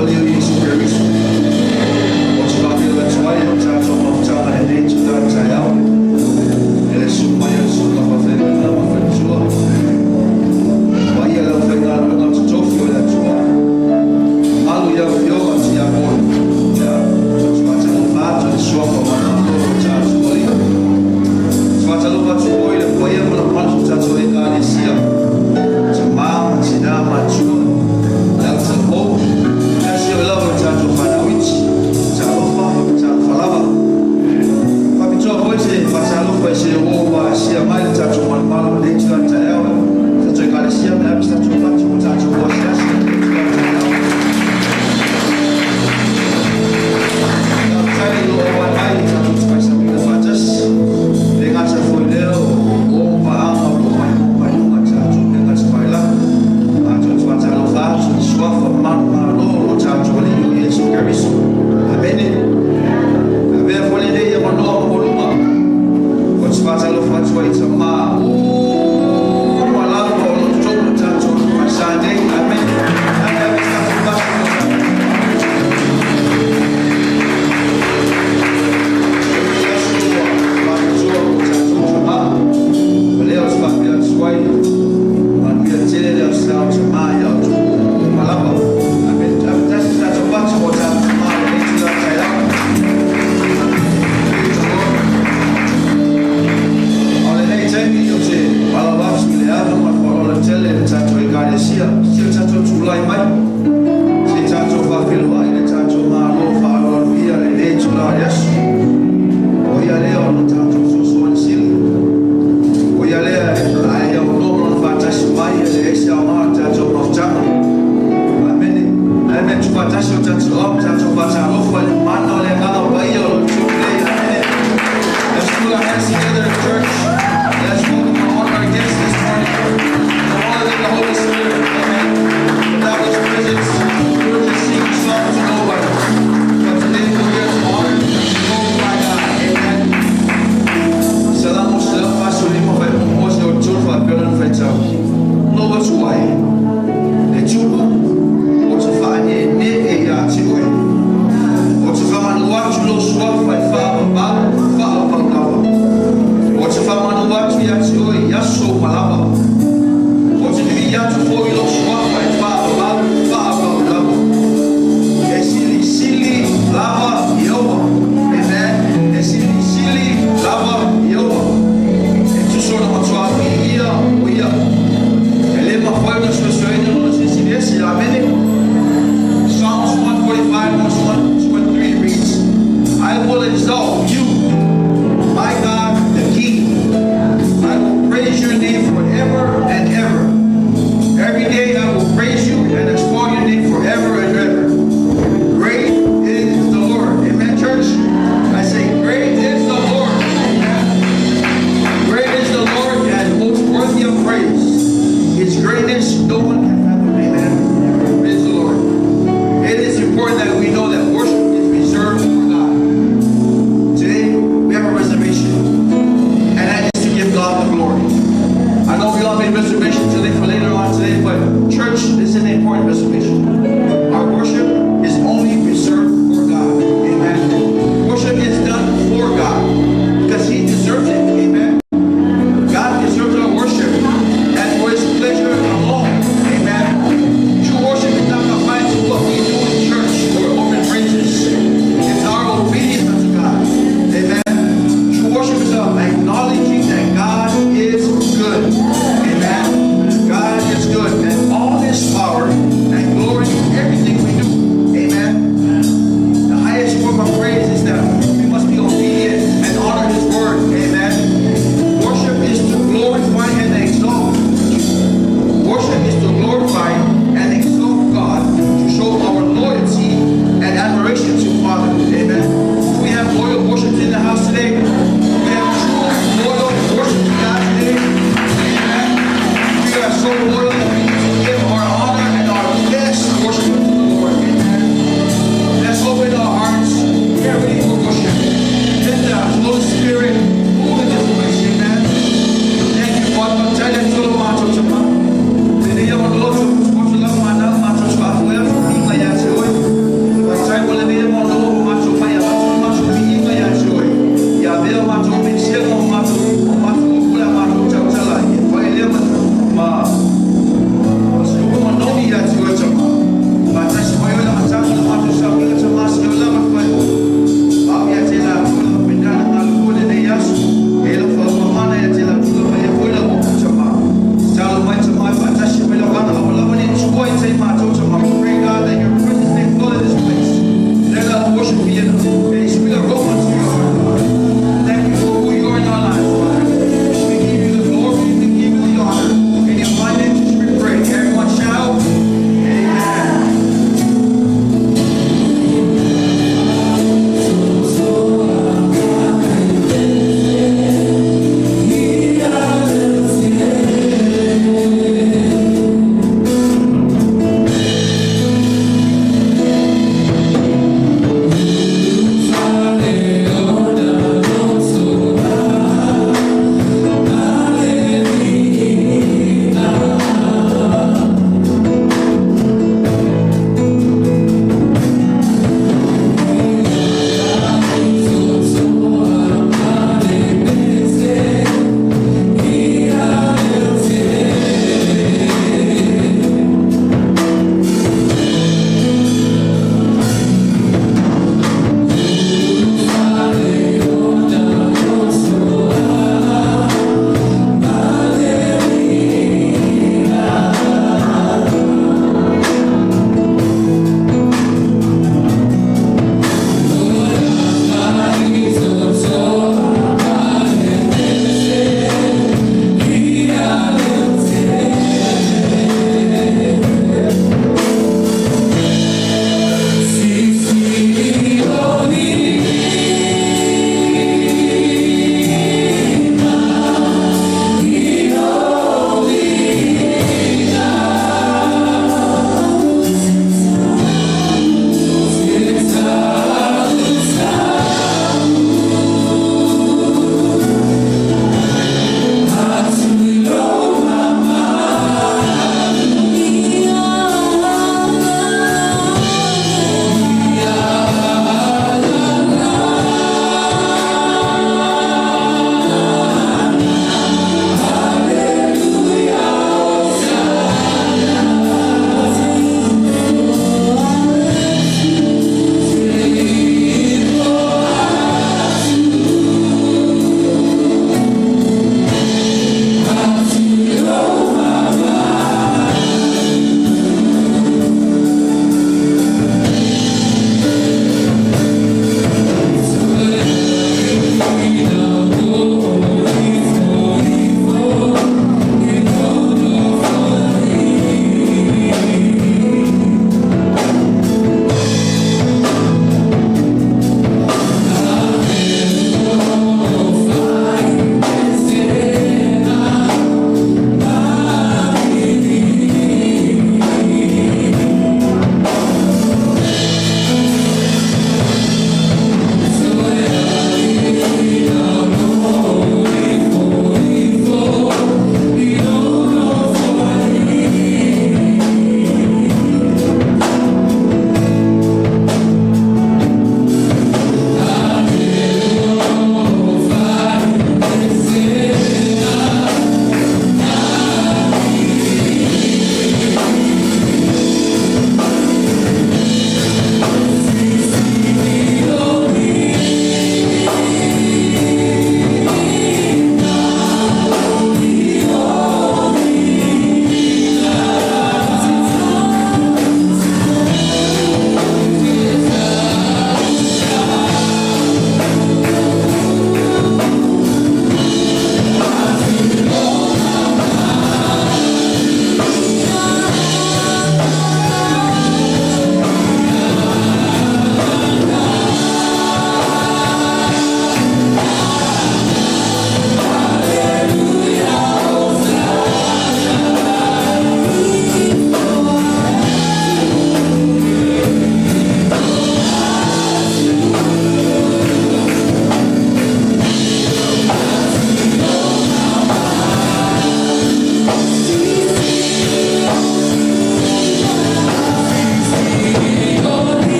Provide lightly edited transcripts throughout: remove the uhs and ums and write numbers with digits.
o Alii o Iesu Keriso. Ou te faafeiloai atu ai i le tatou mafutaga i lenei itula taeao i le susu mai o le susuga faafeagaiga ma faletua, paia i le aufaigaluega totofi o le Atua, mamalu i lau Afioga Tiakono. Ia, ou te faatalofa atu i le suafa manumalo o lo tatou Alii. Ou te faatalofa atu foi i le paia ma le mamalu o tatou Ekalesia, tama ma tina matua, le autalavou, tasi o lava le tatou fanau iti, talofa, talofa lava. Faapitoa foi se faatalofa i se ua ua asia mai le tatou malumalu i lenei itula taeao, tatou Ekalesia me ave se tatou fatu ma tatou asiasi i lenei itula taeao. Faafetai i lou auai mai i tatou te faisauniga faatasi. Le gata foi lea o o paaga o loo mai mo tatou mea gatafailagi. Matou te faatalofa atu i suafa manumalo o lo tatou Alii o Iesu Keriso. Amene. Avea foi lenei avanoa maualuga ou te faatalofa atu ai i tamā uma lava o lo o totonu o tatou nei. Amene. Ave ave se tatou fatu mo tatou. Aso faapitoa mo tatou tamā. O lea ou te faapea atu ai, manuia tele le aso o tamā ia outou uma lava. Amene. Ave tasi se tatou fatu mo tatou tamā i lenei itula taeao. Praise the Lord. O lenei taimi ou te valaau atu i le ava ma le faaaloalo tele i le tatou Ekalesia, si o tatou tulai mai, se i tatou faafeiloai le tatou Malo faaaloalogia lenei itula o le aso. O ia lea o lo tatou Fesoasoani Sili. O ia lea e aunoa ma lona faatasi mai e leai se aoga o le tatou mafutaga. Amene. Ae tuufaatasi o tatou ao ma tatou faatalofa i le mana o le Agaga Paia o lo o nei. Amene. Let's put our hands together, church. Let's welcome our honored guest this morning, the Father and the Holy Spirit. Amen. Without His presence, we would just sing songs to nobody. But today we're here to honor and to glorify God. Amen. Salamo 145 o se o tolu faapea lana faitau. Lou atu ai, le Atua, ou te faaneenee ia te oe.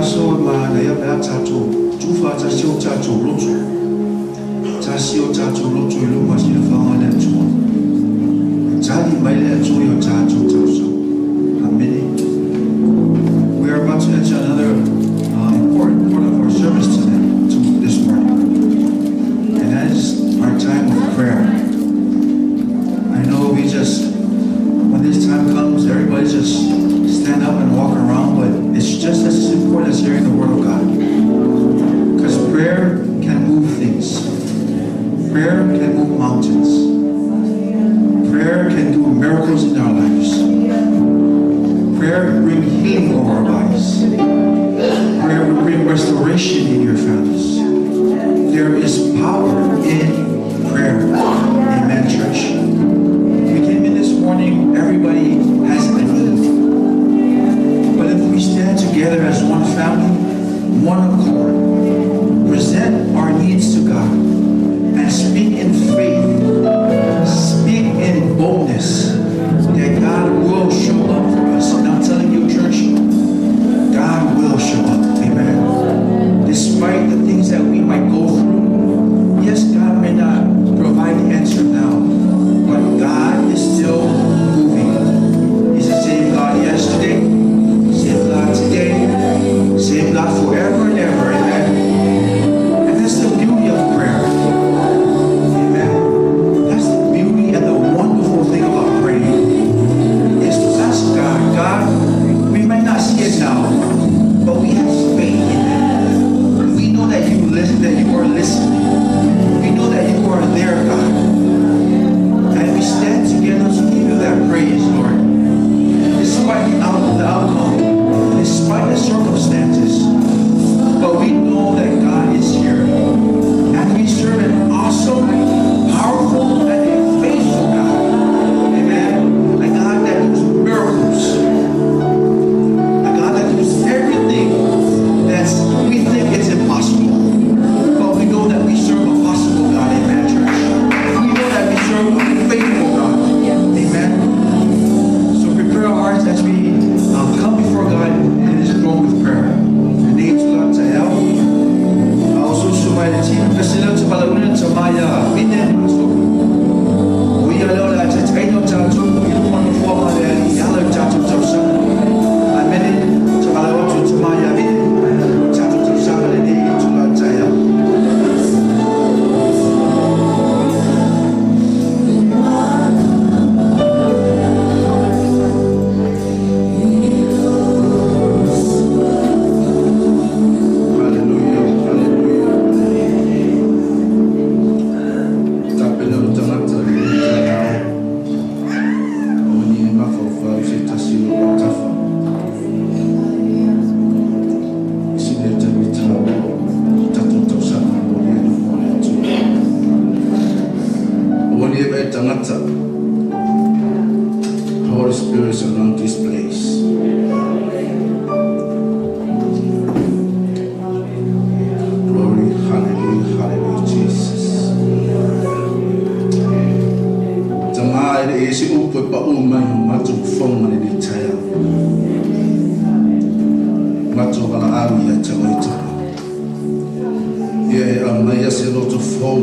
Aso e manaia pe a tatou tuufaatasi o tatou loto, tasi o tatou loto i luma silafaga o le Atua, e tali mai le Atua i o tatou talosaga. Amene. We are about to enter another important part of our service today, to this morning, and that is our time of prayer. I know we just, when this time comes, everybody just stand up and walk around, but it's just as important as hearing the Word of God. Because prayer can move things. Prayer can move mountains. Prayer can do miracles in our lives. Prayer bring healing over our bodies. Prayer will bring restoration in your families. There is power in prayer. Amen, church. We came in this morning, everybody has a need. But if we stand together as one family, one accord, present our needs to God, and speak in faith, speak in boldness, that God will show up for us. And I'm telling you, church, God will show up. Amen. Despite the things that we might go through, yes, God may not provide the answer now, but God is still moving. He's the same God yesterday, same God today, same God forever and ever. Amen. And that's the beauty of prayer. Amen. That's the beauty and the wonderful thing about praying, is to ask God, "God, we might not see it now, but we have faith in it. We know that you listen, that you are listening. We know that you are there, God. And we stand together to give you that praise, Lord. Despite the outcome, despite the circumstances, but we know that God is here. And we serve an awesome, powerful, and a faithful God. Amen. A God that does miracles. A God that does everything that's we think it's impossible. But we know that we serve a possible God. Amen, church. We know that we serve a faithful God. Amen. So prepare our hearts as we come before God in His throne with prayer. Lenei itula taeao. A o susu mai le tino pesila te palauna te maia mine aso. O ia leo le a te taina o tātou i luma no ma le ali i ala o tātou tausaga. Amene. Te malau atu te maia mine. O tātou tausaga lenei itula taeao. Hallelujah, hallelujah. Tapena o tagata i le taeao. O ni e mafaufau se tasi o autafa. I se lea taimi taua o tatou tausaga mo le luma o le Atua. Aua ne i e tagata. Holy Spirit surround this place. Glory, hallelujah, hallelujah, Jesus. Tama e le e se upu e pa u mai o matou fofoga lenei taeao. Matou valaau ia te oe Tama. Ia e aumaia se loto fou.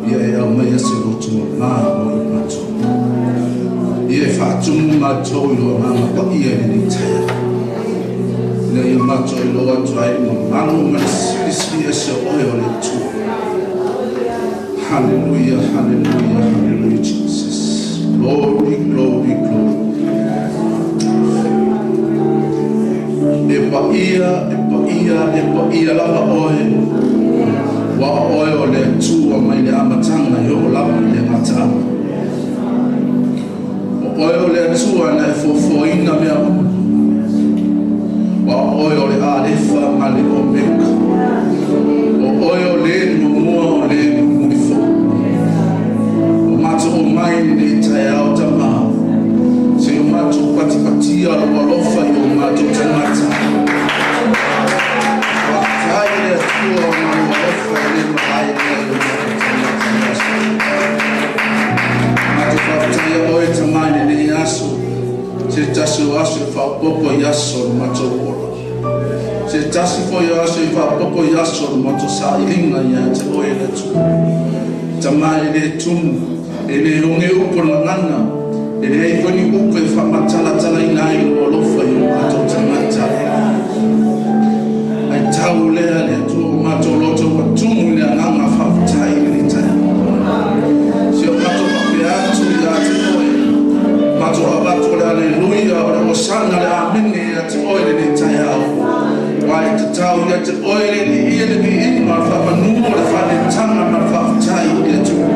Ia e aumaia se loto mamā mo i matou. Ia e faatumu matou i lo Agaga Paia i lenei taeao. Ina ia matou iloa atu ai i mamalu ma le silisili ese o oe o le Atua. Hallelujah, hallelujah, hallelujah, Jesus. Glory, glory, glory. E paia, e paia, e paia lava oe. Ua o oe o le Atua mai le amataga e oo lava i le gataaga. O oe o le Atua na e foafoaina mea uma. Ua o oe o le Alefa ma le Omeka. O oe o le muamua o le mulimuli foi. O matou omai i lenei taeao Tama, se i o matou patipatia lou alofa i o matou tagata. Faafetai i le Atua ona lou alofa e le malae lea i o matou tagata i le aso. Matou faafetaia oe Tama i lenei aso, se tasi o aso e faaopoopo i aso o le matou ola. Se tasi foi o aso i faaopoopo i aso o le matou sailiga ia te oe e le Atua. Tama e le tumu, e le oge upu o le gagana, e leai foi ni upu e faamatalatalaina ai lou alofa i o matou tagata. Ae tau lea le Atua o matou loto ua tumu i le agaga faafetai i lenei taeao. Si o matou faapea atu ia te oe, matou avatu o le aleluia, o le osana, le amene ia te oe lenei taeao. Aua e tatau ia te oe le viia le viiga, o le faamanu, o le faaletaga ma le faafetai i le Atua.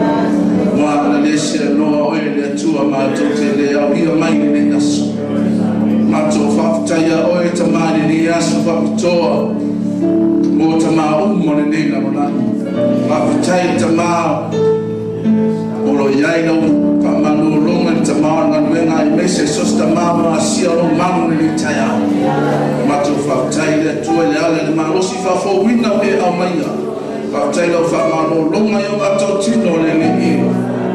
Ua na le seanoa oe le Atua matou te le aulia mai lenei aso. Matou faafetai a oe Tama i lenei aso faapitoa mo tama uma o lenei lalolagi. Faafetai Tama o lo i ai lau faamalologa i le tama o le galuega aemaise so o se tama ma asia o lou malu i lenei taeao. Matou faafetai i le Atua i le ala i le malosi faafouina o e aumaia. Faafetai i lau faamalologa i o matou tino le Alii.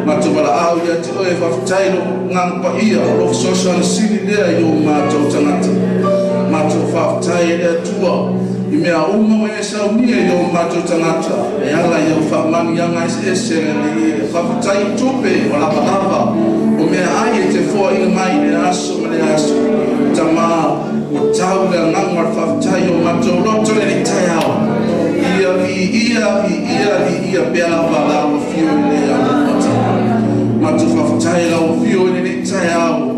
Matou valaau ia te oe, faafetai i lou Agaga Paia o lou fesoasoani sili lea i o matou tagata. Matou faafetai e le Atua i mea uma ua e saunia i o matou tagata e ala i au faamanuiaga eseese le Alii. Faafetai i tupe ua lavalava o meaai e te foaina mai i lea aso ma lea aso. Tama, ua tau le agaga o le faafetai i o matou loto i lenei taeao. Ia viia, viia, viia pea lava lau Afio i le Maota. Matou faafetai i lau Afio i lenei taeao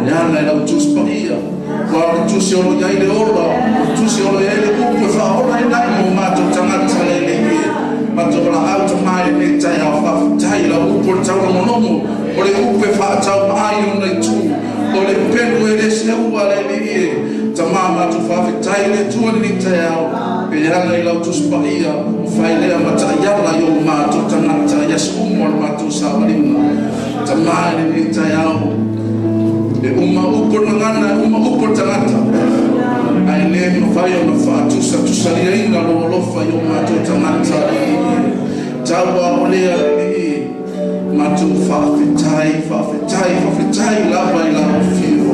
e ala i lau Tusi Paia. Aua o le Tusi o lo o i ai le ola, o le Tusi o lo o i ai le upu e faaola ai nai mo matou tagata lelei e. Matou valaau tama i lenei taeao, faafetai i lau upu o le taulogologo, o le upu e faataumaa i ona itu, o le pelu e le seua lelei e. Tama matou faafetai i le Atua i lenei taeao e ala i lau Tusi Paia, ua fai lea ma taiala i o matou tagata i aso uma o le matou savaliga. Tama i lenei taeao, e uma upu o le gagana, e uma upu o le tagata, ae le mafai ona faatusatusalieina lou alofa i o matou tagata le Alii. Tau a o lea le Alii, matou faafetai, faafetai, faafetai lava i lau afio,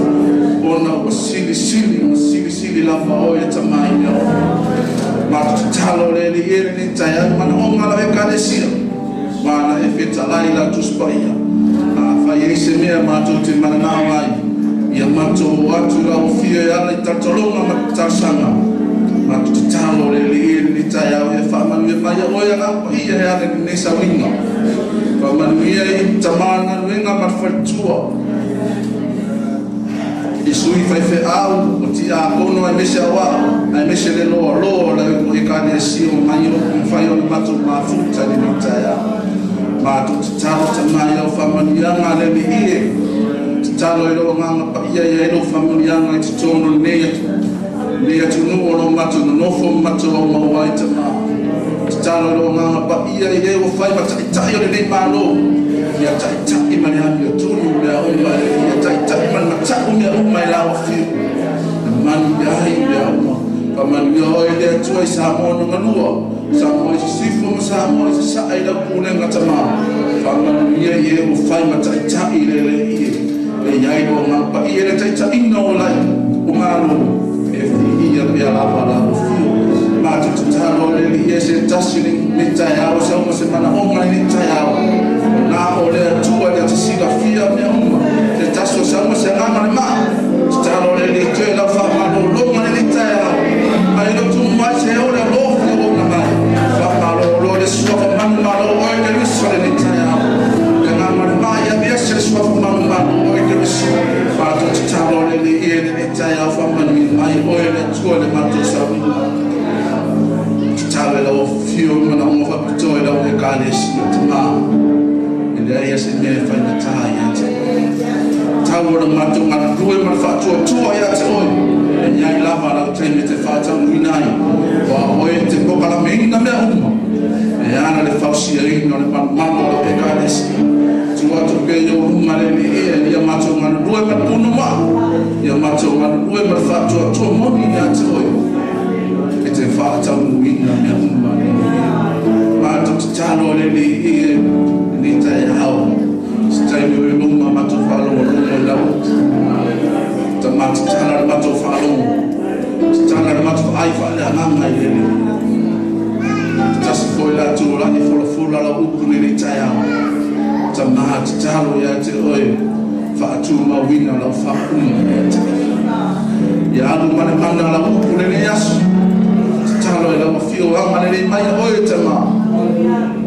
ona ua silisili ma silisili lava oe e Tama i mea uma. Matou tatalo le Alii e lenei taeao i manaoga a lau Ekalesia, ma na e fetalai i lau Tusi Paia. Afai e i ai se mea matou te mananao ai, ia matou o atu i lau afio e ala i talotaloga ma talosaga. Matou tatalo le Alii e lenei taeao ia faamanuia mai ia oe Agaga Paia e ala i lenei sauniga. Faamanuia i tama o le galuega ma le faletua, i sui faifeau, o tiakono aemaise aoao, aemaise le loaloa o le Ekalesia ua mai ua mafai ona matou mafuta i lenei taeao. Matou tatalo tama i lau faamanuiaga a le Alii e. Tatalo i lou Agaga Paia ia i ai lou faamanuiaga i totonu o lenei atunuu o lo o matou nonofo ma matou aumau ai tama. Tatalo i lou Agaga Paia i e ua fai ma taitai o lenei Malo, ia taitai ma le amiotonu mea uma e le Alii, ia taitai ma le matau mea uma i lau afio, e manuia ai mea uma. Faamanuia oe le Atua i Samoa na galua, Samoa i Sisifo ma Samoa i Sasae i lau pulega tama. Faamanuia i e ua fai ma taitai i le Alii e. E i ai lou Agaga Paia i le taitaiina o lai o Malo, e viia pea lava lau afio. Matou tatalo e le Alii e se tasi lenei taeao, se uma se manaoga i lenei taeao. Na o le Atua ia te silafia mea uma, se tasi o se uma se agaga o le maa. Tatalo le Alii toe lau faamalologa i lenei taeao. Mai lou tumu mai se ole alofi o ona mai. Faamalolo le suafa manumalo oe Keriso lenei taeao. Le agaga o le maa ia aveese le suafa manumalo oe Keriso. Matou tatalo le Alii e lenei taeao faamanuia mai oe le Atua i le matou sauniga. Tatalo i lau afio i manaoga faapitoa i lau Ekalesia Tama. E leai lava se mea e faigata ia te oe. Tau o le matou galulue ma le faatuatua ia te oe, e i ai lava lau taimi e te faataunuuina ai, aua o oe e te pokalameina mea uma, e ala le fausiaina o le malumalu o lau Ekalesia. Tuu atu pea i ou luma le Alii ia matou galulue ma le punouai, ia matou galulue ma le faatuatua moni ia te oe, e te faataunuuina mea uma, le Alii. Matou tatalo le Alii i lenei taeao, se taimi o i luma matou faalogologo i lau Tama, tatala le matou faalogo, tatala le matou. vaai faaleagaga i le Alii. Se tasi foi latou o lagi folafola lau upu nei le taeao. Tama, tatalo ia te oe, faatumauina lau faaupuga ia te oe. Ia alu ma le mana lau upu lenei aso. Tatalo i lau afioaga lelei mai a oe, Tama.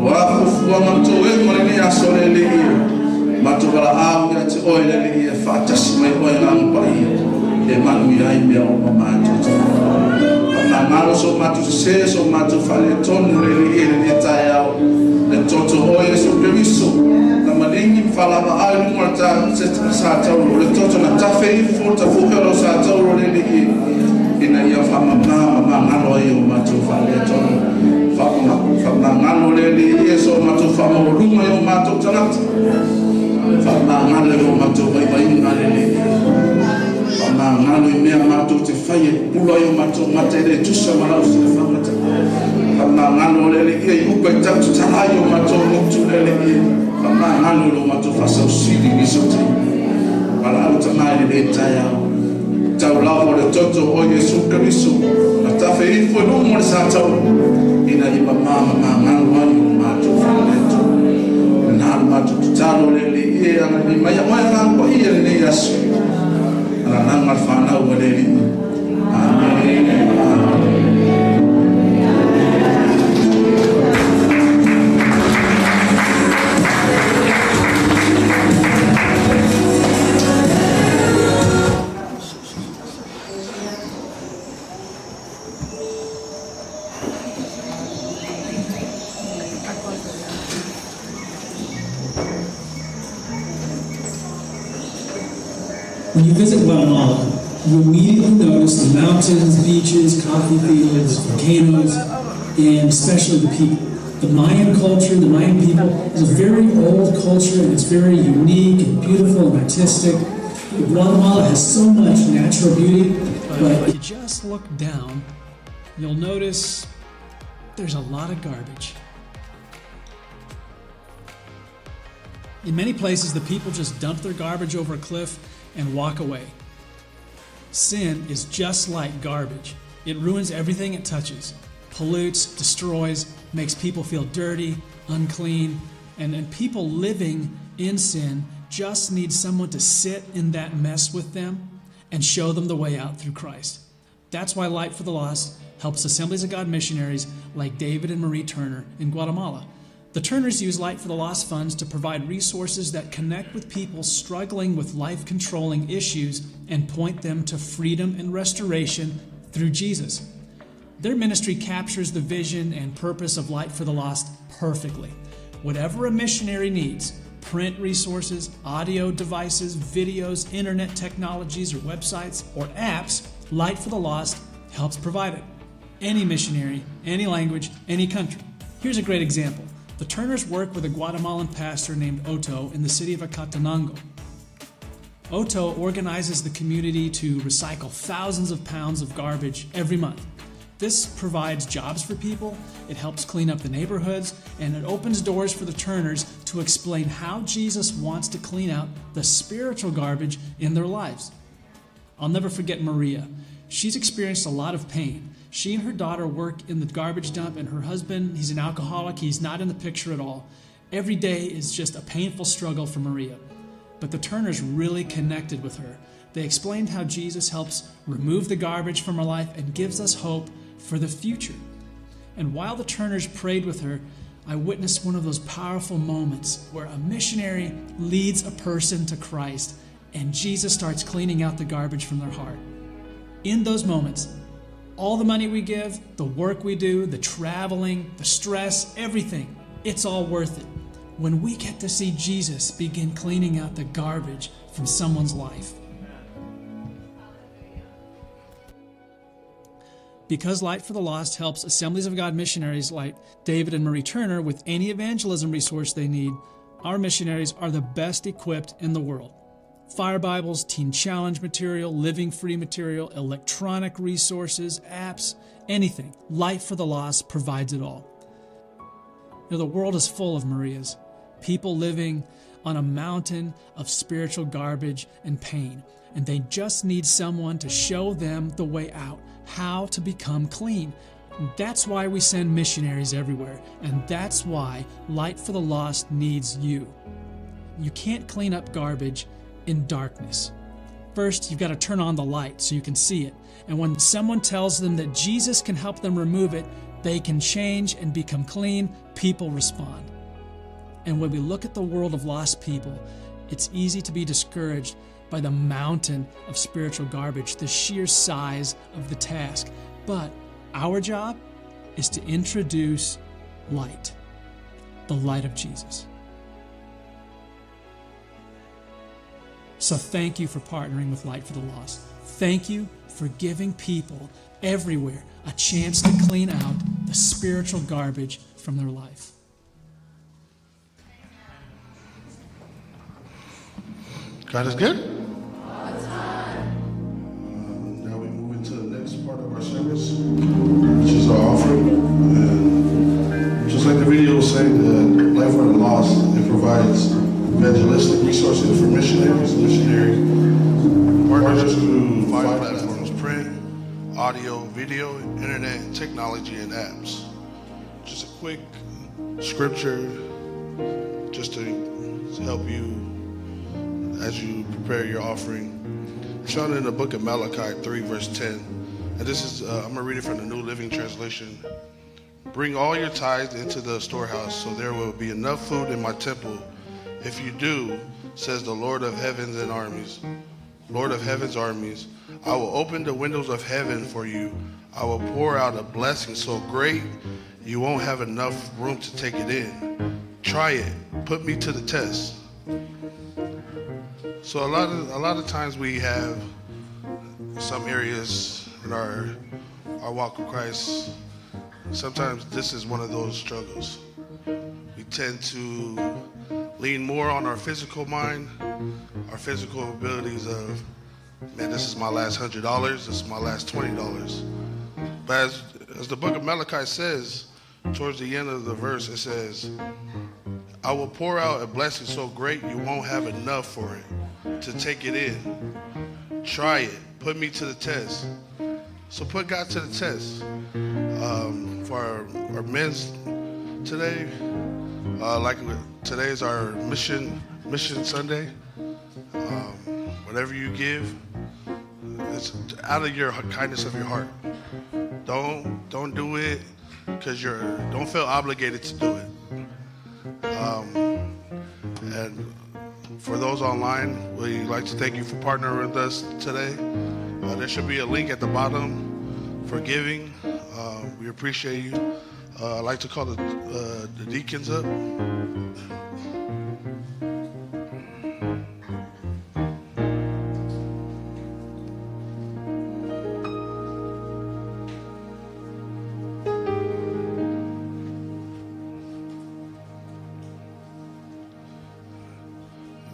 O a fuafuaga ma toega o lenei aso le Alii, matou valaau ia te oe le Alii e faatasi mai oe Agaga Paia e manuia ai mea uma matou te fai. Faamagalo so matou sese, so matou faaletonu le Alii i lenei taeao, le toto o Iesu Keriso na maligi ma faalavaai i luga o le sa tauro, le toto na tafe ifo le tafuhe o lau sa tauro le Alii, ina ia faamama ma magalo ai o matou faaletonu. Faamagalo le Alii e so matou faamaualuga i o matou tagata. Faamagalo i o matou vaivaiga le Alii. Faamagalo i mea matou te fai e pupula i o matou mata e le tusa ma lau silafaga ta. Faamagalo le Alii i upa e tautatala ai o matou motu le Alii. Faamagalo i lo matou faasausili i nisi o taimi. Valaau Tama i lenei taeao. Tau lava o le toto o Iesu Keriso na tafe ifo i luga o le sa tauro, ina ia mama ma magalo ai o matou faaleto. Na lo matou tatalo le Alii e agalelei mai a oe Agaga Paia i lenei aso. Alalaga le fanau a le Alii. Amene. Amene. When you visit Guatemala, you immediately notice the mountains, beaches, coffee fields, volcanoes, and especially the people. The Mayan culture, the Mayan people, is a very old culture and it's very unique and beautiful and artistic. Guatemala has so much natural beauty, but if you just look down, you'll notice there's a lot of garbage. In many places, the people just dump their garbage over a cliff and walk away. Sin is just like garbage. It ruins everything it touches, pollutes, destroys, makes people feel dirty, unclean, and people living in sin just need someone to sit in that mess with them and show them the way out through Christ. That's why Light for the Lost helps Assemblies of God missionaries like David and Marie Turner in Guatemala. The Turners use Light for the Lost funds to provide resources that connect with people struggling with life controlling issues and point them to freedom and restoration through Jesus. Their ministry captures the vision and purpose of Light for the Lost perfectly. Whatever a missionary needs print resources, audio devices, videos, internet technologies, or websites, or apps Light for the Lost helps provide it. Any missionary, any language, any country. Here's a great example. The Turners work with a Guatemalan pastor named Otto in the city of Acatenango. Otto organizes the community to recycle thousands of pounds of garbage every month. This provides jobs for people, it helps clean up the neighborhoods, and it opens doors for the Turners to explain how Jesus wants to clean out the spiritual garbage in their lives. I'll never forget Maria. She's experienced a lot of pain. She and her daughter work in the garbage dump, and her husband, he's an alcoholic, he's not in the picture at all. Every day is just a painful struggle for Maria. But the Turners really connected with her. They explained how Jesus helps remove the garbage from her life and gives us hope for the future. And while the Turners prayed with her, I witnessed one of those powerful moments where a missionary leads a person to Christ and Jesus starts cleaning out the garbage from their heart. In those moments, all the money we give, the work we do, the traveling, the stress, everything, it's all worth it. When we get to see Jesus begin cleaning out the garbage from someone's life. Because Light for the Lost helps Assemblies of God missionaries like David and Marie Turner with any evangelism resource they need, our missionaries are the best equipped in the world. Fire Bibles, Teen Challenge material, Living Free material, electronic resources, apps, anything. Light for the Lost provides it all. You know, the world is full of Marias, people living on a mountain of spiritual garbage and pain, and they just need someone to show them the way out how to become clean. That's why we send missionaries everywhere, and that's why Light for the Lost needs you. You can't clean up garbage in darkness. First, you've got to turn on the light so you can see it. And when someone tells them that Jesus can help them remove it, they can change and become clean, people respond. And when we look at the world of lost people, it's easy to be discouraged by the mountain of spiritual garbage, the sheer size of the task. But our job is to introduce light, the light of Jesus. So thank you for partnering with Light for the Lost. Thank you for giving people everywhere a chance to clean out the spiritual garbage from their life. God is good? Now we move into the next part of our service, which is our offering. And just like the video was saying, the Light for the Lost, it provides evangelistic resources for missionaries, missionary partners through 5 platforms: print, audio, video, internet, technology, and apps. Just a quick scripture just to help you as you prepare your offering. It's found in the book of Malachi 3, verse 10. And this is, I'm going to read it from the New Living Translation. Bring all your tithes into the storehouse, so there will be enough food in my temple. If you do, says the Lord of heavens and armies, Lord of heaven's armies, I will open the windows of heaven for you. I will pour out a blessing so great you won't have enough room to take it in. Try it. Put me to the test. So a lot of times we have some areas in our walk with Christ. Sometimes this is one of those struggles. We tend to lean more on our physical mind, our physical abilities of, man, this is my last $100, this is my last $20. But as the book of Malachi says, towards the end of the verse, it says, I will pour out a blessing so great you won't have enough for it to take it in. Try it. Put me to the test. So put God to the test. For our men's today, like today is our mission Sunday. Whatever you give, it's out of your kindness of your heart. Don't do it because you're don't feel obligated to do it. And for those online, we'd like to thank you for partnering with us today. There should be a link at the bottom for giving. We appreciate you. I'd like to call the deacons up.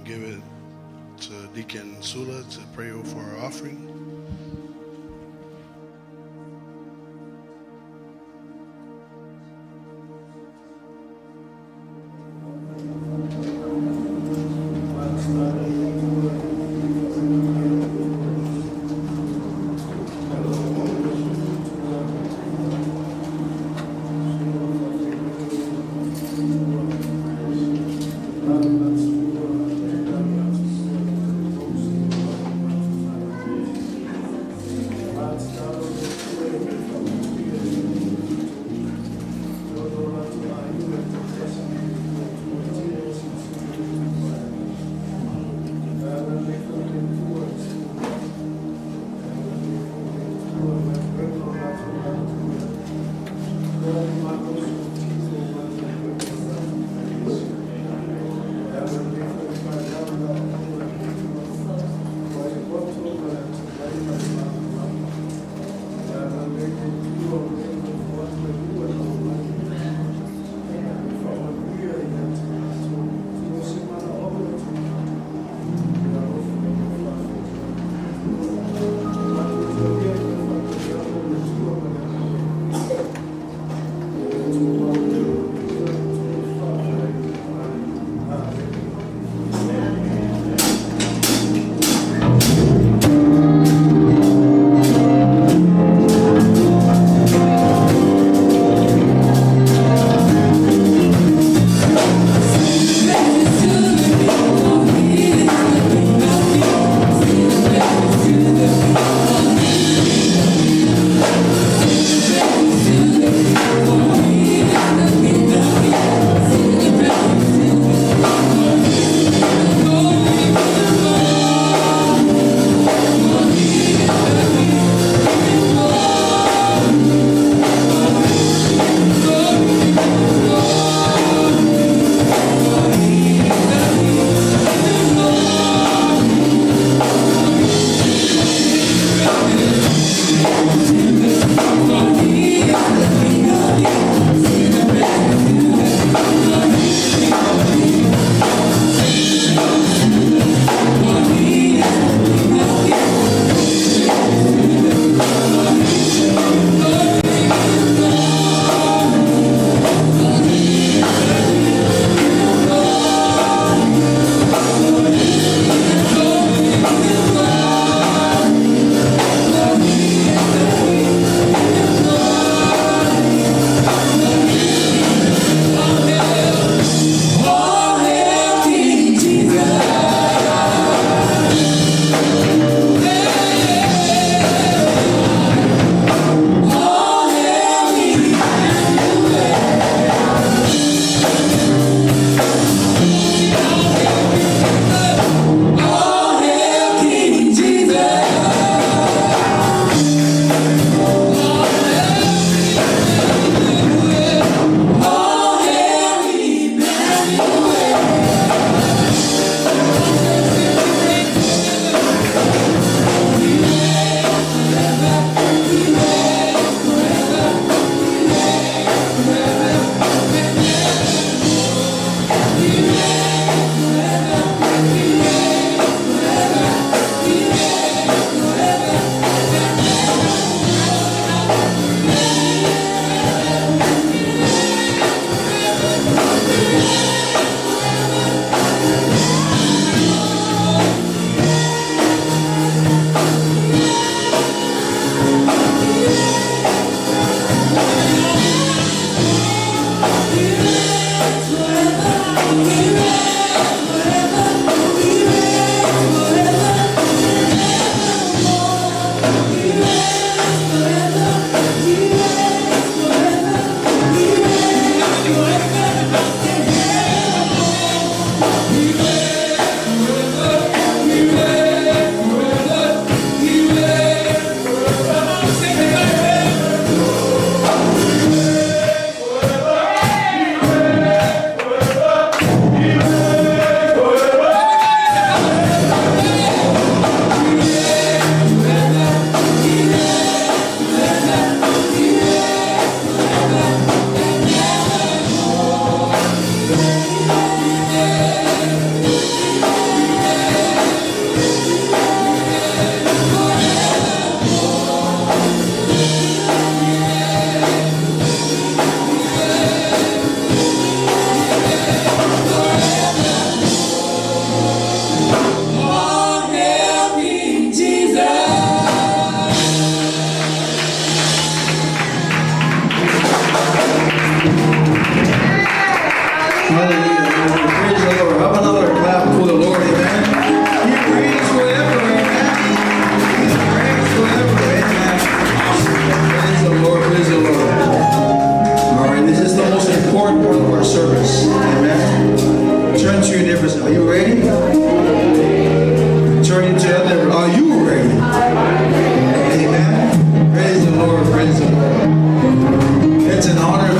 Give it to Deacon Sula to pray for our offering.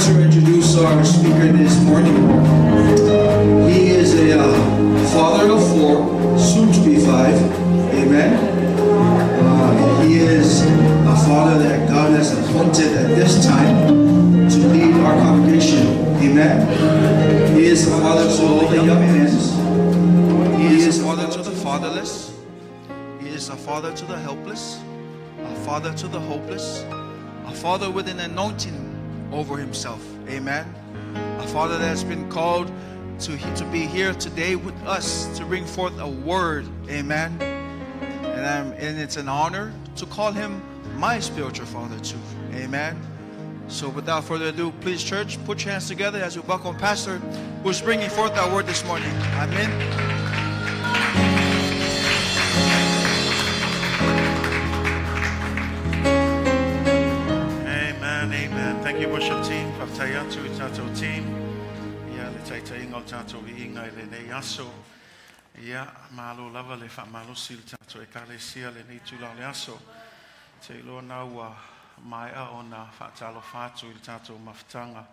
to introduce our speaker this morning. He is a father of four, soon to be five. Amen. He is a father that God has appointed at this time to lead our congregation. Amen. He is a father to all the young men. He is a father to the fatherless. He is a father to the helpless, a father to the hopeless, a father with an anointing over himself. Amen. A father that has been called to be here today with us to bring forth a word. Amen. And it's an honor to call him my spiritual father too. Amen. So without further ado, please, church, put your hands together as we welcome Pastor who's bringing forth our word this morning. Amen. Amen, amen. Thank you, worship team. Whaftai atu i tātou team. Ia, le taitaiga o le tātou viiga i lenei aso. Ia, malo lava le faamalosi i le tātou ekalesia lenei itula o le aso. Te iloa na ua maea ona faatalofa atu i le tātou mafutaga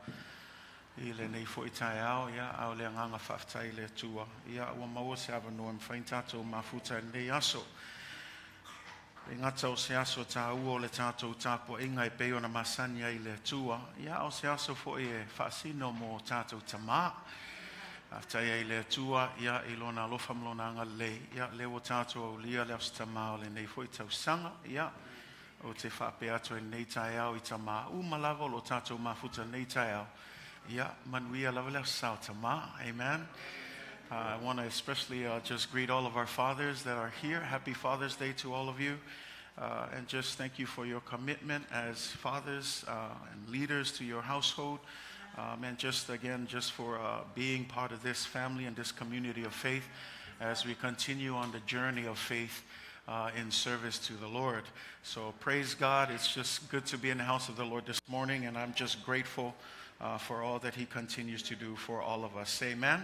i lenei foi taeao, ia, a o le agaga faafetai i le Atua. Ia, ua maua se avanoa e mafai ona tātou mafuta i lenei aso. E gata o se aso taua o le tātou tapuaiga e pei ona masani ai i le Atua, ia, a o se aso foi e faasino mo tātou tamā. Faafetai ai i le Atua, ia, i lona alofa ma lona agalelei, ia, lea ua tātou aulia le Aso Tamā o lenei foi tausaga, ia, ou te faapea atu ai i lenei taeao i tamā uma lava o lo o tātou mafuta i lenei taeao, ia, manuia lava le Aso Sa o Tamā. Amen. I want to especially just greet all of our fathers that are here. Happy Father's Day to all of you. And just thank you for your commitment as fathers and leaders to your household. And just again, just for being part of this family and this community of faith as we continue on the journey of faith in service to the Lord. So praise God. It's just good to be in the house of the Lord this morning, and I'm just grateful for all that he continues to do for all of us. Amen.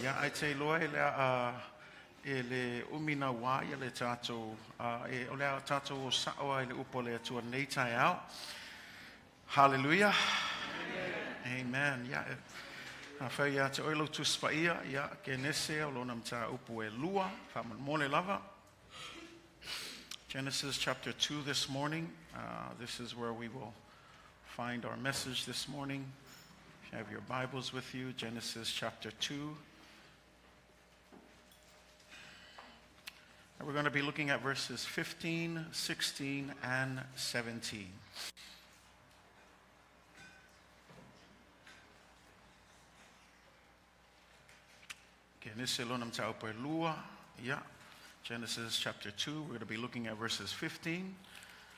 Ia, ae te iloa e le a e le umi nauā ia le tātou, e, o le a tātou o sa'o ai i le upu a le Atua nei taeao. Hallelujah. Amen. Ia, e, afai ia te oe lau Tusi Paia, ia, Kenese o lona mataupu e lua, faamolemole lava. Genesis chapter 2 this morning. This is where we will find our message this morning. If you have your Bibles with you, Genesis chapter 2. And we're going to be looking at verses 15, 16, and 17. Kenese lona mataupu e lua. Yeah. Genesis chapter 2. We're going to be looking at verses 15,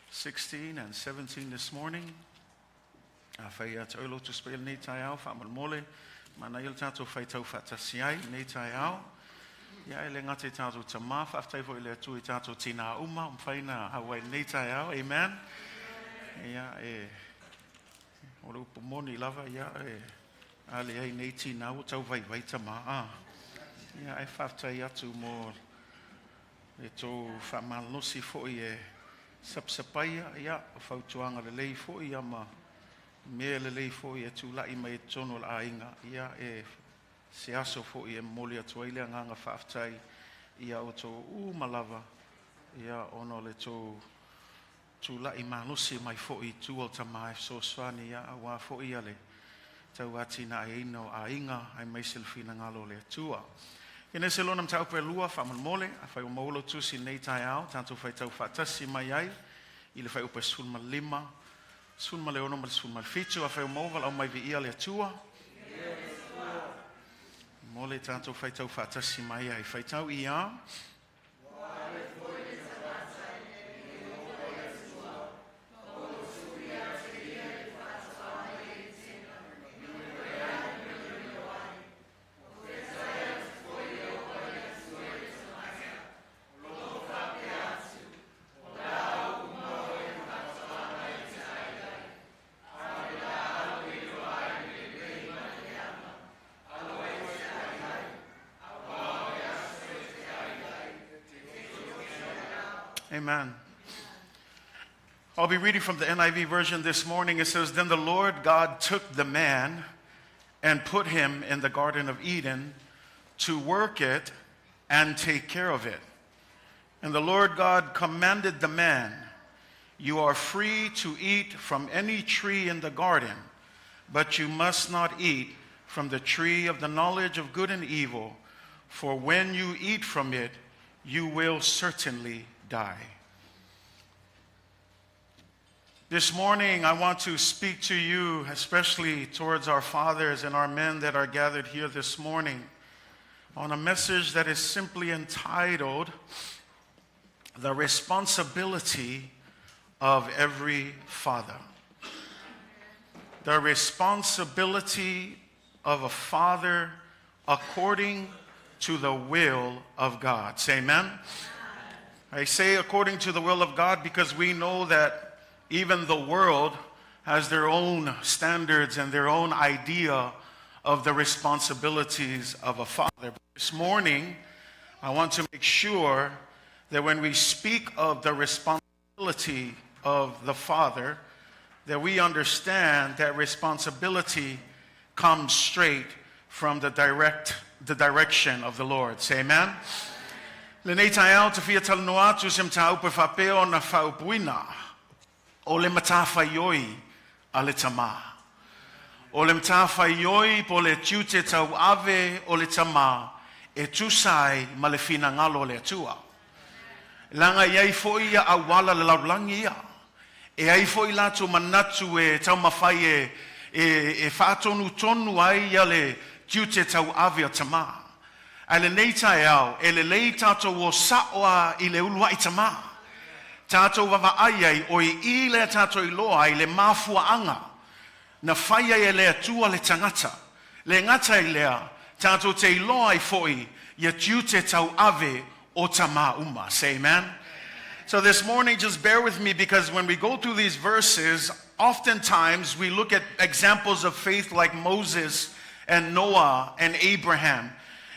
16, and 17 this morning. Afai ia te oe lau Tusi Paia i lenei taeao, faamolemole, manaia le tātou faitau faatasi ai i lenei taeao. Ia, e le gata i tātou tamā, faafetai foi i le Atua i tātou tinā uma, ua mafai ona auai i lenei taeao, amen. Ia, e, o le upu moni lava, ia, e, a leai nei tinā ua tau vaivai tamā, a. Ia, ae faafetai atu mo le tou faamalolosi foi e sapasapaia, ia, o fautuaga lelei foi, ia, ma mea lelei foi e tulai mai i totonu o le aiga, ia, e se aso foi e momoli atu ai le agaga faafetai ia outou uma lava, ia, ona o le tou tulai malosi mai foi i tua o tama e fesoasoani, ia, aua foi ia le tauatinaeina o aiga aemaise le finagalo o le Atua. Kenese lona mataupu e lua, faamolemole, afai ua maua lau tusi i lenei taeao, tatou faitau faatasi mai ai i le fuaiupu e 15, 16 ma le 17, afai ua maua, valaau mai viia le Atua. Mo le tatou faitau faatasi mai ai. Faitau ia. Amen. I'll be reading from the NIV version this morning. It says, Then the Lord God took the man and put him in the Garden of Eden to work it and take care of it. And the Lord God commanded the man, You are free to eat from any tree in the garden, but you must not eat from the tree of the knowledge of good and evil, for when you eat from it, you will certainly die. This morning, I want to speak to you, especially towards our fathers and our men that are gathered here this morning, on a message that is simply entitled, The Responsibility of Every Father. The responsibility of a father according to the will of God. Say amen. I say according to the will of God because we know that even the world has their own standards and their own idea of the responsibilities of a father. But this morning, I want to make sure that when we speak of the responsibility of the father, that we understand that responsibility comes straight from the direction of the Lord. Say amen. Lenei taeao te fia talanoa atu se mataupu e faapea ona faaupuina o le matafaioi a le tamā. O le matafaioi po o le tiute tauave o le tamā e tusa ai ma le finagalo o le Atua. Leaga e i ai foi ia auala le lalolagi ia. E ai foi latou manatu e taumafai e e faatonutonu ai ia le tiute tauave o tamā. Ae lenei taeao, e lelei tatou o sa'o a i le ulua'i tamā. Tatou vavaai ai, o i i lea tatou iloa ai le mafuaaga na fai ai e le Atua le tagata. Le gata i lea, tatou te iloa ai foi ia tiute tauave o tamā uma. Say amen. So this morning, just bear with me because when we go through these verses, oftentimes we look at examples of faith like Moses and Noah and Abraham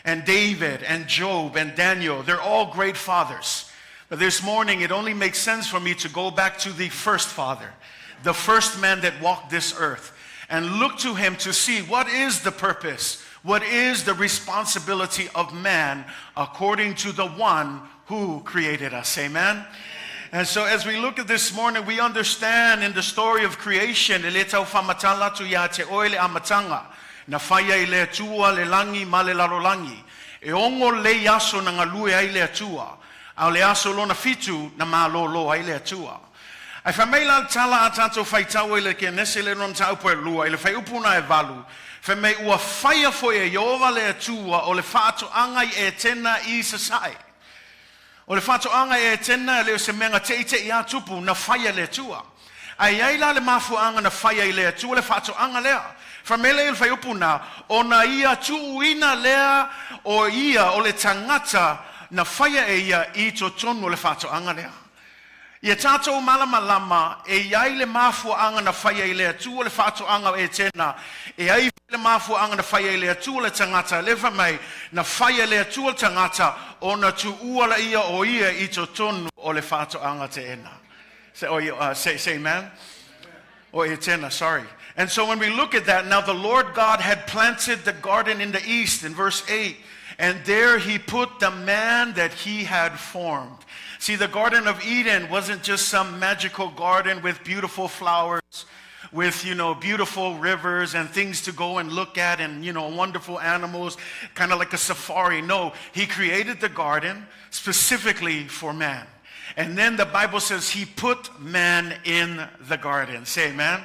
and David and Job and Daniel. They're all great fathers. But this morning, it only makes sense for me to go back to the first father, the first man that walked this earth, and look to him to see what is the purpose, what is the responsibility of man according to the one who created us. Amen? And so as we look at this morning, we understand in the story of creation, e le tau faamatala atu ia te oe le amataga, na fai ai le Atua le lagi ma le lalolagi. E ono lelei aso na galue ai le Atua, a o le aso lona fitu na malōlō ai le Atua. Ae fai mai la le tala a tatou faitau i le Kenese le lona mataupu e lua, i le fuaiupu na e valu, fai mai ua faia foi e Ieova le Atua o le faatoaga i Etena i Sasae. O le faatoaga i Etena e le o se mea na teʻiteʻi a tupu na faia e le Atua. Ae i ai la le mafuaaga na faia i le Atua le faatoaga lea. Fai mai lea i le fuaiupu na, ona ia tuuina lea o ia o le tagata na faia e ia i totonu o le faatoaga lea. Ia tatou malamalama, e i ai le mafuaaga na faia i le Atua le faatoaga o Etena, e ai foi le mafuaaga na faia i le Atua le tagata, lea fai mai, na faia e le Atua le tagata ona tuua laia o ia i totonu o le faatoaga teena. Say, oh, say, say amen. O Etena, sorry. And so when we look at that, now the Lord God had planted the garden in the east, in verse 8, and there he put the man that he had formed. See, the Garden of Eden wasn't just some magical garden with beautiful flowers, with, you know, beautiful rivers and things to go and look at and, you know, wonderful animals, kind of like a safari. No, he created the garden specifically for man. And then the Bible says he put man in the garden. Say amen.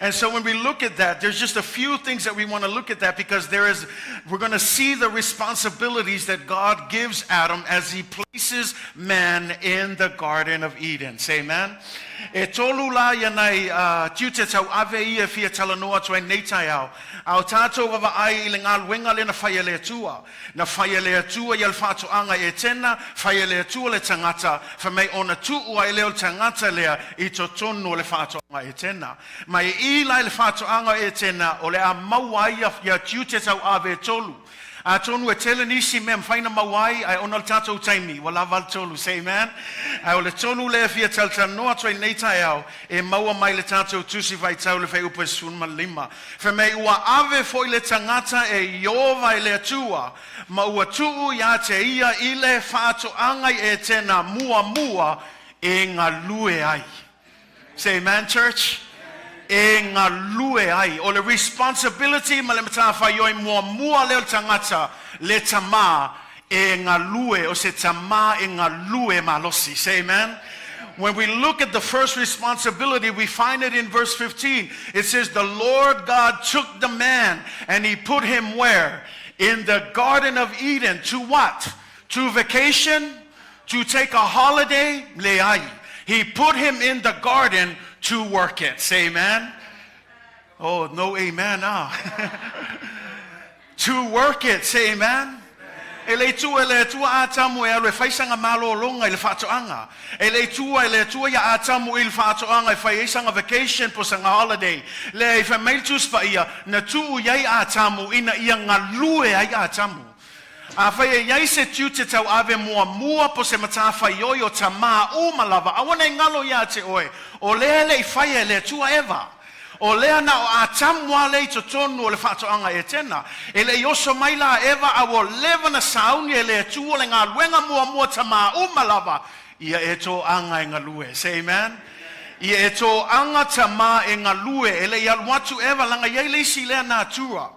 And so when we look at that, there's just a few things that we want to look at that because there is, we're going to see the responsibilities that God gives Adam as he places man in the Garden of Eden. Say amen. E tolu la ia nei tiute tauave ia e fia talanoa atu ai nei taeao. A o tatou vavaai i le galuega lea na fai e le Atua. Na fai e le Atua ia le faatoaga i Etena, fai e le Atua le tagata, fai mai ona tuu ai lea o le tagata lea i totonu o le faatoaga Etena. Ma e i la i le faatoaga o Etena, o le a maua ai ia, ia tiute tauave e tolu. Atonu e tele nisi mea mafai ona maua ai, ae ona o le tatou taimi, ua lava le tolu. Say amen. Ae o le tolu lea e fia talatalanoa atu ai i lenei taeao, e maua mai le tatou Tusi Faitau le Fuaiupu e 15. Fai mai, Ua ave foi le tagata e Ieova e le Atua, ma ua tuu ia te ia i le faatoaga i Etena muamua e galue ai. Say amen church. E galue ai. O le responsibility ma le matafaioi muamua lea o le tagata, le tama, e galue, o se tama e galue malosi. Say amen. When we look at the first responsibility, we find it in verse 15. It says, The Lord God took the man and he put him where? In the Garden of Eden. To what? To vacation? To take a holiday? Leai. He put him in the garden to work it. Say amen. Oh, no amen ah. To work it. Say amen. E le i tua e le Atua Atamu e alu e fai sana malologa i le faatoaga. E le i tua e le Atua ia Atamu i le faatoaga e fai ai sana vacation po sana holiday. Leai, fai mai le Tusi Paia, na tuu i ai Atamu ina ia galue ai Atamu. Afai e i ai se tiute tauave muamua po se matafaioi o tamā uma lava, aua ne i galo iā te oe, o lea e le i faia e le Atua Eva. O lea na o Atamu lava lea i totonu o le faatoaga Etena. E le i oso mai la Eva a ua leva na sauni e le Atua le galuega muamua tamā uma lava, ia e toaga e galue. Say amen. Ia e toaga tamā e galue. E le i alu atu Eva laga i ai le isi lea natura.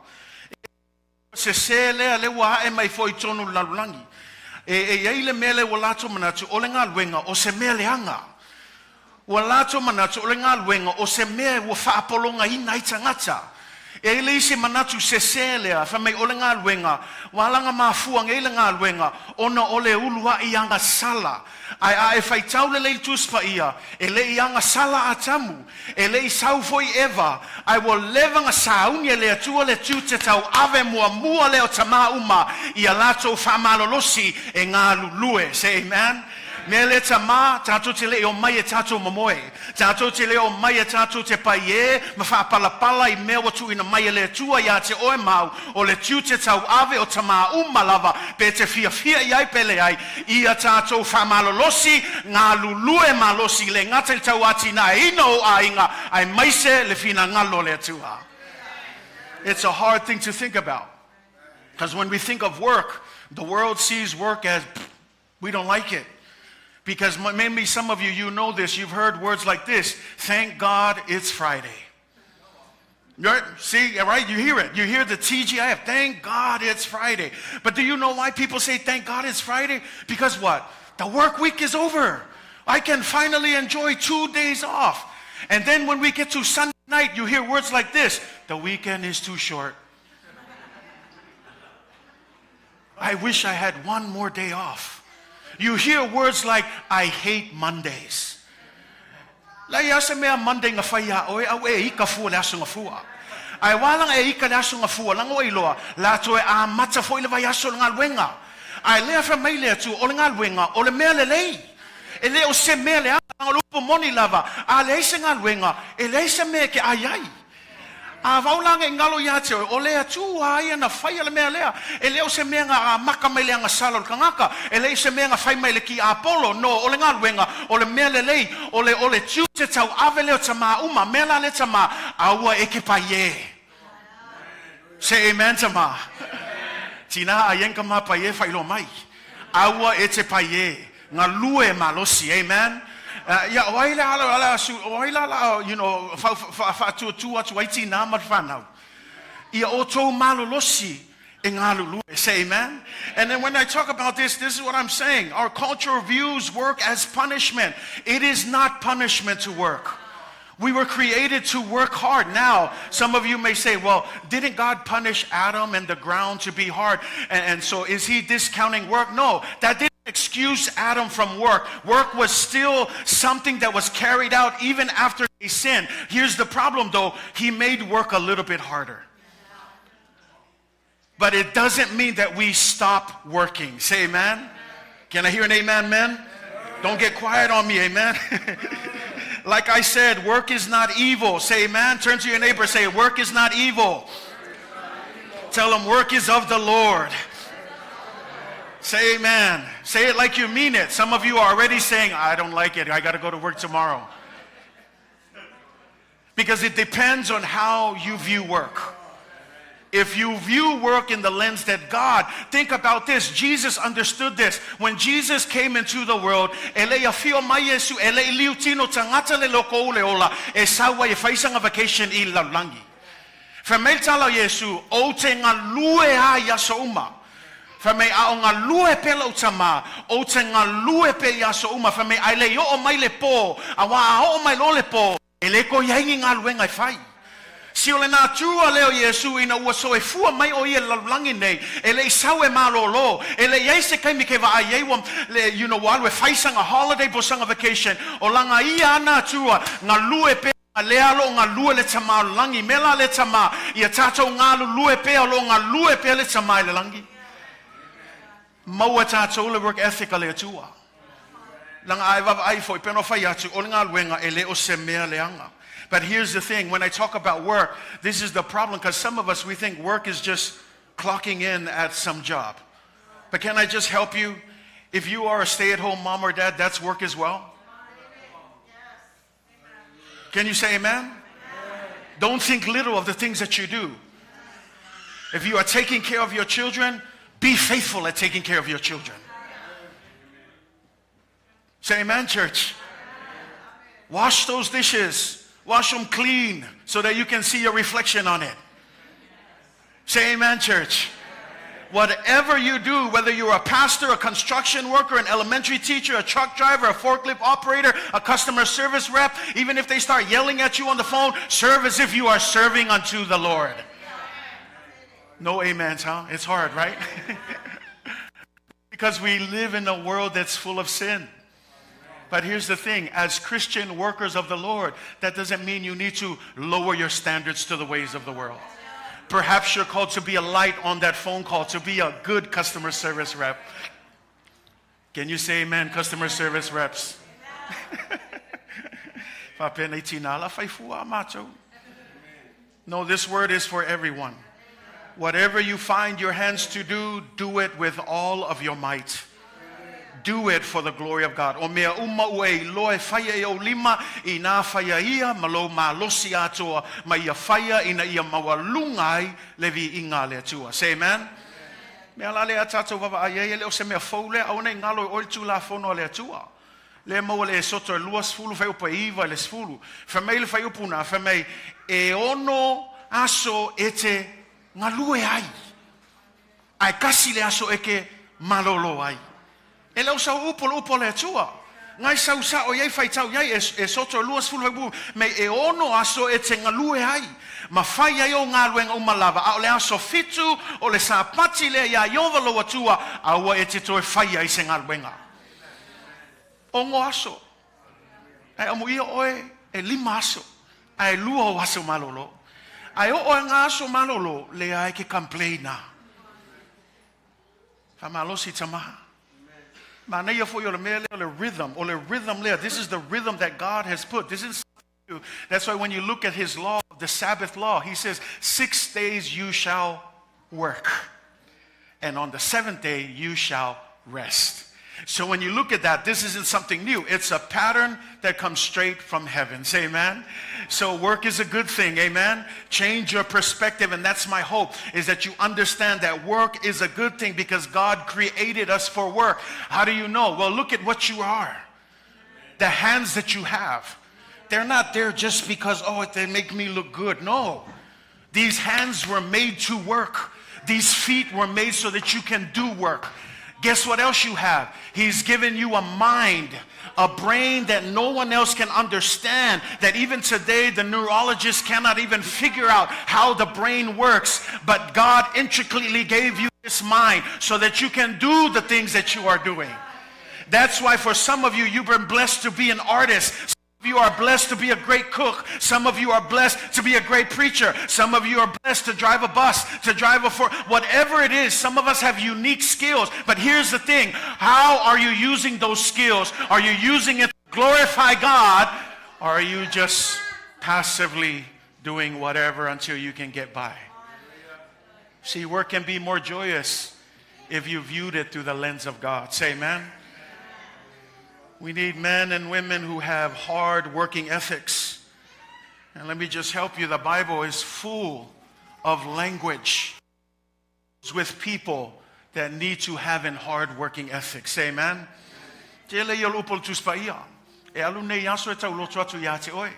Sese lea, lea ua ae mai foi i totonu o le lalolagi. E, e i ai le mea lea ua latou manatu, o le galuega, o se mea leaga. Ua latou manatu, o le galuega, o se mea ua faapologaina ai tagata. E i ai le isi manatu sese lea, fai mai o le galuega, ua alaga mafua nei le galuega, ona o le uluai agasala. Ae a e faitau lelei i le Tusi Paia, e le i agasala Atamu, e le i sau foi Eva, ae ua leva na sauni e le Atua le tiute tauave muamua lea o tamā uma i a latou faamalolosi e galulue. Say amen. Mea lea tamā, tatou te le i omai e tatou momoe. Tatou te le omai e tatou te paiē ma faapalapala i mea ua tuuina mai e le Atua iā te oe mau, o le tiute tauave o tamā uma lava, pe te fiafia i ai pe leai, ia tatou faamalolosi, galulue malosi, le gata i le tauatinaeina o aiga, aemaise le finagalo o le Atua. It's a hard thing to think about. Because when we think of work, the world sees work as we don't like it. Because maybe some of you, you know this, you've heard words like this thank God it's Friday. Right? See, right? You hear it. You hear the TGIF. Thank God it's Friday. But do you know why people say thank God it's Friday? Because what? The work week is over. I can finally enjoy 2 days off. And then when we get to Sunday night, you hear words like this: the weekend is too short. I wish I had one more day off. You hear words like, I hate Mondays. Leai a se mea Monday na fai iā oe, a ua e ika fua le aso Gafua. Ae ua ala e ika le aso Gafua, laga ua iloa, la toe amata foi le vaiaso o le galuega. Ae lea fai mai le Atua, o le galuega, o le mea lelei. E le o se mea leaga, laga o le upu moni lava, a leai se galuega, e leai se mea e te ai ai. A vau la nei galo ia te oe, o le Atua a ia na faia le mea lea. E le o se mea na amata mai le agasala o le tagata, e leai se mea na fai mai le tiapolo, no, o le galuega, o le mea lelei, o le, o le tiute tauave lea o tamā uma, mea la lea tamā, aua e ke paiē. Say amen tamā. Tinā a ienga ma paiē faailoa mai. Aua e te paiē. Galue malosi. Amen. Ia, o ai le ala, ala, su, o ai la la, you know, fa, fa, faatuatua atu ai tinā ma le whanau. Ia outou malolosi e galulue. Say amen. And then when I talk about this, this is what I'm saying. Our culture views work as punishment. It is not punishment to work. We were created to work hard. Now, some of you may say, well, didn't God punish Adam and the ground to be hard? And so is he discounting work? No, that didn't excuse Adam from work. Work was still something that was carried out even after he sinned. Here's the problem, though. He made work a little bit harder. But it doesn't mean that we stop working. Say amen. Can I hear an amen, men? Don't get quiet on me, amen. Like I said, work is not evil. Say amen. Turn to your neighbor, say, work is not evil. Tell them work is of the Lord. Say amen. Say it like you mean it. Some of you are already saying, I don't like it. I got to go to work tomorrow. Because it depends on how you view work. If you view work in the lens that God, think about this. Jesus understood this. When Jesus came into the world, e le afio mai Iesu, e le i liutino tagata le loko o le ola, e sau ai e fai sana vacation i le lalolagi. Fai mai le tala o Iesu, Ou te galue lava i aso uma. Fai mai, A o galue pea lou Tama, ou te galue pea i aso uma. Fai mai, Ae le i oo mai le po, auā a oo mai loa le po, e le toe i ai ni galuega e fai. Si o le natura lea o Iesu ina ua soifua mai o ia i le lalolagi nei, e le i sau e malōlō, e le i ai se taimi ke vaai ai ua, le, you know, ua alu e fai sana holiday po o sana vacation, o lana ia a natura, galue pea, lea lo o galue le Tama o le lagi. Mea la le Tama, ia tatou galulue pea o lo o galue pea le Tama i le lagi. Maua tatou le work ethic a le Atua. Leaga a e vaavaai foi, pei ona fai atu, o le galuega e le o se mea leaga. But here's the thing, when I talk about work, this is the problem, because some of us, we think work is just clocking in at some job. But can I just help you? If you are a stay-at-home mom or dad, that's work as well. Can you say amen? Amen? Don't think little of the things that you do. If you are taking care of your children, be faithful at taking care of your children. Say amen, church. Wash those dishes. Wash them clean so that you can see your reflection on it. Say amen, church. Whatever you do, whether you're a pastor, a construction worker, an elementary teacher, a truck driver, a forklift operator, a customer service rep, even if they start yelling at you on the phone, serve as if you are serving unto the Lord. No amens, huh? It's hard, right? Because we live in a world that's full of sin. But here's the thing, as Christian workers of the Lord, that doesn't mean you need to lower your standards to the ways of the world. Perhaps you're called to be a light on that phone call, to be a good customer service rep. Can you say amen, customer service reps? No, this word is for everyone. Whatever you find your hands to do, do it with all of your might. Do it for the glory of God. O mea uma ua e iloa e faia e ou lima, inā faia ia ma lou malosi atoa, ma ia faia ina ia maualuga ai le viiga a le Atua. Say amen. Mea la lea a tatou vaavaai ai, e le o se mea fou lea, aua ne i galo e oe le Tulafono a le Atua. Lea e maua le Esoto e 20 fuaiupu e 9 i le 10. Fai mai le fuaiupu na, fai mai, E ono aso e te galue ai, ae kasi le aso e ke malōlō ai. E le o sau upu o le upu a le Atua. Ngai sau sa'o i ai faitau i ai, e, Esoto e 20 fuaiupu, mei e ono aso e te galue ai, ma fai ai ou galuega uma lava, a o le aso fitu o le Sapati lea iā Ieova lou Atua, aua e te toe fai ai se galuega. Ono aso. Ae amuia oe e lima aso, ae lua ou aso malōlō. Ae oo e ngā aso malōlō, lea e ke complain a. Faamalosi tama. Manaia foi o le mea lea o le rhythm, o le rhythm lea. This is the rhythm that God has put. This is That's why when you look at his law, the Sabbath law, he says, 6 days you shall work, and on the seventh day you shall rest. So when you look at that, this isn't something new. It's a pattern that comes straight from heaven. Say amen. So work is a good thing. Amen. Change your perspective. And that's my hope, is that you understand that work is a good thing because God created us for work. How do you know? Well, look at what you are. The hands that you have. They're not there just because, oh, they make me look good. No. These hands were made to work. These feet were made so that you can do work. Guess what else you have? He's given you a mind, a brain that no one else can understand, that even today the neurologists cannot even figure out how the brain works. But God intricately gave you this mind so that you can do the things that you are doing. That's why for some of you, you've been blessed to be an artist. Some of you are blessed to be a great cook. Some of you are blessed to be a great preacher. Some of you are blessed to drive a bus, to drive a Ford. Whatever it is, some of us have unique skills. But here's the thing. How are you using those skills? Are you using it to glorify God? Or are you just passively doing whatever until you can get by? See, work can be more joyous if you viewed it through the lens of God. Say amen. We need men and women who have hard working ethics. And let me just help you the Bible is full of language with people that need to have an hard working ethic. Say amen. Tele ia o le upu o le Tusi Paia. E alu nei aso e tauloto atu ia te oe.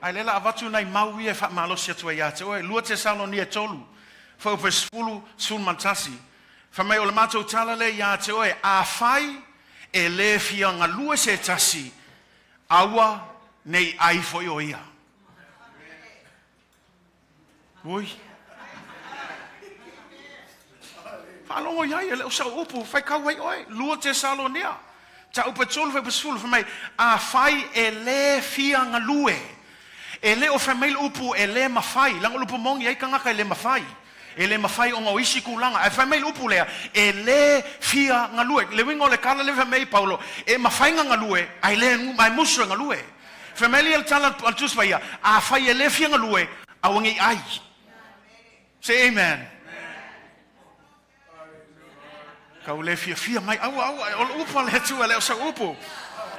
Ae lea la avatu nai mau ia e faamalosi atu ai ia te oe. 2 Tesalonia 3, fuaiupu e 10, 11. Fai mai o le matou tala lea ia te oe, afai e le fia galue se tasi, aua nei ai foi o ia. Ui. Faalogo i ai, e le o sau upu, faitau ai oe. 2 Tesalonia, taupe 3, fuaiupu 10, fai mai, afai e le fia galue. E le o fai mai le upu e le mafai, leaga o le upu moni ai tagata e le mafai. E le mafai ona o isi tulaga. Ae fai mai le upu lea, e le fia galue. Le uiga o le tala lea fai mai ai Paulo, e mafai ona galue, ae le, ae musu e galue. Fai mai le tala a le Tusi Paia, afai e le fia galue, aua ne i ai. Say amen. Kau le fiafia mai, aua, aua, o le upu a le Atua, le o sau upu.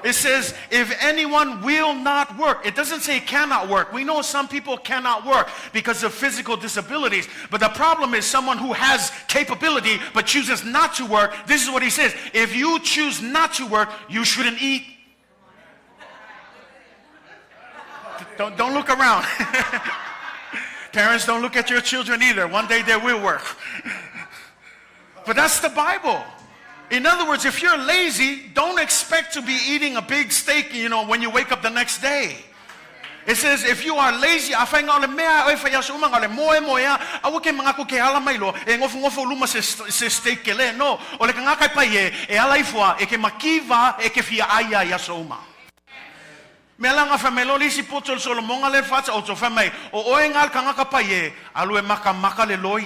It says, if anyone will not work, it doesn't say cannot work. We know some people cannot work because of physical disabilities. But the problem is someone who has capability but chooses not to work. This is what he says. If you choose not to work, you shouldn't eat. Don't, don't look around. Parents, don't look at your children either. One day they will work. But that's the Bible. In other words, if you're lazy, don't expect to be eating a big steak, you know, when you wake up the next day. It says, if you are lazy, afai nga o le mea oe fai aso uma, nga o le moe moe a, aua ke mangaku ke ala mai loa, e ngofongofo luma se, se steak ke le. No, o le kangaka e pai e, e ala ifo a, e ke makiva, e ke fia ai ai aso uma. Mea la nga fai mai loa le isi poto le Solomoga le faataoto, fai mai, o oe nga le kangaka pai e, alu e makamaka le loi.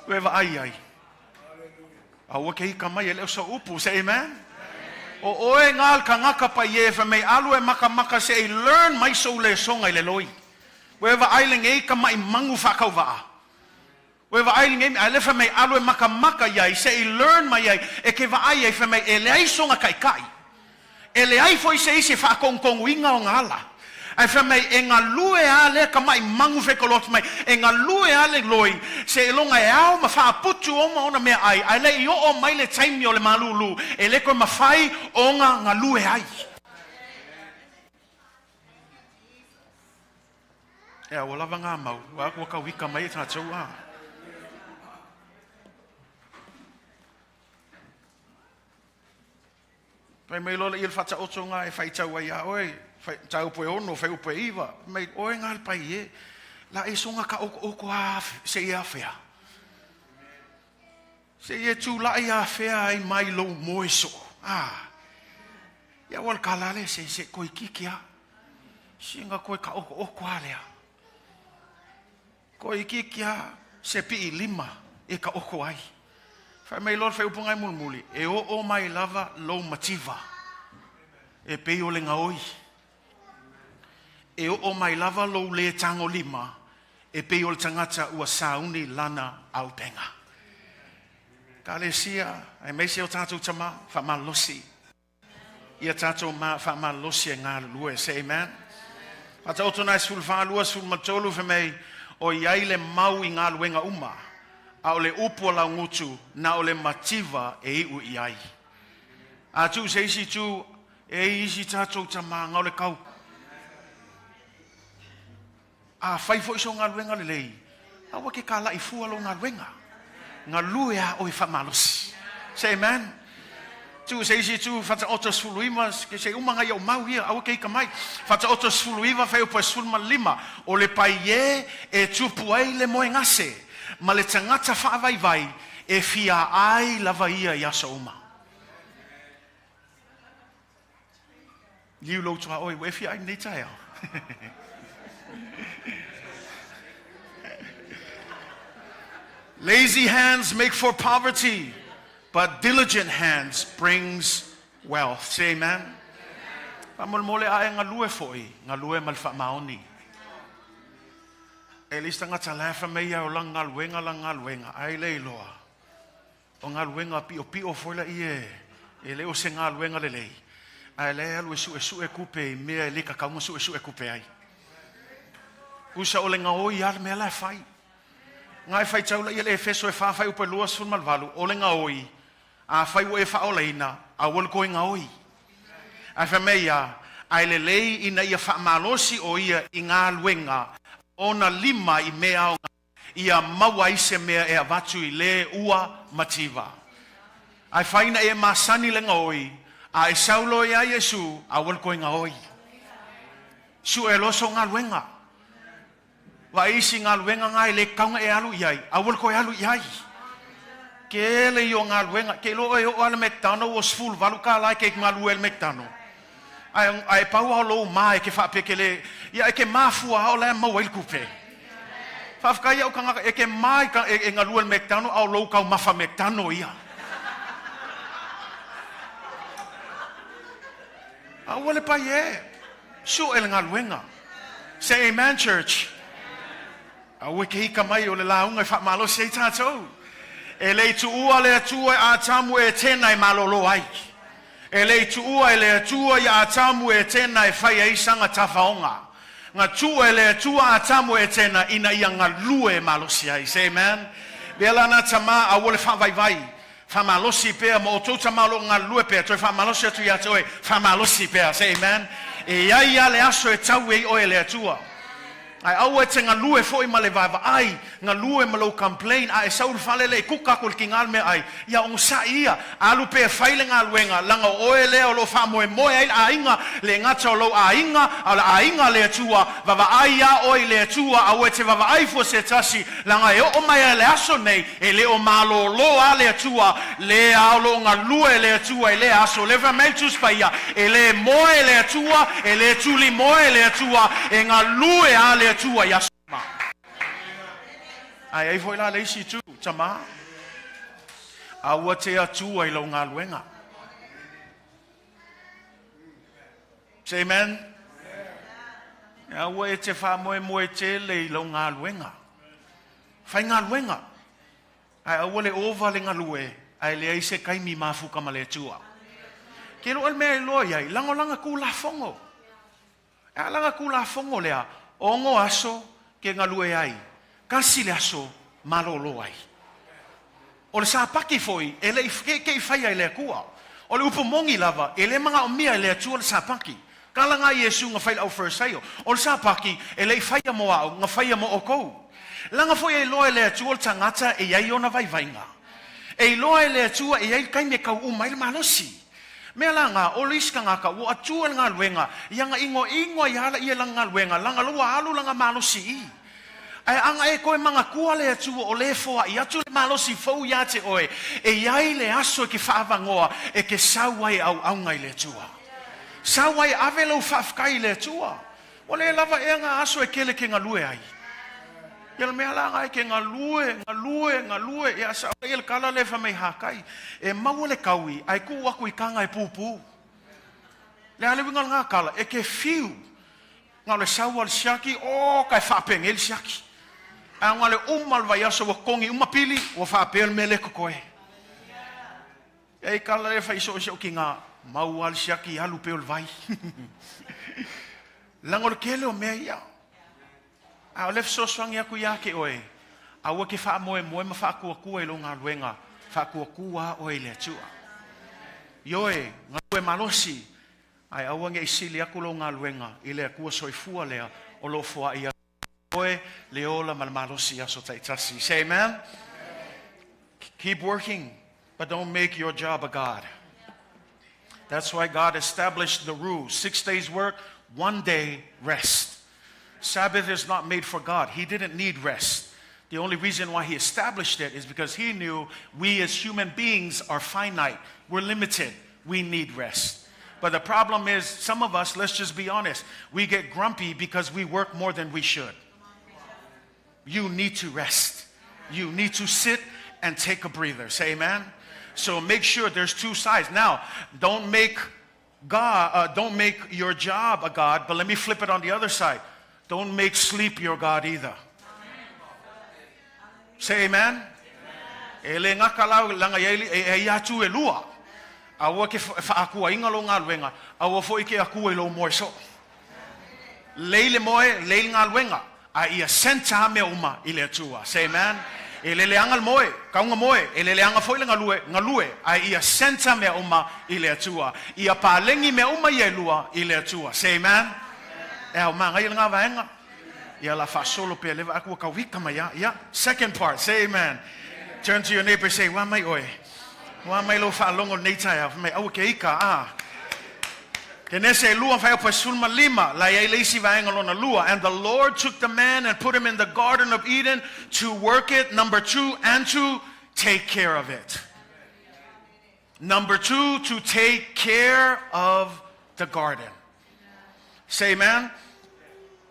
Ua e vaai ai. A ua ke ika mai e le o sa upu. Say amen. O oe nga le kangaka pai e fai mai alu e makamaka se i learn mai sou lesoga i le loi. Ua e vaai lenei ka mai mangu faakauvaa. Ua e vaai lenei mea, ae le fai mai alu e makamaka iai se i learn mai ai e ke vaai ai fai mai e leai soga kaikai. E leai foi se isi e faakongogoina ona ala. Ae fai mai, E galue a lea tama'i magu fekoloto mai, e galue a le loi, seiloga e ao ma faaputu oma ona meaai, ae le i oo mai le taimi o le malūlū, e le toe mafai ona galue ai. Ea, ua lava ngā mau, ua, ua kauika mai e tātou, ā. Fai mai loa le ia le faataotoga e faitau ai iā oe, fai, mataupu e ono, fuaiupu e iva, fai mai, oe ngā le pai e, la e soga ka okooko a se i afea. Se i e tūlaʻi afea ai mai lou moe soo. Ah. Ia ua le kala le se se koi kiki a. Singa koe ka okooko a lea. Koe ikiiki a se pii lima e ka oko ai. Fai mai loa le faaiupuga e mulimuli, e oo mai lava lou mativa e pei o le gaoi. E oo mai lava lou le tagolima e pei o le tagata ua sauni lana aupenga. Ekalesia, aemaise o tatou tama, faamalosi. Ia tatou faamalosi e galulue. Say amen. Faataoto nai 14, 23 fai mai, o i ai le mau i galuega uma, a o le upu a laugutu, na o le mativa e iu i ai. A tuu se isi itu, e i isi tatou tama, nga o le kau. A fai foi so galuega lelei, aua ke kalaʻi fua lou galuega. Galue a oe faamalosi. Say amen. Tu se isi tu Fataoto 19, ke se uma ngai au mau ia, aua ke ika mai. Fataoto 19, fuaiupu e 15, o le pai e e tupu ai le moegase, ma le tagata faavaivai e fia ai lava ia i aso uma. Liu lou tuaoi, ua e fia ai lenei taeao. Lazy hands make for poverty, but diligent hands brings wealth. Say amen. Faamolemole a e galue foi, galue ma le faamaoni. E le isi tagata la e fai mai ia o lana galuega lana galuega, ae le iloa o galuega piopio foi laia e le o se galuega lelei, ae la e alu e suesue tupe i mea e le tatau ona suesue tupe ai. Tusa o le gaoi lava le mea la e fai. Na e faitau laia le Efeso e 4 fuaiupu e 28, o le gaoi, afai ua e faaolaina, aua le toe gaoi. Ae fai mai ia, ae lelei ina ia faamalosi o ia i galuega ona lima i mea aoga, ia maua ai se mea e avatu i le ua mativa. Ae fai ina e masani le gaoi, a e sau loa iā Iesu, aua le toe gaoi. Sue loa sou galuega. Vaai isi galuega na e le tatau ona e alu i ai, aua le toe alu i ai. Tele ia o galuega, te iloa oe e oo lava i le McDonald ua $18 e te galue ai i le McDonald. Ae, ae pau lava o lou ma e te faapea e te le, ia e te ma fua lava o la e maua ai le tupe. Faafetai ia au tagata, e te ma i e, e galue i le McDonald a o lou taumafa McDonald ia. Aua le pai e, sue le galuega. Say amen church. Aua e te ika mai o le lauga e faamalosi ai tatou. E le i tuua le Atua i Atamu e Etena e malolo ai. E le i tuua e le Atua ia Atamu e Etena e fai ai sana tafaoga. Na tuu e le Atua Atamu e Etena ina ia galue e malosi ai. Say amen. Lea la na tama aua le faavaivai. Faamalosi pea ma outou tama o lo o galulue pea, toe faamalosi atu ia te oe, faamalosi pea. Say amen. E i ai lava le aso e tau ai oe e le Atua. Ae aua e te galue foi ma le vaavaai, galue ma lou complain, a e sau i le fale lea e kuka atu i le tiga le meaai, ia onosai ia, alu pea e fai le galuega, leaga o oe lea o lo o faamoemoe ai le aiga, le gata o lou aiga, a o le aiga a le Atua, vaavaai ia oe i le Atua, aua e te vaavaai fua se tasi, leaga e oo mai lava i le aso nei, E le o malōlō a le Atua, lē a o lo o galue le Atua i lea aso. Lea fai mai le Tusi Paia, E lē moe le Atua, e lē tuli moe le Atua, e galue a le Atua i aso uma. Ae ai foi la le isi itu, tamā, aua te Atua i lau galuega. Say amen. Aua e te faamoemoe tele i lau galuega. Faigaluega, ae aua le ova le galue ae leai se taimi mafuta ma le Atua. Ke loa le mea e loa iai, lagolaga Tulafono. E a laga Tulafono lea, ono aso ke galue ai, kasi le aso malolo ai. O le Sapati foi, e le i ke i faia e le Atua. O le upu moni lava, e le manaomia e le Atua le Sapati. Tala na Iesu na fai le au Farisaio, O le Sapati, e le i faia mo au, na faia mo oukou. Laga foi e iloa e le Atua le tagata e i ai ona vaivaiga. E iloa e le Atua e i ai le taimi e kau uma ai le malosi. Mea la na, o le isi tagata ua atua le galuega, ia na inoino ai ala ia i lana galuega, laga loa alu lana malosi i. Ae ana e toe manatua le Atua o lē foaʻi atu le malosi fou iā te oe, e i ai le aso e ke faaavanoa e ke sau ai e auauna i le Atua. Sau ai e ave lou faafetai i le Atua. Ua le lava ea ngā aso e kele ke galue ai. Ia le mea la nga e ke galue, galue, galue, ia sa ia le kala le fa mai hakai. E maua le kaui, ae tuu aku i kanga e pūpū. Le a le uiga o le ngā kala, e ke fiu. Na o le sau a le siaki, oh, ka e faapenge le siaki. Ae ona le uma o le vaiaso ua togi uma pili, ua faapea le mea lea e totoe. E kala le fai so o se tina, mau lava le siaki alu pea o le vai. Leaga o le tele o mea ia. A o le fesoasoani atu ia te oe, aua e te faamoemoe ma faatuatua i lou galuega, faatuatua lava oe i le Atua. Ioe, galue malosi, ae aua ne i sili atu lou galuega i le Atua soifua lea o lo o foai atu oe le ola ma le malosi i aso taitasi. Say amen. Keep working, but don't make your job a God. That's why God established the rule 6 days work, 1 day rest. Sabbath is not made for God. He didn't need rest. The only reason why he established it is because he knew we as human beings are finite. We're limited. We need rest. But the problem is, some of us, let's just be honest, we get grumpy because we work more than we should. You need to rest. You need to sit and take a breather. Say amen. So make sure there's two sides. Now, don't make God, don't make your job a God, but let me flip it on the other side. Don't make sleep your God either. Say amen. E le gata la leaga e i ai atu e lua. Aua e te faakuaina lou galuega, aua foi e te akua i lou moe soo. Lei le moe, lei le galuega, a ia centre mea uma i le Atua. Say amen. E le leaga le moe, tau na moe, e le leaga foi le galue, galue, a ia centre mea uma i le Atua. Ia paleni mea uma ia e lua i le Atua. Say amen. E ao manaia lena vaega. Ia la faasolo pea leva aku ua tau ika mai a. Ia, second part, say amen. Turn to your neighbor say, Ua mai oe. Ua mai lou faalogo lenei taeao. Fai mai, aua ke ika, a. Kenese e lua fuaiupu 15, la e i ai le isi vaega lona lua. And the Lord took the man and put him in the garden of Eden to work it, number two, and to take care of it. Number two, to take care of the garden. Say amen.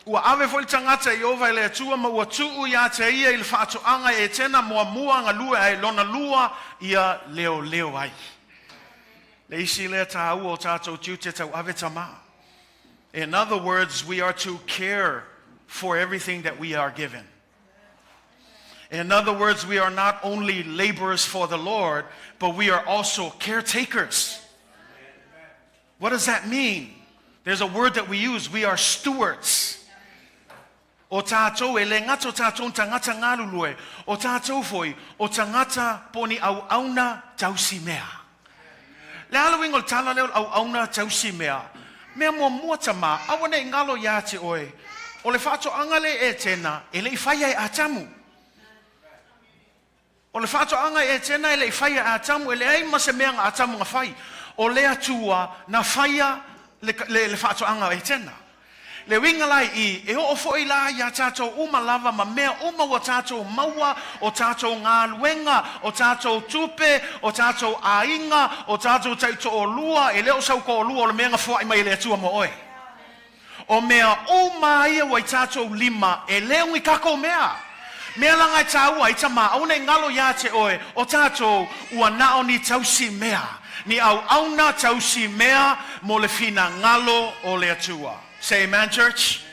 Ua ave foi le tagata i Ieova e le Atua ma ua tuu iā te ia i le faatoaga e Etena muamua galue ai lona lua ia leoleo ai. Le isi lea tāua o tātou tiute tauave tamā. In other words, we are to care for everything that we are given. In other words, we are not only laborers for the Lord, but we are also caretakers. What does that mean? There's a word that we use. We are stewards. O tātou, e le gata o tātou tagata galulue, o tātou foi, o tagata po o ni auauna tausi mea. Le a le uiga o le tala lea o le auauna tausi mea? Mea muamua tamā, aua ne i galo iā te oe, o le faatoaga le Etena e le i faia e Atamu. O le faatoaga i Etena e le i faia e Atamu, e leai ma se mea na Atamu na fai. O le Atua na faia le, le, le faatoaga o Etena. Le uiga la i i, e oo foi la iā tātou uma lava ma mea uma ua tātou maua, o tātou galuega, o tātou tupe, o tātou aiga, o tātou taitoalua, e le o sau toalua o le mea na foai mai e le Atua mo oe. O mea uma ia ua i tātou lima, e le o ni kākou mea. Mea laga e tāua ai tamā, aua ne i galo iā te oe, o tātou, ua na o ni tausi mea, ni auauna tausi mea mo le finagalo o le Atua. Say amen, church.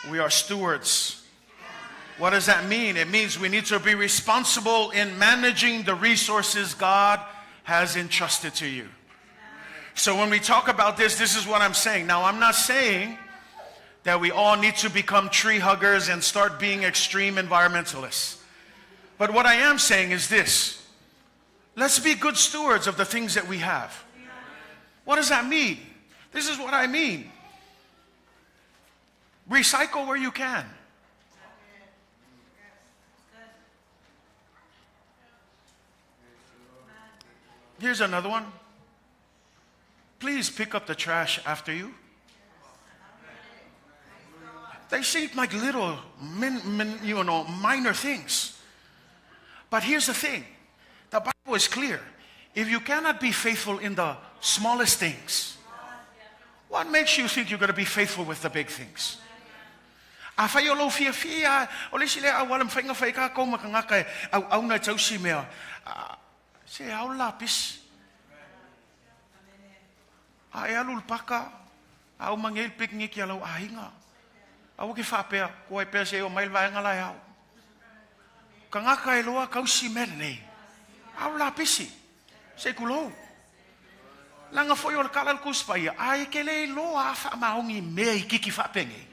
We are stewards. What does that mean? It means we need to be responsible in managing the resources God has entrusted to you. So when we talk about this, this is what I'm saying. Now, I'm not saying that we all need to become tree huggers and start being extreme environmentalists. But what I am saying is this. Let's be good stewards of the things that we have. What does that mean? This is what I mean. Recycle where you can. Here's another one. Please pick up the trash after you. They seem like little, min, min, minor things. But here's the thing. The Bible is clear. If you cannot be faithful in the smallest things, what makes you think you're going to be faithful with the big things? Afai o lou fiafia, o le isi lea auala e mafai ona fai ai kākou ma tagata e auauna e tausi mea, se ao le lapisi. A e alu i le paka, a uma nei le pikiniki a lou aiga. Aua ke faapea, ko ai pea se i oo mai le vaega la e ao. Tagata e loa tausi mea lenei. Ao le lapisi, se i tulou. Leaga foi o le tala a le Tusi Paia, a e te le iloa a faamaoni mea itiiti faapenei,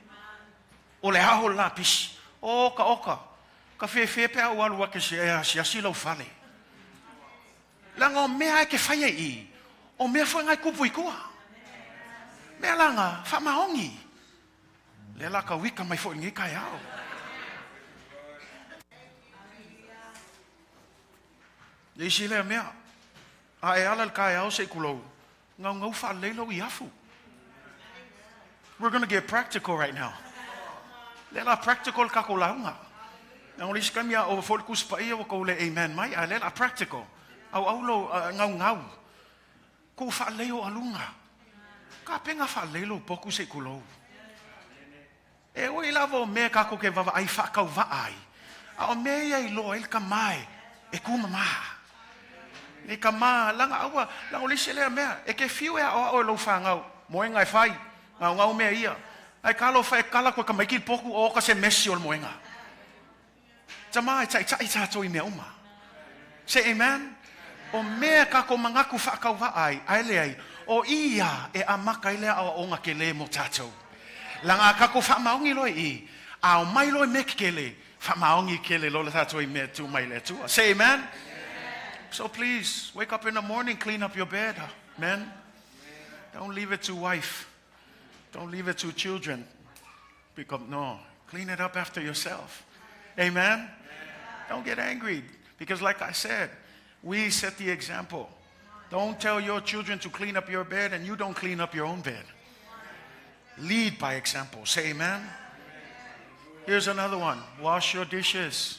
o le ao o le lapisi. Oka oka, ka fefe pe a ou alu ake se e asiasi lou fale. Leaga o mea e te faia i i, o mea foi na e tupu i tua. Mea laga, faamaoni. Lea la ka uika mai foi i lenei taeao. Le isi lea mea, a e ala i le taeao se i kulou, gaugau faalelei lou iafu. We're gonna get practical right now. Lea la practical le tatou lauga. Leaga o le isi taimi a ova foi le Tusi Paia ua tou le amen mai, ae lea la practical. Auau lou gaugau. Kou faalelei ou aluga. Kapena faalelei lou potu se i kulou. E ui lava o mea kākou ke vaavaai faatauvaa ai, a o mea ia i loa ai le kamā e kūmamā. Nei kamā, laga aua, laga o le isi lea mea, e ke fiu e aʻoaʻo e lou whanau, moenga e fai, ngaungau mea ia. Ae talofa e kala koe kamaiki le poku o oka se mesi o le moenga. Tamā e taʻitaʻi tātou i mea uma. Say amen. O mea kako mangaku whaakauwa ai, ai le ai, o ia e amaka i le aoaoga kelē mo tātou. Laga a kako whaamaongi loa i, a o mai loa i mea kekele, whaamaongi kele loa le tātou i mea tū mai le Atua. Say amen. So please, wake up in the morning, clean up your bed, men. Don't leave it to wife. Don't leave it to children. Because, no, clean it up after yourself. Amen? Don't get angry. Because like I said, we set the example. Don't tell your children to clean up your bed and you don't clean up your own bed. Lead by example. Say amen. Here's another one. Wash your dishes.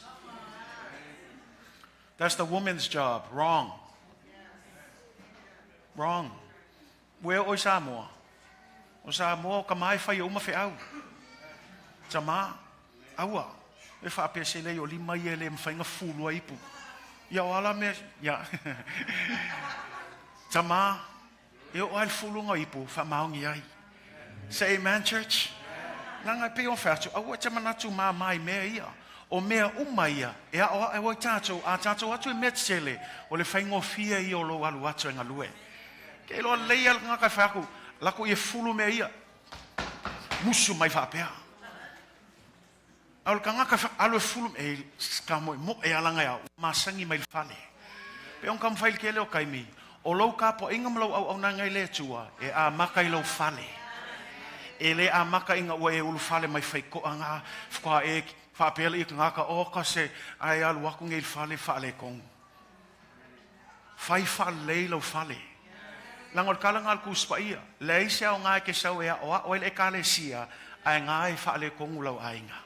That's the woman's job. Wrong. Wrong. Ua e oo i Samoa. O Samoa o ka mae fai o uma feau. Tamā, aua, e faapea se lei o lima ia e le mafai ona fulu ai ipu. Ia o ala mea, ia. Tamā, e oo lava i le fuluga o ipu, faamaoni ai. Say amen, church. Leaga e pei ona fai atu, aua e te manatu māmā i mea ia. O mea uma ia, e aʻoaʻo ai tātou, a tātou atu i mea tetele, o le faigofie ia o lou alu atu e galue. Ke iloa lelei ia le tagata e fai atu, lako ia fulu mea ia. Musu mai faapea. A o le tagata e alu e fulu, e ka moemoe a laga e au, masani mai le fale. Pe on taumafai le tele o taimi, o lou tapuaiga ma lou auaunaga i le Atua, e amata i lou fale. E le amata ina ua e ulufale mai faitoaga, faatoa e faapea lea i tagata, oka se, ae alu atu nei i le fale faaletonu. Fai faalelei lou fale. Leaga o le tala lena a le Tusi Paia, leai se aoga e te sau e aʻoaʻo ai le Ekalesia, ae na e faaletonu lau aiga.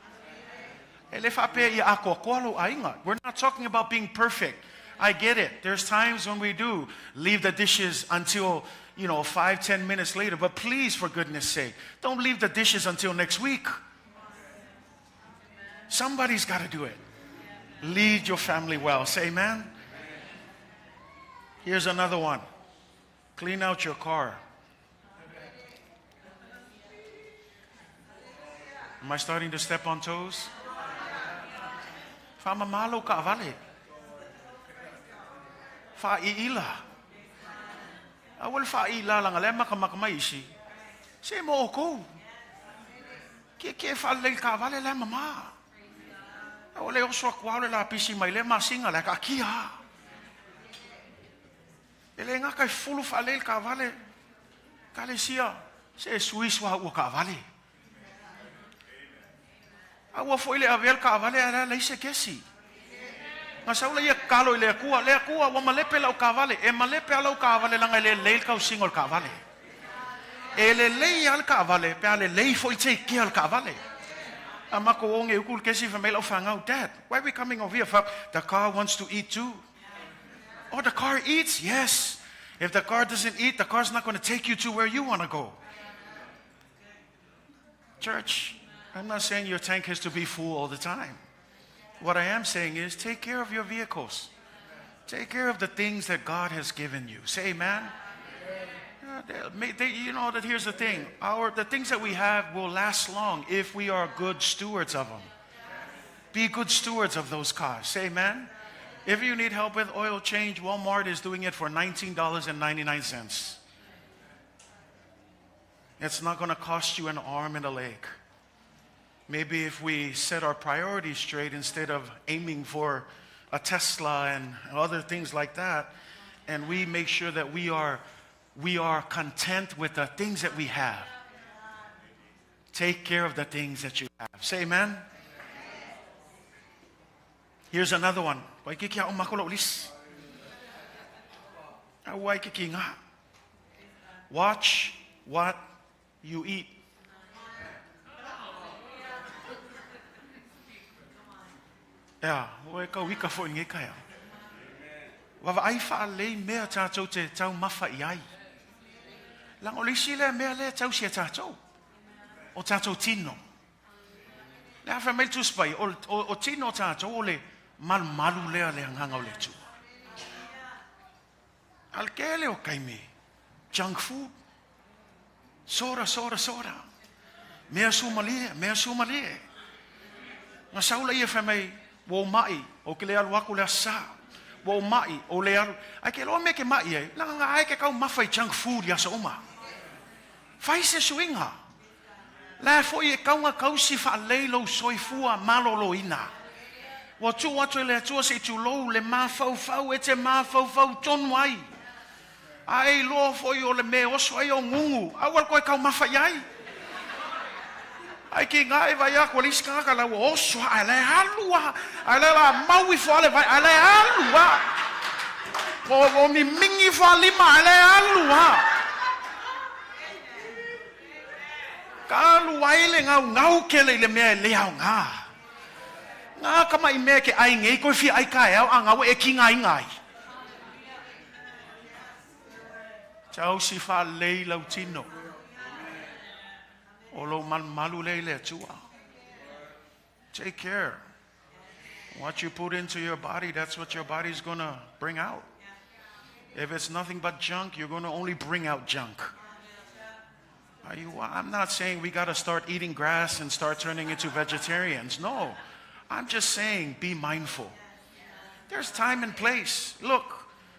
E le faapea ia atoatoa lou aiga. We're not talking about being perfect. I get it. There's times when we do leave the dishes until, you know, 5, 10 minutes later. But please, for goodness sake, don't leave the dishes until next week. Somebody's got to do it. Lead your family well. Say amen. Here's another one. Clean out your car. Am I starting to step on toes? Faamamā lou kaavale. Faaiila. Aua le faaiila laga lea makamaka mai isi. Se mo oukou. Kiekie faalelei le taavale la e mamā. Aua le oso atu lava o le lapisi mai lea masina la e taatia lava. E le gata e fulu faalelei le taavale, Ekalesia, se e sui suauu o taavale. Aua foi le avea le taavale ae la leai se kesi. Na sau laia tatalo i le Atua, Le Atua, ua malepe lau taavale. E malepe lava lau taavale leaga e lelei le tausiga o le taavale. E lelei lava le taavale pe a lelei foi le take care o le taavale. A matou o nei utu le kesi fai mai lau fanau, Dad, why we coming over here? Fai atu, The car wants to eat too. Oh, the car eats? Yes. If the car doesn't eat, the car's not going to take you to where you want to go. Church, I'm not saying your tank has to be full all the time. What I am saying is take care of your vehicles. Take care of the things that God has given you. Say amen. They, you know that here's the thing. Our, the things that we have will last long if we are good stewards of them. Be good stewards of those cars. Say amen. If you need help with oil change, Walmart is doing it for $19.99. It's not going to cost you an arm and a leg. Maybe if we set our priorities straight instead of aiming for a Tesla and other things like that, and we make sure that we are, we are content with the things that we have. Take care of the things that you have. Say amen. Here's another one. Waikiki a umako lau lisi. A waikiki ngā. Watch what you eat. Ea, ua e kauika foi i lenei taeao. Vaavaai faalelei mea tatou te taumafa i ai. Leaga o le isi lea mea lea e tausi e tatou, o tatou tino. Lea fai mai le Tusi Paia, o, o, o tino o tatou o le malumalu lea le agaga o le Atua. A o le tele o taimi, junk food, soda, soda, soda, mea suamalie, mea suamalie. Na sau laia fai mai, Ua ou maʻi, ou te le alu aku i le Aso Sa. Ua ou maʻi, ou le alu. Ae ke iloa mea e te maʻi ai, leaga na e te taumafa i junk food i aso uma. Fai se suiga. La foi e tatau ona tausi faalelei lou soifua maloloina. Ua tuu atu e le Atua se i tulou le mafaufau e te mafaufau tonu ai. A e iloa foi o le mea e oso ai ou gugu, aua le toe taumafa i ai. Ai ki ngā e vai aku a le isi tagata la ua oso ae la e alu a, ae la la mau ifo a le vai, ae la e alu a. Ua mimingi ifo a lima, ae la e alu a. Ka alu ai le gaugau kele i le mea e le aoga. Ngā tamaʻi mea e ke ʻai nei koe fia ʻai taeao a ngau e kigaina ai. Tausi faalelei lau tino. O lou malumalu lea i le Atua. Take care. What you put into your body, that's what your body's gonna bring out. If it's nothing but junk, you're gonna only bring out junk. Are you, I'm not saying we gotta start eating grass and start turning into vegetarians. No. I'm just saying be mindful. There's time and place. Look,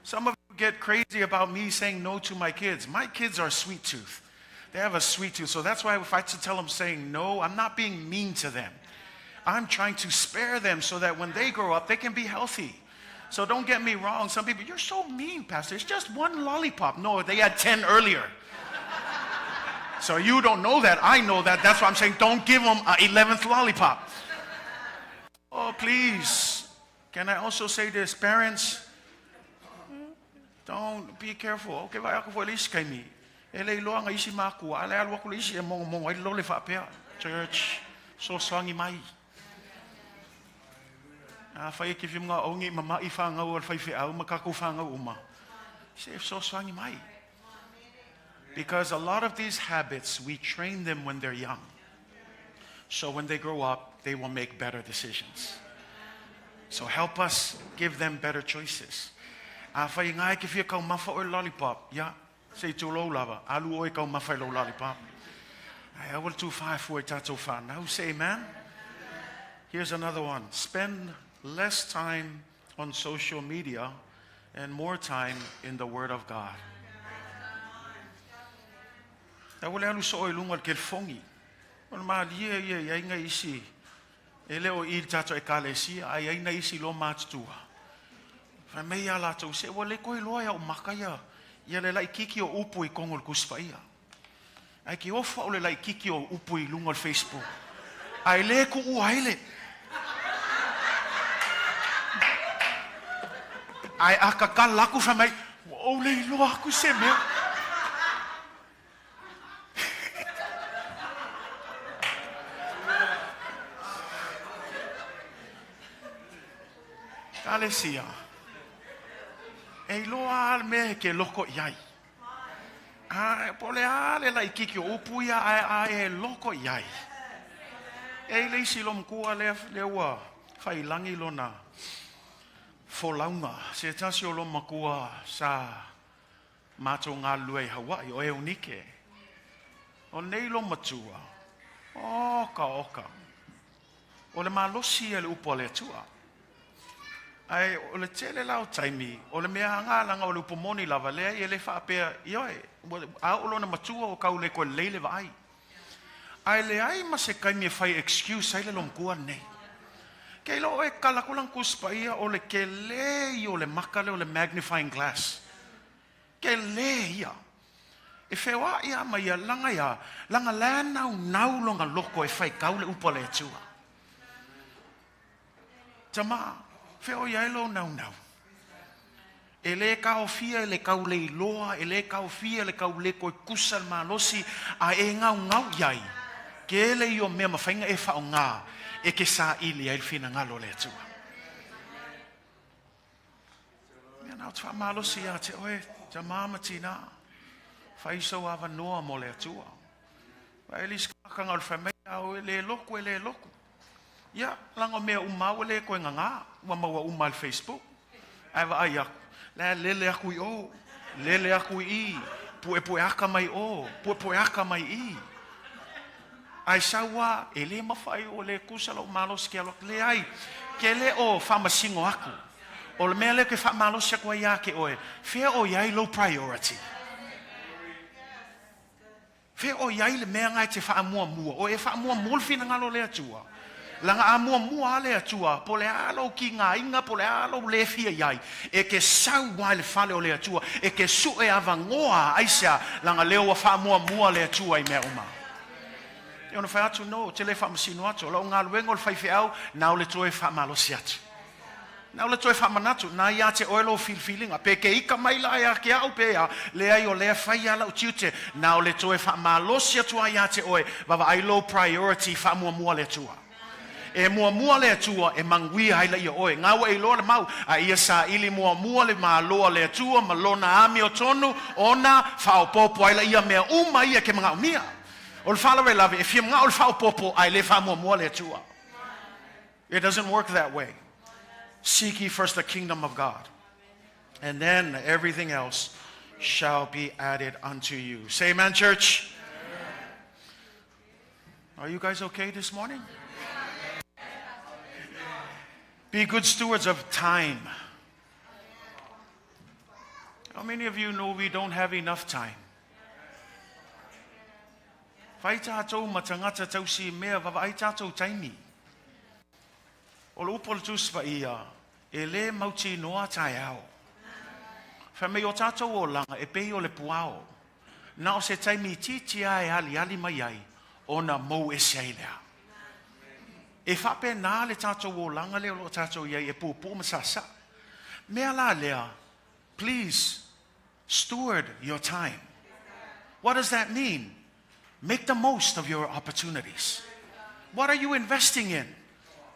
some of you get crazy about me saying no to my kids. My kids are sweet tooth. They have a sweet tooth. So that's why if I to tell them saying no, I'm not being mean to them. I'm trying to spare them so that when they grow up, they can be healthy. So don't get me wrong. Some people, you're so mean, Pastor. It's just one lollipop. No, they had 10 earlier. So you don't know that. I know that. That's why I'm saying don't give them an 11th lollipop. Oh, please. Can I also say this? Parents, don't be careful. Okay, vai aku foi le isi kaimi. E le iloa nga isi makua, a le alu aku le isi e mongomongo ai lole faapea. Church, sosoagi mai. A fai e ke fia mga ongi ma mai whangau o le whaiwheau ma kakou whangau uma. Se sosoagi mai. Because a lot of these habits, we train them when they're young. So when they grow up, they will make better decisions. So help us give them better choices. A fai ngai ke fia taumafa o lollipop, ia, se i tūlou lava, alu oe taumafa i lou lollipop. Ai aua le tū fua i tātou whānau, say amen. Here's another one. Spend less time on social media and more time in the Word of God. Aua le alu soo i luga o le kelefogi. O le malie ia i ai nai isi e le o i le tātou ekalesia, a i ai nai isi loa matutua. Fai mai ia latou, se ua le koe iloa ia o maka ia, ia le laititi o upu i totonu o le Tusi Paia. Ae ke ofo au le laititi o upu i luga o le Facebook. Ae le tuua ai le. Ae a tatala aku fai mai, ua ou le iloa aku se mea. Ekalesia, e iloa a le mea e ke loko i ai. A, po o le a le laititi o upu ia ae a e loko i ai. E i le isi lomatua lea, lea ua faiilagi lona folauga, se tasi o lomatua sa matou galulue ai i Hawaii, o Eunike. O nei lomatua, oka oka, o le malosi ia i le upu a le Atua. Ae o le tele la o taimi, o le mea aga leaga o le upu moni lava, leai e le faapea, ioe, a oo lona matua ua tau le toe lelei le vaai. Ae leai ma se taimi e fai excuse ai le lomatua lenei. Ke iloa oe e kala atu lana Tusi Paia o le kele ia o le maka lea o le magnifying glass. Kele ia. E feoai a ma ia laga ia, laga la e naunau lona loto e faitau le upu a le Atua. Tama, feoi ai lou naunau. E le taofia e le tau le iloa, e le taofia e le tau le toe tusa le malosi, a e gaugau i ai, kele ia o mea mafai ona e faaaoga e ke saili ai le finagalo o le Atua. Mea na o te faamalosi ia te oe, tama ma tina, fai sou avanoa mo le Atua. Vaai le isi tagata o le fai mai, a o e le loku, e le loku. Ia, leaga o mea uma lava ua le toe gagā, ua maua uma lava i le Facebook. Ae vaai aku, la e lele aku i o, lele aku i i, puepue aka mai o, puepue aka mai i. Ae sau a, e le mafai ua le tusa lou malosi ke alu atu. Leai, ke le o faamasino aku. O le mea lea ke faamalosi atu ai ia te oe, fea o i ai lou priority? Fea o i ai le mea na e te faamuamua? O e faamuamua le finagalo o le Atua? Leaga a muamua lava le Atua, po o le a lou tigaina, po o le a lou le fia i ai, e te sau lava i le fale o le Atua, e te sue avanoa, aisea? Leaga lea ua faamuamua le Atua i mea uma. E ono fai atu, No, ou te le faamasino atu, o lau galuega o le faifeau, na o le toe faamalosi atu. Na o le toe faamanatu, na ia te oe lou filifiliga, pe ke ika mai la ia te au pe a, leai o lea fai a lau tiute, na o le toe faamalosi atu a ia te oe, vaavaai lou priority faamuamua le Atua. E muamua le Atua e manuia ai laia oe. Na ua e iloa le mau, a ia saili muamua le Malo a le Atua ma Lona amiotonu ona faaopoopo ai laia mea uma ia ke manaomia. O le faalavelave, e fia manao le faaopoopo ae le faamuamua le Atua. It doesn't work that way. Seek ye first the kingdom of God, and then everything else shall be added unto you. Say amen, church. Are you guys okay this morning? Be good stewards of time. How many of you know we don't have enough time? Fai tātou ma tagata tausi mea vaavaai tātou taimi. O le upu a le Tusi Paia, e lē mautinoa taeao. Fai mai o tātou olaga e pei o le puao, na o se taimi itiiti lava e aliali mai ai ona mou ese ai lea. E faapena le tātou olaga lea o lo o tātou i ai e puupuu ma saasaa. Mea la lea, please steward your time. What does that mean? Make the most of your opportunities. What are you investing in?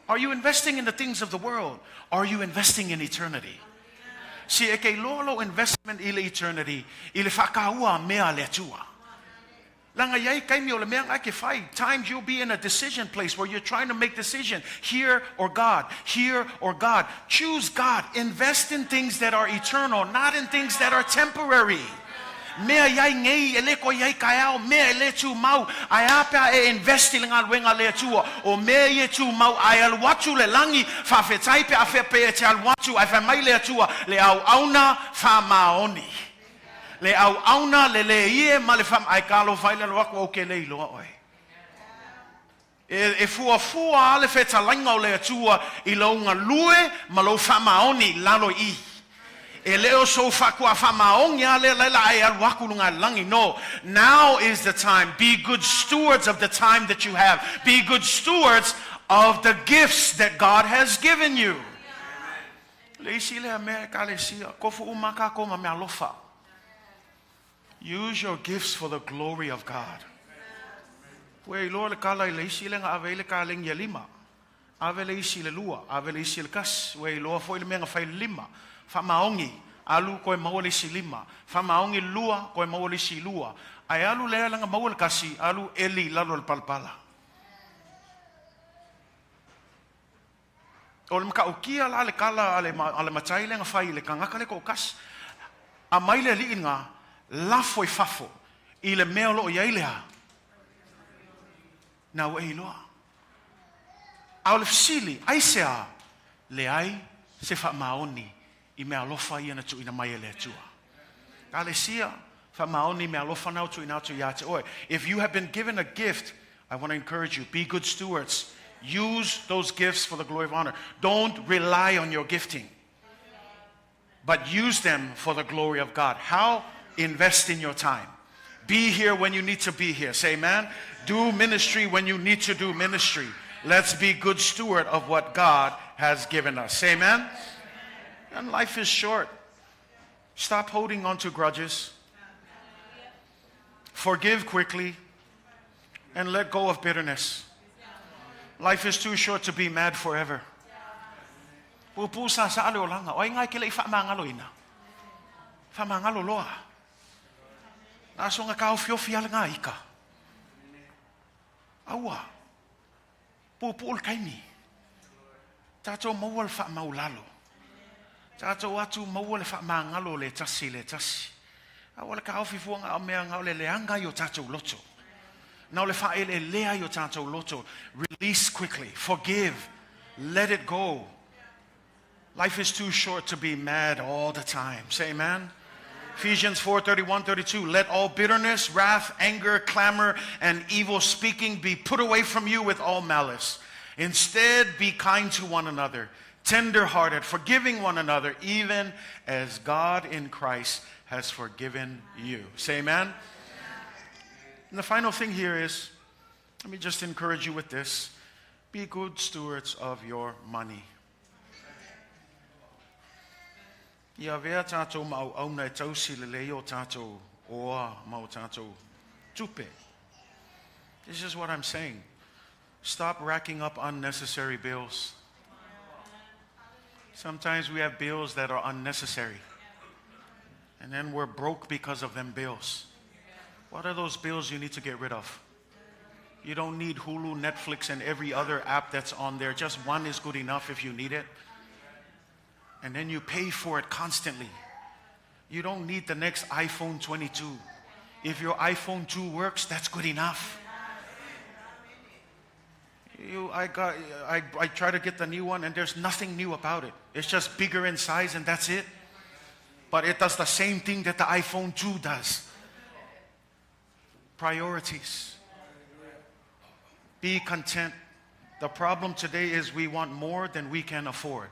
Are you investing in the things of the world? Are you investing in eternity? See, e ke iloa lou investment i le eternity, i le faataua mea a le Atua. Leaga e i ai taimi o le mea na e ke fai. Times you'll be in a decision place where you're trying to make decision, here or God, here or God. Choose God. Invest in things that are eternal, not in things that are temporary. Mea i ai nei e le koe i ai taeao, mea e le tumau, ae a pe a e invest i le galuega a le Atua, o mea ia e tumau, ae alu atu le lagi, faafetai pe a fea pe e te alu atu, ae fai mai le Atua, le auauna faamaoni. Le auauna le le ie ma le faam, ae talofa ai le alo atu, ou ke le iloa oe. E, e fuafua a le fetalaiga o le Atua i lou galue ma lou faamaoni lalo i i. E le o sou faatuā faamaoni a lea laila ae alu aku luga lagi. No, now is the time. Be good stewards of the time that you have. Be good stewards of the gifts that God has given you. Le isi lea mea Ekalesia, tofu uma kākou ma mea alofa. Use your gifts for the glory of God. Ua e iloa le kala i le isi lea na ave ai le kalegi e lima. Ave le isi i le lua, ave le isi i le kasi. Ua e iloa foi le mea na fai i le lima. Faamaoni, alu koe maua le isi lima. Faamaoni le lua, koe maua le isi lua. Ae alu lea lea na maua le kasi, alu eli i lalo o le palapala. O le matautia la le tala a le, a le matai lea na fai i le tagata lea toatasi. Aumai le alii lena, lafo i fafo i le mea o lo o i ai le a? Na ua e iloa. A o le fesili, aisea? Leai se faamaoni i meaalofa ia na tuuina mai e le Atua. Ekalesia, faamaoni i meaalofa na ua tuuina atu ia te oe. If you have been given a gift, I want to encourage you, be good stewards. Use those gifts for the glory of honor. Don't rely on your gifting, but use them for the glory of God. How? Invest in your time. Be here when you need to be here. Say amen. Do ministry when you need to do ministry. Let's be good steward of what God has given us. Say amen. And life is short. Stop holding on to grudges. Forgive quickly and let go of bitterness. Life is too short to be mad forever. Puupuu saasaa le olaga. O ai na e ke le i faamagaloina? Faamagalo loa. Na soga taofiofi lava lena ika. Aua. Puupuu le taimi. Tatou maua le faamaulalo. Tatou atu maua le faamagalo o le tasi i le tasi. Aua le taofi fua na o mea na o le leaga i o tatou loto. Na o le faaeleelea i o tatou loto. Release quickly. Forgive. Let it go. Life is too short to be mad all the time. Say amen. Ephesians 4 31, 32. Let all bitterness, wrath, anger, clamor, and evil speaking be put away from you with all malice. Instead, be kind to one another, tender-hearted, forgiving one another, even as God in Christ has forgiven you. Say amen. And the final thing here is let me just encourage you with this be good stewards of your money. Ia avea tatou ma auauna e tausi lelei o tatou oa ma o tatou tupe. This is what I'm saying. Stop racking up unnecessary bills. Sometimes we have bills that are unnecessary. And then we're broke because of them bills. What are those bills you need to get rid of? You don't need Hulu, Netflix, and every other app that's on there. Just one is good enough if you need it. And then you pay for it constantly. You don't need the next iPhone 22. If your iPhone 2 works, that's good enough. You, I, got, I, I try to get the new one, and there's nothing new about it. It's just bigger in size, and that's it. But it does the same thing that the iPhone 2 does. Priorities. Be content. The problem today is we want more than we can afford.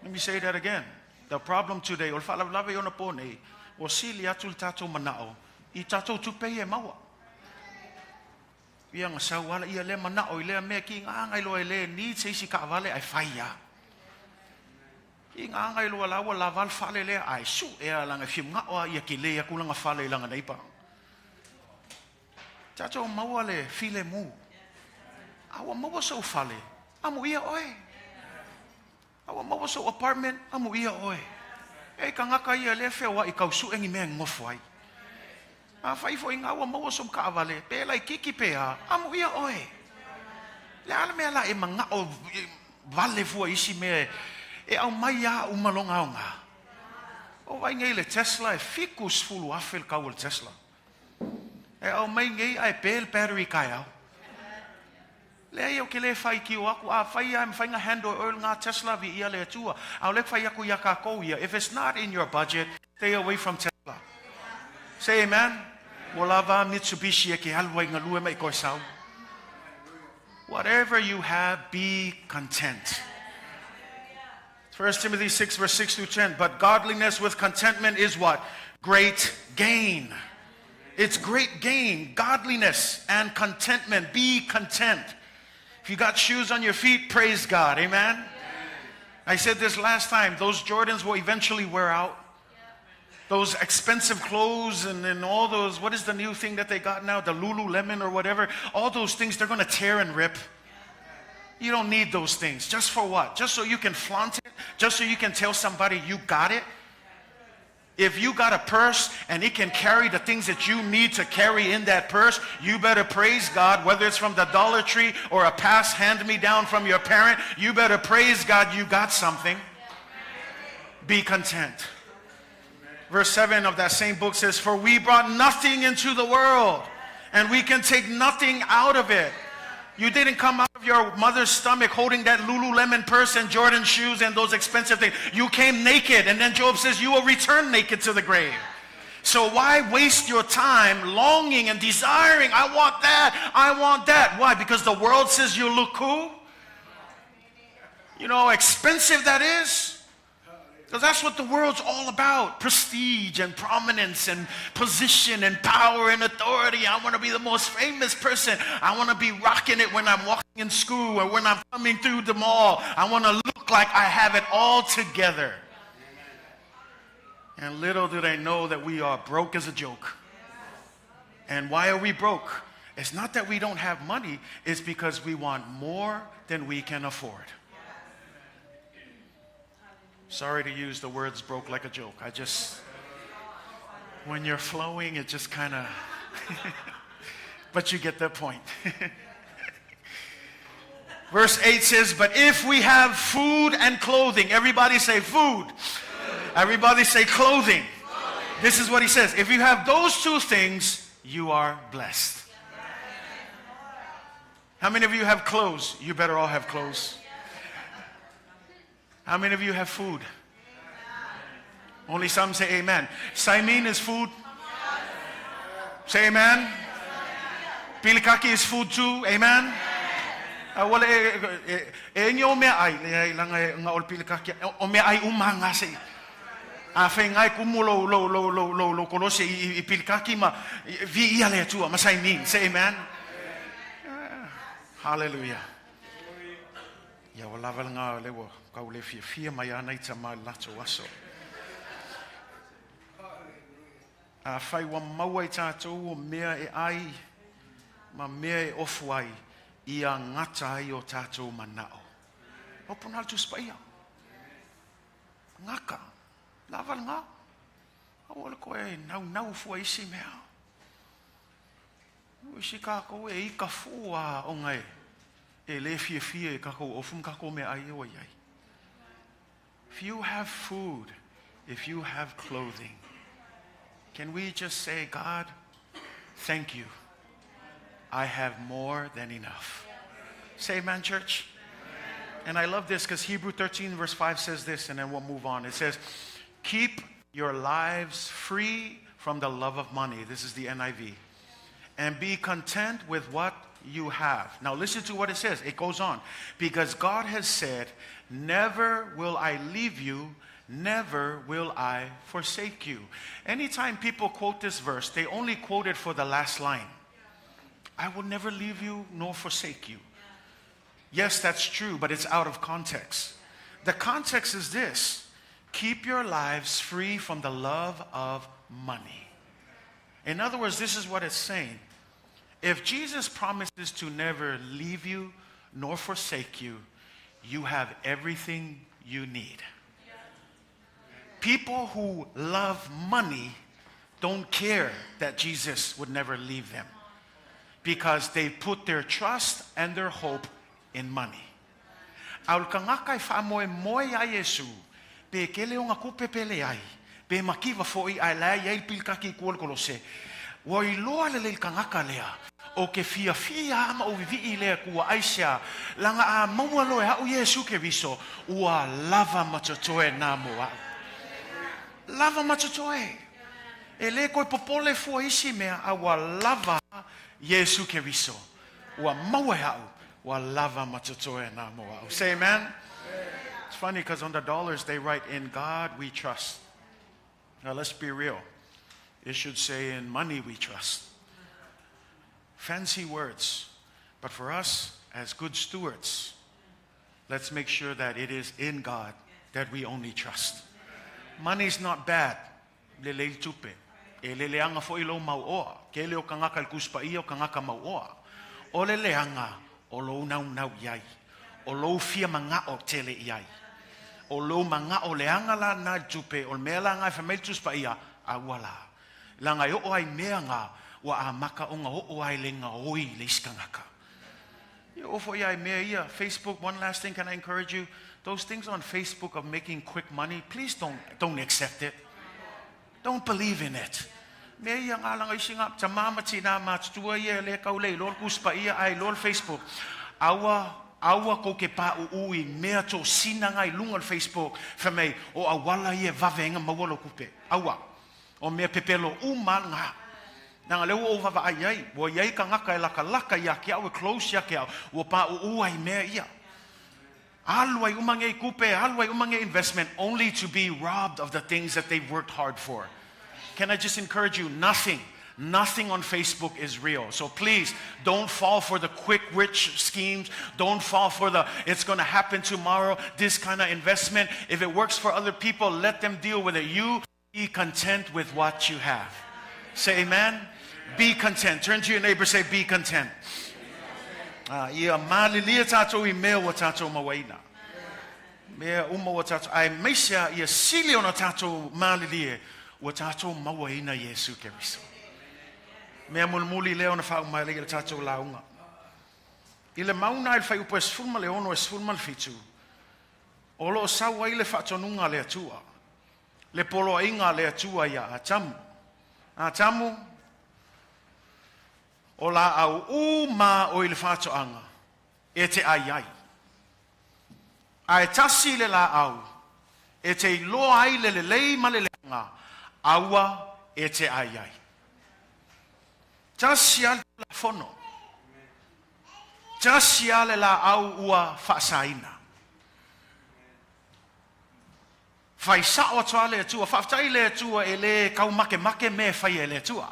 Let me say that again. The problem today, o le faalavelave ona po nei, ua sili atu le tatou manao, i tatou tupe ia e maua. Ia ga sau ala ia lea manao i lea mea ki ngā ngai loa e le need se isi kaavale ai fai ia. Ki ngā ngai loa la ua lava le fale lea ai su ea langa fia ngao a ia ki le aku langa fale i langa nei pa. Tatou maua le filemu. A ua maua sou fale, amuia oe. A ua maua sou apartment, amuia oe. E kangaka ia le feoai kau suʻe ni mea e gofo ai. Afai foi ga ua maua sou kaavale, pe laitiiti pe a, amuia oe. Le a le mea la e magao vale fua isi mea e aumai a uma loga aoga. O vaai nei le Tesla e 70,000 le tau o le Tesla. E aumai nei ae pe le battery taeao. Leai ou te le faitio atu, afai lava e mafai ona handle e oe lena Tesla viia le Atua. A o lea e fai atu iā tatou ia, if it's not in your budget, stay away from Tesla. Say amen. Ua lava a Mitsubishi e ke alu ai galue ma i koe sau. Whatever you have, be content. 1 Timothy 6, verse 6 through 10. But godliness with contentment is what? Great gain. It's great gain. Godliness and contentment. Be content. If you got shoes on your feet, praise God. Amen? I said this last time. Those Jordans will eventually wear out. Those expensive clothes and, and all those, what is the new thing that they got now? The Lululemon or whatever. All those things, they're going to tear and rip. You don't need those things. Just for what? Just so you can flaunt it? Just so you can tell somebody you got it? If you got a purse and it can carry the things that you need to carry in that purse, you better praise God, whether it's from the Dollar Tree or a past hand me down from your parent, you better praise God you got something. Be content. Verse 7 of that same book says, For we brought nothing into the world, and we can take nothing out of it. You didn't come out of your mother's stomach holding that Lululemon purse and Jordan shoes and those expensive things. You came naked, and then Job says you will return naked to the grave. So why waste your time longing and desiring? I want that. I want that. Why? Because the world says you look cool? You know how expensive that is? Because that's what the world's all about prestige and prominence and position and power and authority. I want to be the most famous person. I want to be rocking it when I'm walking in school or when I'm coming through the mall. I want to look like I have it all together. And little do they know that we are broke as a joke. And why are we broke? It's not that we don't have money, it's because we want more than we can afford. Sorry to use the words broke like a joke. I just, when you're flowing, it just kind of, but you get the point. Verse 8 says, But if we have food and clothing, everybody say food. Everybody say clothing. This is what he says. If you have those two things, You are blessed. How many of you have clothes? You better all have clothes. How many of you have food? Only some say amen. Saimin is food. Say amen. Pilikaki is food too. Amen. Wala e e e o mea ai le ai langa e nga o pilikaki o mea ai umanga se. A fai ngai kumu lo lo lo lo lo lo kolose i, i pilikaki ma vi ia le atua ma saimin. Say amen. Hallelujah. Ia ua lava lena o lea ua kau le fiafia mai ana i tama i le latou aso. Afai ua maua i tatou o mea e ai ma mea e ofu ai, ia gata ai o tatou manao. O pona le Tusi Paia. Gata. Lava lena. Aua le koe naunau fua isi mea. O isi kākou e ika fua ona e e lē fiafia i kākou ofu ma kākou meaʻai ia ua i ai. If you have food, if you have clothing, can we just say, God, thank you. I have more than enough. Say amen, church. And I love this because Hebrew 13, verse 5 says this, and then we'll move on. It says, Keep your lives free from the love of money. This is the NIV. And be content with what you have. Now, listen to what it says. It goes on. Because God has said, Never will I leave you, never will I forsake you. Anytime people quote this verse, they only quote it for the last line I will never leave you nor forsake you. Yes, that's true, but it's out of context. The context is this keep your lives free from the love of money. In other words, this is what it's saying. If Jesus promises to never leave you nor forsake you, you have everything you need. People who love money don't care that Jesus would never leave them because they put their trust and their hope in money. A o le kagaka e faamoemoe iā Iesū, pe kele ona kupe pe leai, pe makiva foʻi ae la e iai le pilikaki i kua o le Kolose, ua iloa lelei le kagaka lea, o ke fiafia a ma ou vivii lea kua aisea, laga a maua loa e aʻu Iesū Keriso, ua lava ma totoe na mo aʻu. Lava ma totoe. E lē koe popole fua isi mea, a ua lava Iesū Keriso. Ua maua e aʻu, ua lava ma totoe na mo aʻu. Say amen. It's funny because on the dollars they write, In God we trust. Now let's be real. It should say, In money we trust. Fancy words. But for us, as good stewards, let's make sure that it is in God that we only trust. Money's not bad. Lelei le tupe. E leleaga foi lou mauoa. Kele o kagaka i le Tusi Paia o kagaka mauoa. O le leaga o lou naunau i ai. O lou fia magao tele i ai. O lou magao leaga la na i le tupe, o le mea la na e fai mai le Tusi Paia, aua la. Leaga e oo ai mea na ua amata ona oo ai le gaoi i le isi kagaka. E oo foi ai mea ia, Facebook, one last thing, can I encourage you? Those things on Facebook of making quick money, please don't, don't accept it. Don't believe in it. Mea ia ngā langa isi ngā tamā ma tina ma tutua ia e le kau le iloa le Tusi Paia ae iloa le Facebook. Aua, aua kou ke pāʻuʻu i mea tō sina ngā i lunga o le Facebook fai mai o auala ia e vave ai ngā maua lou kupe. Aua. O mea pepelo uma ngā. Nanga lea ua ou vaavaai ai, ua iai kagaka e lakalaka ia ke au e close ia ke au, ua pāʻuʻu ai mea ia. Alu ai uma ngei kupe, alu ai uma ngei investment, only to be robbed of the things that they've worked hard for. Can I just encourage you, nothing, nothing on Facebook is real. So please, don't fall for the quick rich schemes. Don't fall for the, it's going to happen tomorrow, this kind of investment. If it works for other people, let them deal with it. You be content with what you have. Say amen. Be content. Turn to your neighbor, say, be content. Ia malilie tatou i mea ua tatou mauaina. Mea uma ua tatou, ae maise a ia sili ona tatou malilie ua tatou mauaina Iesu Keriso. Mea mulimuli lea ona faauma ai le tatou lauga. I le mauna ai le fuaiupu e 16 e 17, o lo o sau ai le faatonuga a le Atua. Le poloaiga a le Atua iā Atamu. Atamu, O laau uma o i le faatoaga e te ai ai. A e tasi le laau e te iloa ai le lelei ma le leaga, aua e te ai ai. Tasi lava le Tulafono. Tasi lava le laau ua faasaina. Fai sao atu lava le Atua. Faafetai i le Atua e le taumakemake mea e faia e le Atua.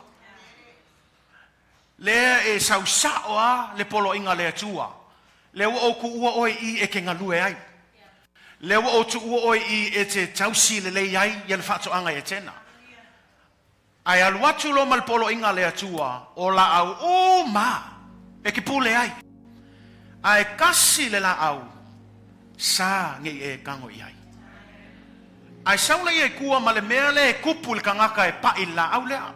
Lea e sau sao lava le poloaiga a le Atua. Lea ua ou tuua oe i i e te galue ai. Lea ua ou tuua oe i i e te tausi lelei ai ia le faatoaga i Etena. Ae alu atu loa ma le poloaiga a le Atua, o laau uma e te pule ai, ae tasi le laau sa nei e tago i ai. Ae sau lea i tua ma le mea lea e tupu i le tagata e paʻi i le laau lea.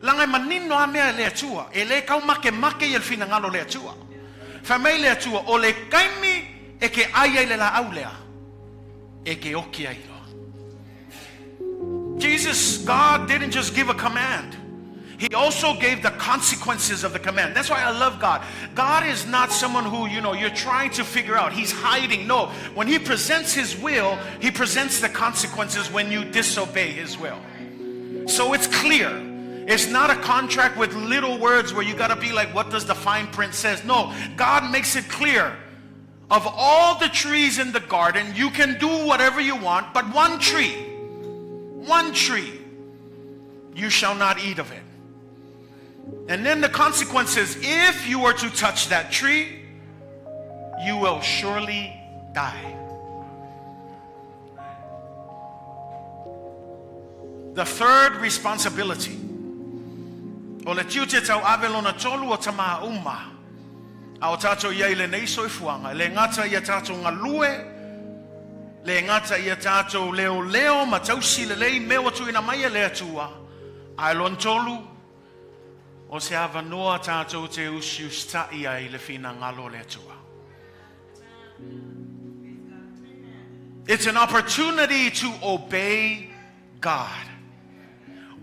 Leaga e manino lava mea e le Atua, e le tau makemake ia le finagalo o le Atua. Fai mai le Atua, o le taimi e te ʻai ai le laau lea, e te oki ai loa. Jesus, God didn't just give a command. He also gave the consequences of the command. That's why I love God. God is not someone who, you know, you're trying to figure out. He's hiding. No. When He presents His will, He presents the consequences when you disobey His will. So it's clear. It's not a contract with little words where you got to be like, what does the fine print says? No, God makes it clear. Of all the trees in the garden, you can do whatever you want, but one tree, one tree, you shall not eat of it. And then the consequences if you were to touch that tree, you will surely die. The third responsibility, o le tiute tauave lona tolu o tamā uma, a o tātou i ai i lenei soifuaga, e le gata i a tātou galue, le gata i a tātou leoleo ma tausi lelei mea ua tuuina mai e le Atua, ae lona tolu, o se avanoa tātou te usiusitaʻi ai i le finagalo o le Atua. It's an opportunity to obey God.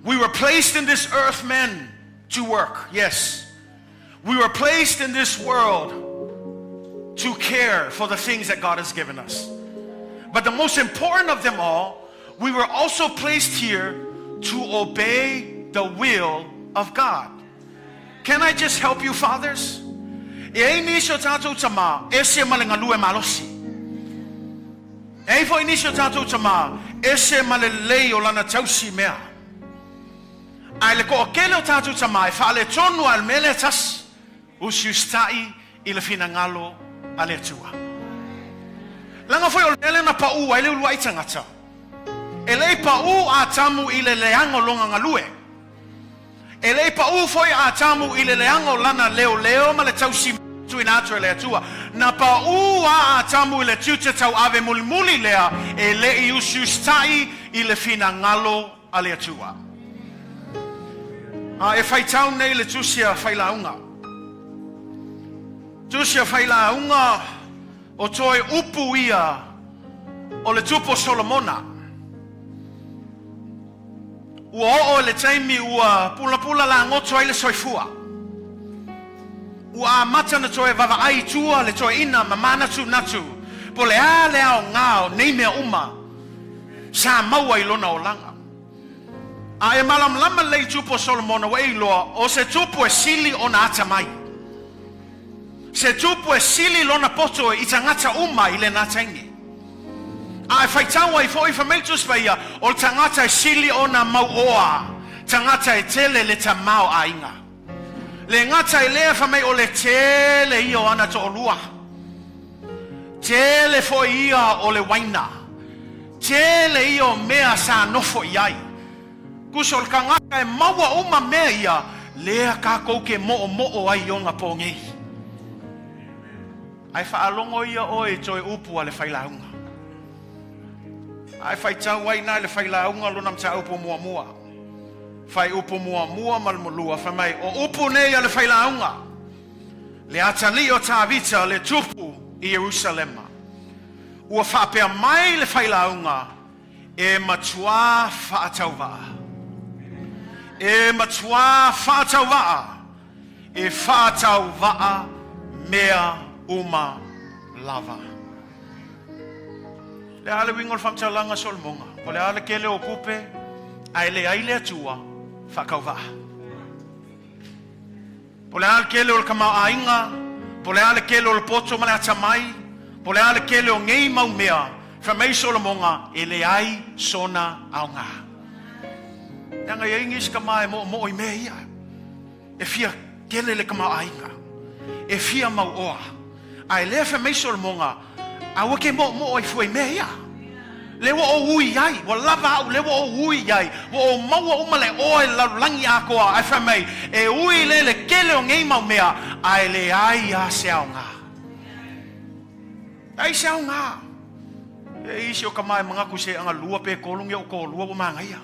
We were placed in this earth, men, to work, yes. We were placed in this world to care for the things that God has given us. But the most important of them all, we were also placed here to obey the will of God. Can I just help you fathers? E ai nisi o tatou tama, ese ma le galue malosi. E ai foi nisi o tatou tama, ese ma le lelei o lana tausi mea. Ae le toatele o tatou tama e faaletonu lava i le mea lea e tasi, usiusitaʻi i le finagalo a le Atua. Leaga foi o le mea lea na paʻu ai le uluai tagata, e le i paʻu Atamu i le leaga o lona galue. E le i paʻu foi Atamu i le leaga o lana leoleo ma le tausi tuuina atu e le Atua. Na paʻu a Atamu i le tiute tauave mulimuli lea e le i usiusitaʻi i le finagalo a le Atua. A e faitau nei le tusi a Failauga. Tusi a Failauga o toe upu ia o le tupu o Solomona. Ua oo i le taimi ua pulapula lagoto ai le soifua. Ua amata ona toe vaavaai i tua le toeaina ma manatunatu po o le a le aoga o nei mea uma sa maua i lona olaga. A e malamalama lelei i tupu o Solomona ua e iloa o se tupu e sili ona atamai. Se tupu e sili lona poto i tagata uma i lena taimi. A e faitau ai foi fai mai le Tusi Paia, o le tagata e sili ona mauoa, tagata e tele le tamaoaiga. Le gata i lea fai mai o le tele ia o ana toalua. Tele foi ia o le uaina. Tele ia o mea sa nofo i ai. Kusa o le tagata e maua uma mea ia, lea kakou ke moʻomoʻo ai i ona pogei. Ae faalogo ia oe i toe upu a le failauga. Ae faitau ai na i le failauga lona mataupu muamua. Fai upu muamua ma le mulua, fai mai, o upu nei a le failauga, le atalii o Tavita, le tupu i Ierusalema. Ua faapea mai le failauga, E matuā faatauvaa. E matuā faatauvaa. E faatauvaa mea uma lava. Le a le uiga o le faamatalaga a Solomona, po o le a le tele o tupe ae leai le Atua, faatauvaa. Po o le a le tele o le tamaoaiga, po o le a le tele o le poto ma le atamai, po o le a le tele o nei mau mea, fai mai Solomona, e leai sona aoga. Leaga e i ai nisi tama e moomoo i mea ia. E fia tele le tamaoaiga, e fia mauoa, a e lea fai mai Solomona, Aua ke moomoo ai fua i mea ia. Le ua ou ui ai, ua lava au, le ua ou ui ai, ua ou maua uma le oa i le lalolagi atoa, ae fai mai, e ui le le tele o nei mau mea, ae leai a se aoga. Leai se aoga. E isi o ka mae manatu se anga lua pe tolu ni o tolua ua manaia.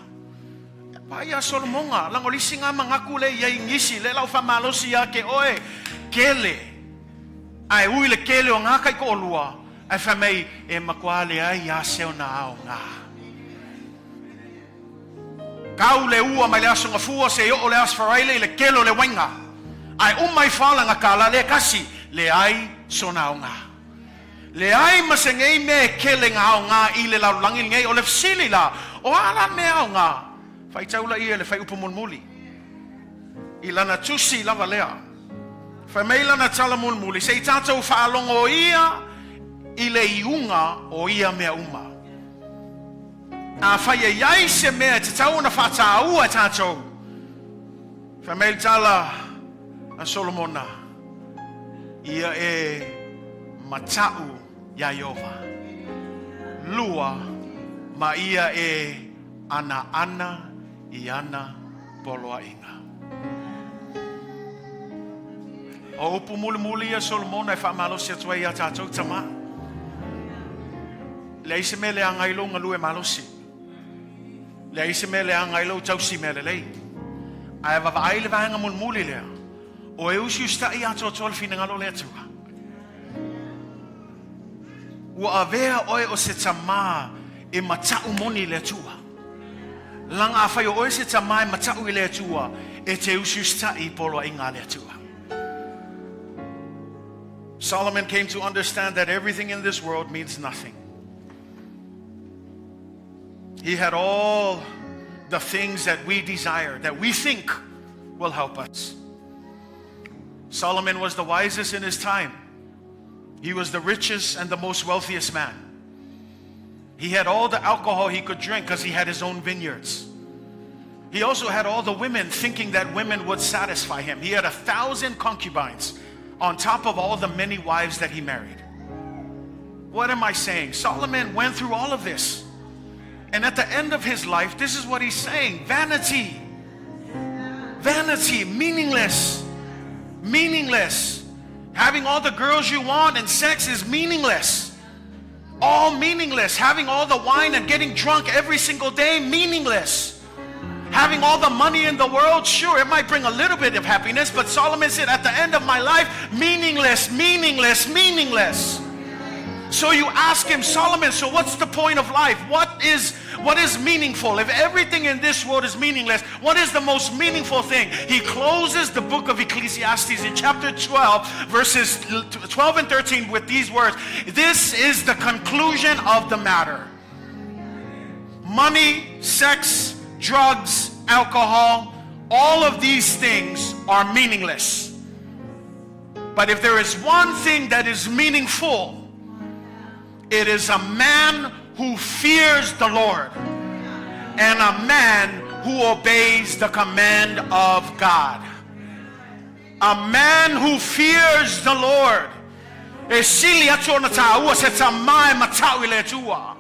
Paʻa iā Solomona, laga o le isi gā manatu lea i ai nisi, lea la ua faamalosi ia te oe, kele, ae ui le kele o gā taitoalua, ae fai mai, e matua leai a se ona aoga. Kau le ua mai le aso gafua seia oo le aso Faraile i le kele o le uaiga, ae uma ifo lava lana kālā lea e kasi, leai sona aoga. Leai ma se nei mea e kele nga aoga i le lalolagi lenei. O le fesili la, o a la mea aoga? Faitau laia i le fuaiupu mulimuli. I lana tusi lava lea. Fai mai lana tala mulimuli, se i tatou faalogo ia i le iuga o ia mea uma. Afai e i ai se mea e tatau ona faataua e tatou, fai mai le tala a Solomona, Ia e mataʻu iā Ieova. Lua, ma ia e anaana i ana poloaiga. O upu mulimuli ia Solomona e faamalosi atu ai iā tatou tama. Leai se mea leaga ai lou galue malosi. Leai se mea leaga ai lou tausi mea lelei. Ae vaavaai le vaega mulimuli lea, O e usiusitaʻi atoatoa le finagalo o le Atua. Ua avea oe o se tamā e mataʻu moni i le Atua. Laga afai o oe se tamā e mataʻu i le Atua, e te usiusitaʻi i poloaiga a le Atua. Solomon came to understand that everything in this world means nothing. He had all the things that we desire, that we think will help us. Solomon was the wisest in his time. He was the richest and the most wealthiest man. He had all the alcohol he could drink because he had his own vineyards. He also had all the women thinking that women would satisfy him. He had 1,000 concubines on top of all the many wives that he married. What am I saying? Solomon went through all of this. And at the end of his life, this is what he's saying vanity. Vanity, meaningless. Meaningless. Having all the girls you want and sex is meaningless. All meaningless. Having all the wine and getting drunk every single day, meaningless. Having all the money in the world, sure, it might bring a little bit of happiness, but Solomon said, at the end of my life, meaningless, meaningless, meaningless. So you ask him, Solomon, so what's the point of life? What is what is meaningful? If everything in this world is meaningless, what is the most meaningful thing? He closes the book of Ecclesiastes in chapter 12, verses 12 and 13 with these words. This is the conclusion of the matter. Money, sex, drugs, alcohol, all of these things are meaningless. But if there is one thing that is meaningful, it is a man who fears the Lord and a man who obeys the command of God. A man who fears the Lord. E sili atu ona taua se tamā e mataʻu i le Atua.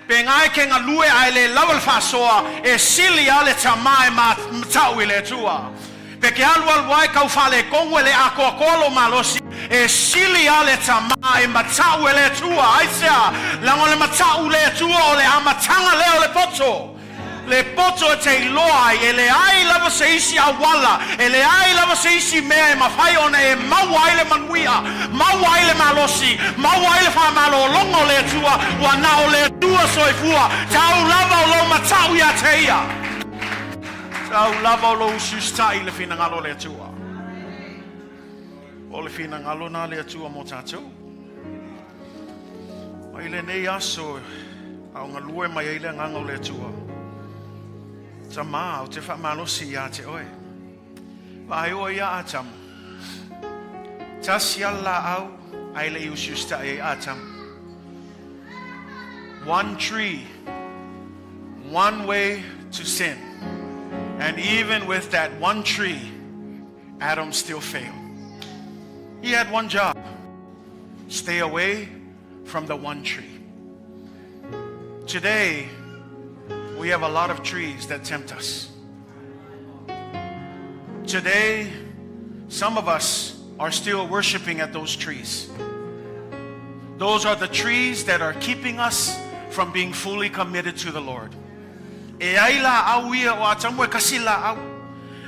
Pe gae ke galue ae le lawa le faasoa, e sili a le tamā e mataʻu i le Atua. Pe ke alualu ai kau faaletonu e le atoatoa lou malosi, e sili a le tamā e mataʻu e le Atua. Aisea? Leaga o le mataʻu i le Atua o le amataga lea o le poto. Le poto e te iloa ai, e leai lava se isi auala, e leai lava se isi mea e mafai ona e maua ai le manuia, maua ai le malosi, maua ai le faamalologa o le Atua, ua na o le Atua soifua, tau lava o lou mataʻu iā te ia. Tau lava o lou usiusitaʻi i le finagalo o le Atua. O le finagalo na le Atua mo tatou. Mai lenei aso a o galue mai ai le agaga o le Atua. Tamā, ou te faamalosi ia te oe. Vaai oe ia Atamu. Tasi a le laau ae le i usiusitai ai Atamu. One tree, one way to sin. And even with that one tree, Adam still failed. He had one job. Stay away from the one tree. Today, we have a lot of trees that tempt us. Today, some of us are still worshiping at those trees. Those are the trees that are keeping us from being fully committed to the Lord. E ai laau ia o Atamu e kasi laau.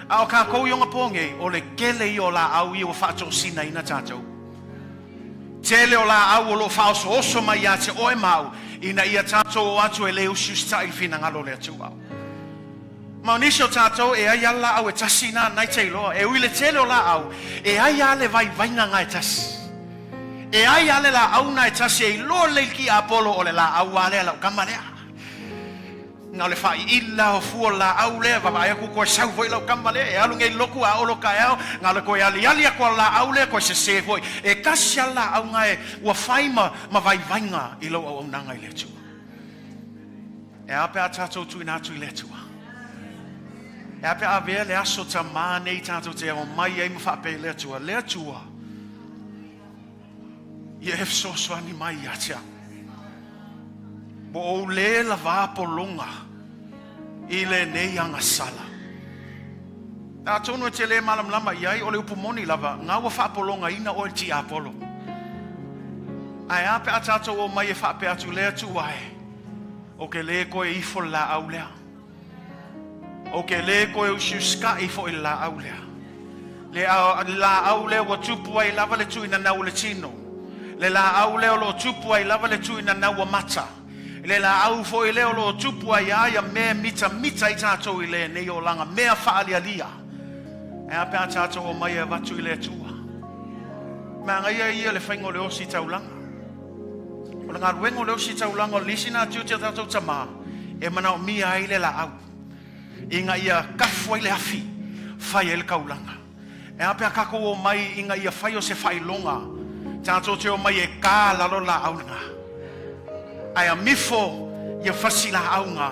A o kākou i ogapō nei, o le tele ia o laau ia ua faatosinaina tatou. Tele o laau o lo o faaosooso mai ia te oe ma au, ina ia tatou o atu e le usiusitaʻi i le finagalo o le Atua. Ma o nisi o tatou e ai a le laau e tasi na nai te iloa, e ui le tele o laau, e ai a le vaivaiga na e tasi. E ai a le laau na e tasi e iloa lelei le tiapolo o le laau a lea lau kama lea. Na o le faaiila o fua laau lea, vaavaai aku koe sau foi lau kama lea, e alu nei i le lotu a olo taeao, na o le toe aliali atu a le laau lea, toe sese foi. E tasi a le laau na e ua fai ma, ma vaivaiga i lou auaunaga i le Atua. E a pe a tatou tuuina atu i le Atua? E a pe a avea le aso tamā nei tatou te omai ai ma faapea i le Atua, Le Atua, ia e fesoasoani mai ia te au. Ua ou le lavā pologa i lenei agasala. Atonu e te le malamalama i ai, o le upu moni lava, na ua faapologaina oe i le tiapolo. Ae a pe a tatou omai e faapea atu, Le Atua e, ou ke le toe ifo le laau lea. Ou ke le toe usiusikaʻi foi i le laau lea. Le laau lea ua tupu ai lava le tuinanau o le tino. Le laau lea o lo o tupu ai lava le tuinanau o mata. Le laau foi lea o lo o tupu ai a ia mea e mitamita ai tatou i lenei olaga, mea faalialia. Ae a pe a tatou omai e avatu i le Atua? Manaia ia le faiga o le ositaulaga. O le galuega o le ositaulaga o le isi na tiute o tatou tamā e manaomia ai le laau ina ia kafu ai le afi, fai ai le taulaga. E a pe a tatou omai ina ia fai o se faailoga, tatou te omai e kā lalo le laau lena, ae amifo ia fasi laau na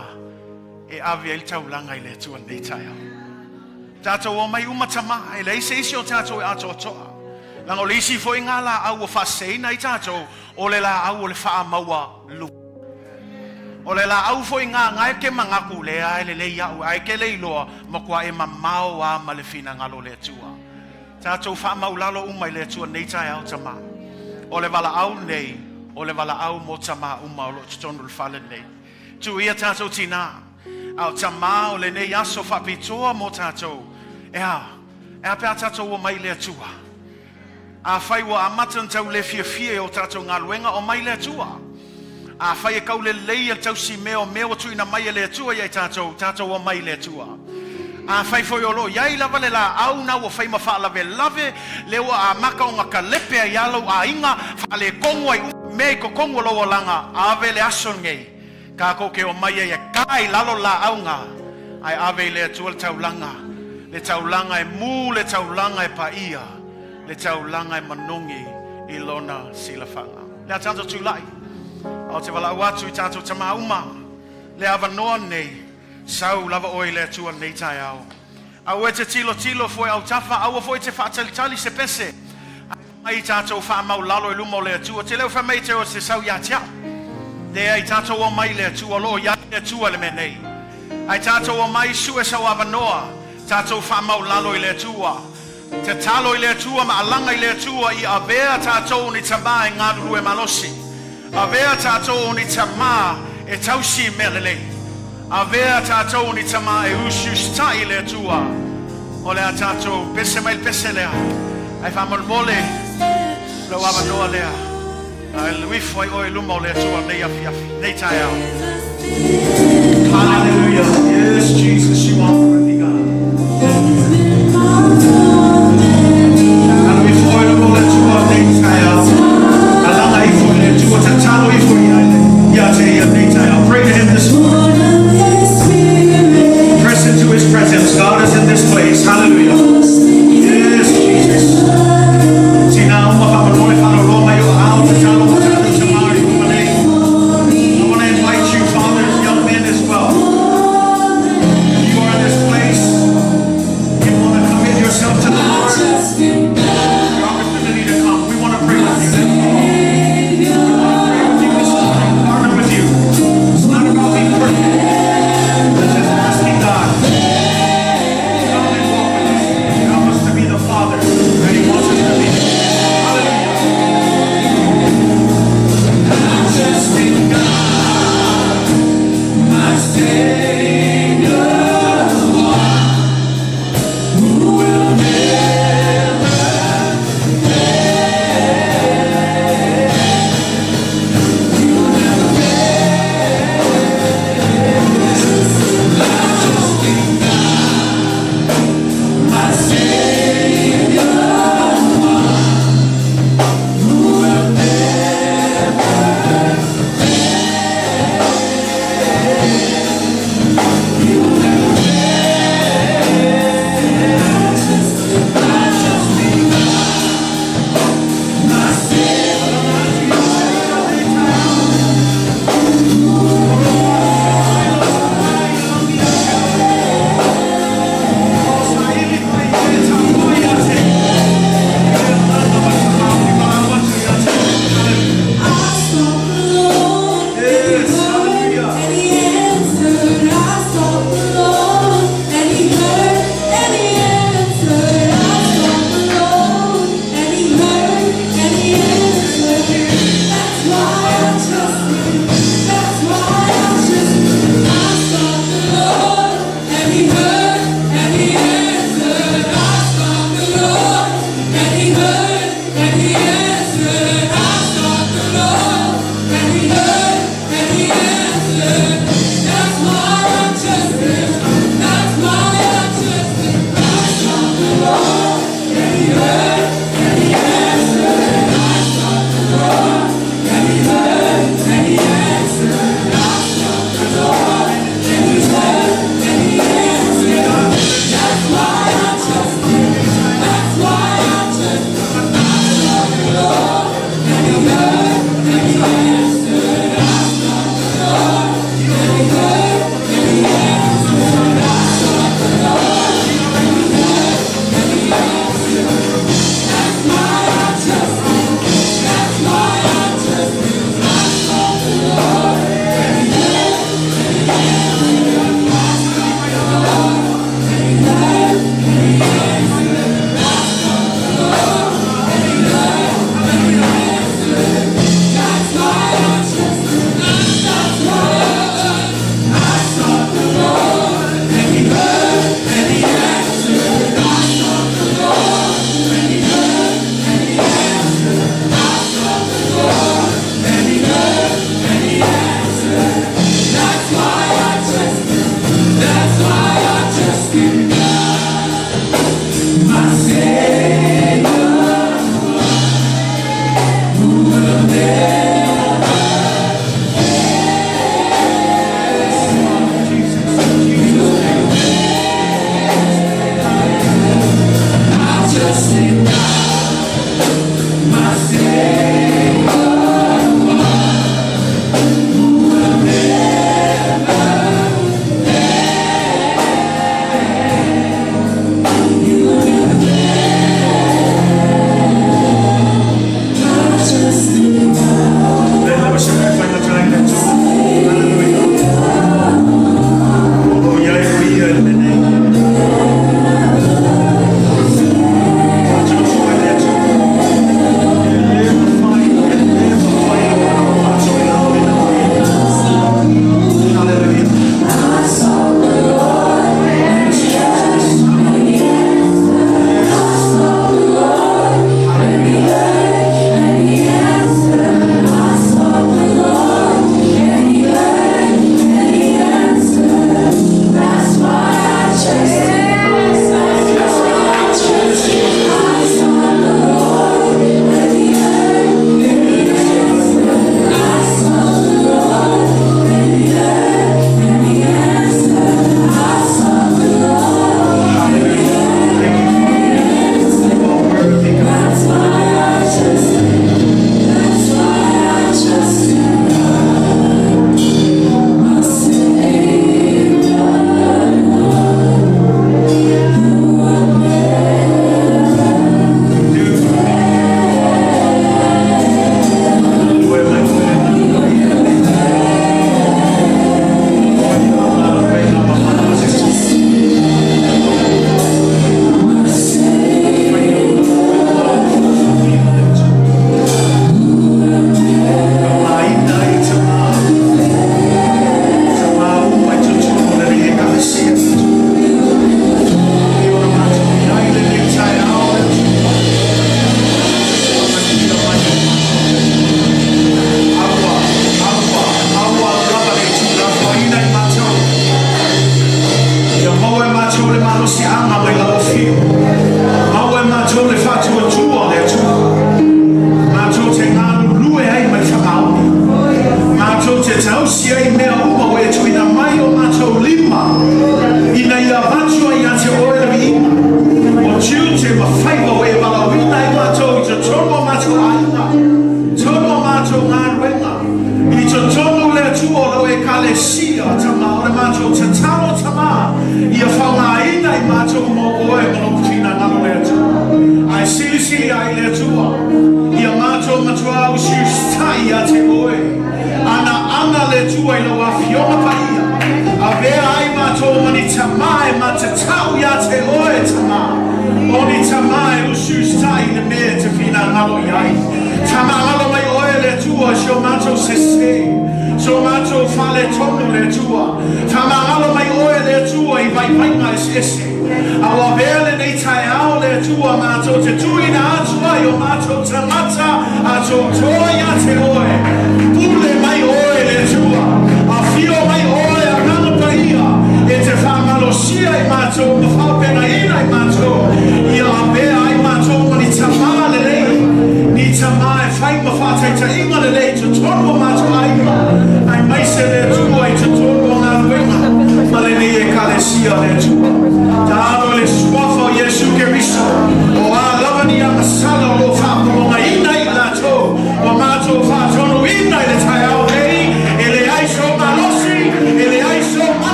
e ave ai le taulaga i le Atua lenei taeao. Tatou omai uma tamā, e leai se isi o tatou e atoatoa. Leaga o le isi foi ngā laau ua faaseseina ai tatou, o le laau o le faamaualuga. O le laau foi ngā nga e ke manatu, lea e lelei au, ae ke le iloa, matua e mamao a ma le finagalo o le Atua. Tatou faamaulalo uma i le Atua nei taeao tamā. O le valaau nei, o le valaau mo tamā uma o lo o totonu o le fale nei. Tuu ia tatou tinā, a o tamā o lenei aso faapitoa mo tatou, e a, e a pe a tatou omai i le Atua? Afai ua amata ona tau le fiafia i o tatou galuega, omai i le Atua. Afai e kau lelei le tausi mea o mea ua tuuina mai e le Atua ia i tatou, tatou omai i le Atua. Afai foi o lo o i ai lava le laau na ua fai ma faalavelave, lea ua amata ona kalepe ai lava lou aiga, faaletonu ai uma mea i totonu o lou olaga, ave le aso lenei, tatou te omai ai e ka i lalo le laau na, ae ave i le Atua le taulaga, le taulaga e mu, le taulaga e paia, le taulaga e manogi i Lona silafaga. Le a tatou tulai, a o te valaau atu i tatou tama uma, le avanoa lenei, Sau lava oe i le Atua lenei taeao. Aua e te tilotilo foe autafa, aua foi e te faatalitali se pese. Ae mai i tatou faamau lalo i luma o le Atua. Te leo fai mai te o te sau ia te au. Leai, tatou omai i le Atua, o lo o i ai le Atua i le mea nei. Ae tatou omai sue sau avanoa, tatou faamau lalo i le Atua. Tatalo i le Atua ma alaga i le Atua i avea tatou o ni tamā e galulue malosi. Avea tatou o ni tamā e tausi i mea lelei. Avea tatou o ni tamā e usiusitai i le Atua. O le a tatou pese mai le pese lea. Ae faamolemole lou avanoa lea. Ae alu ifo ai oe i luma o le Atua nei afiafi, nei taeao. Hallelujah. Yes, Jesus, you are worthy, God. Alu ifo oe i luma.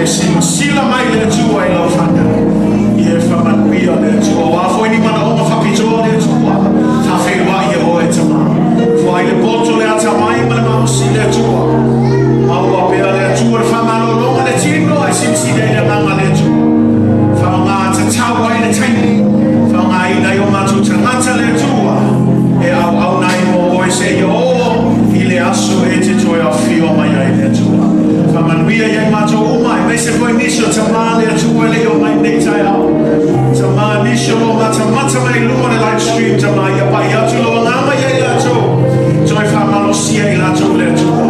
silasila mai le Atua i lau fanau. Ia e faamanuia le Atua. O a foi ni manaoga faapitoa le Atua, faafeiloai ia oe e tamā. Foai le poto le atamai ma le malosi i le Atua. Maua pea le Atua le faamalologa le tino ae silisili ai le agaga le Atua. Faaaoga tatau ai le taimi, faaaogaina ai o matou tagata le Atua e auauna ai mo oe seia oo i le aso e te toe afio mai ai le Atua. Faamanuia ia i matou uma, aemaise foi nisi o tamā le Atua e le i oo mai i lenei taeao. Tamā nisi o lo o matamata mai i luga o le live stream, tamā ia pai atu lou agaga ia i latou, toe faamalosia i latou le Atua.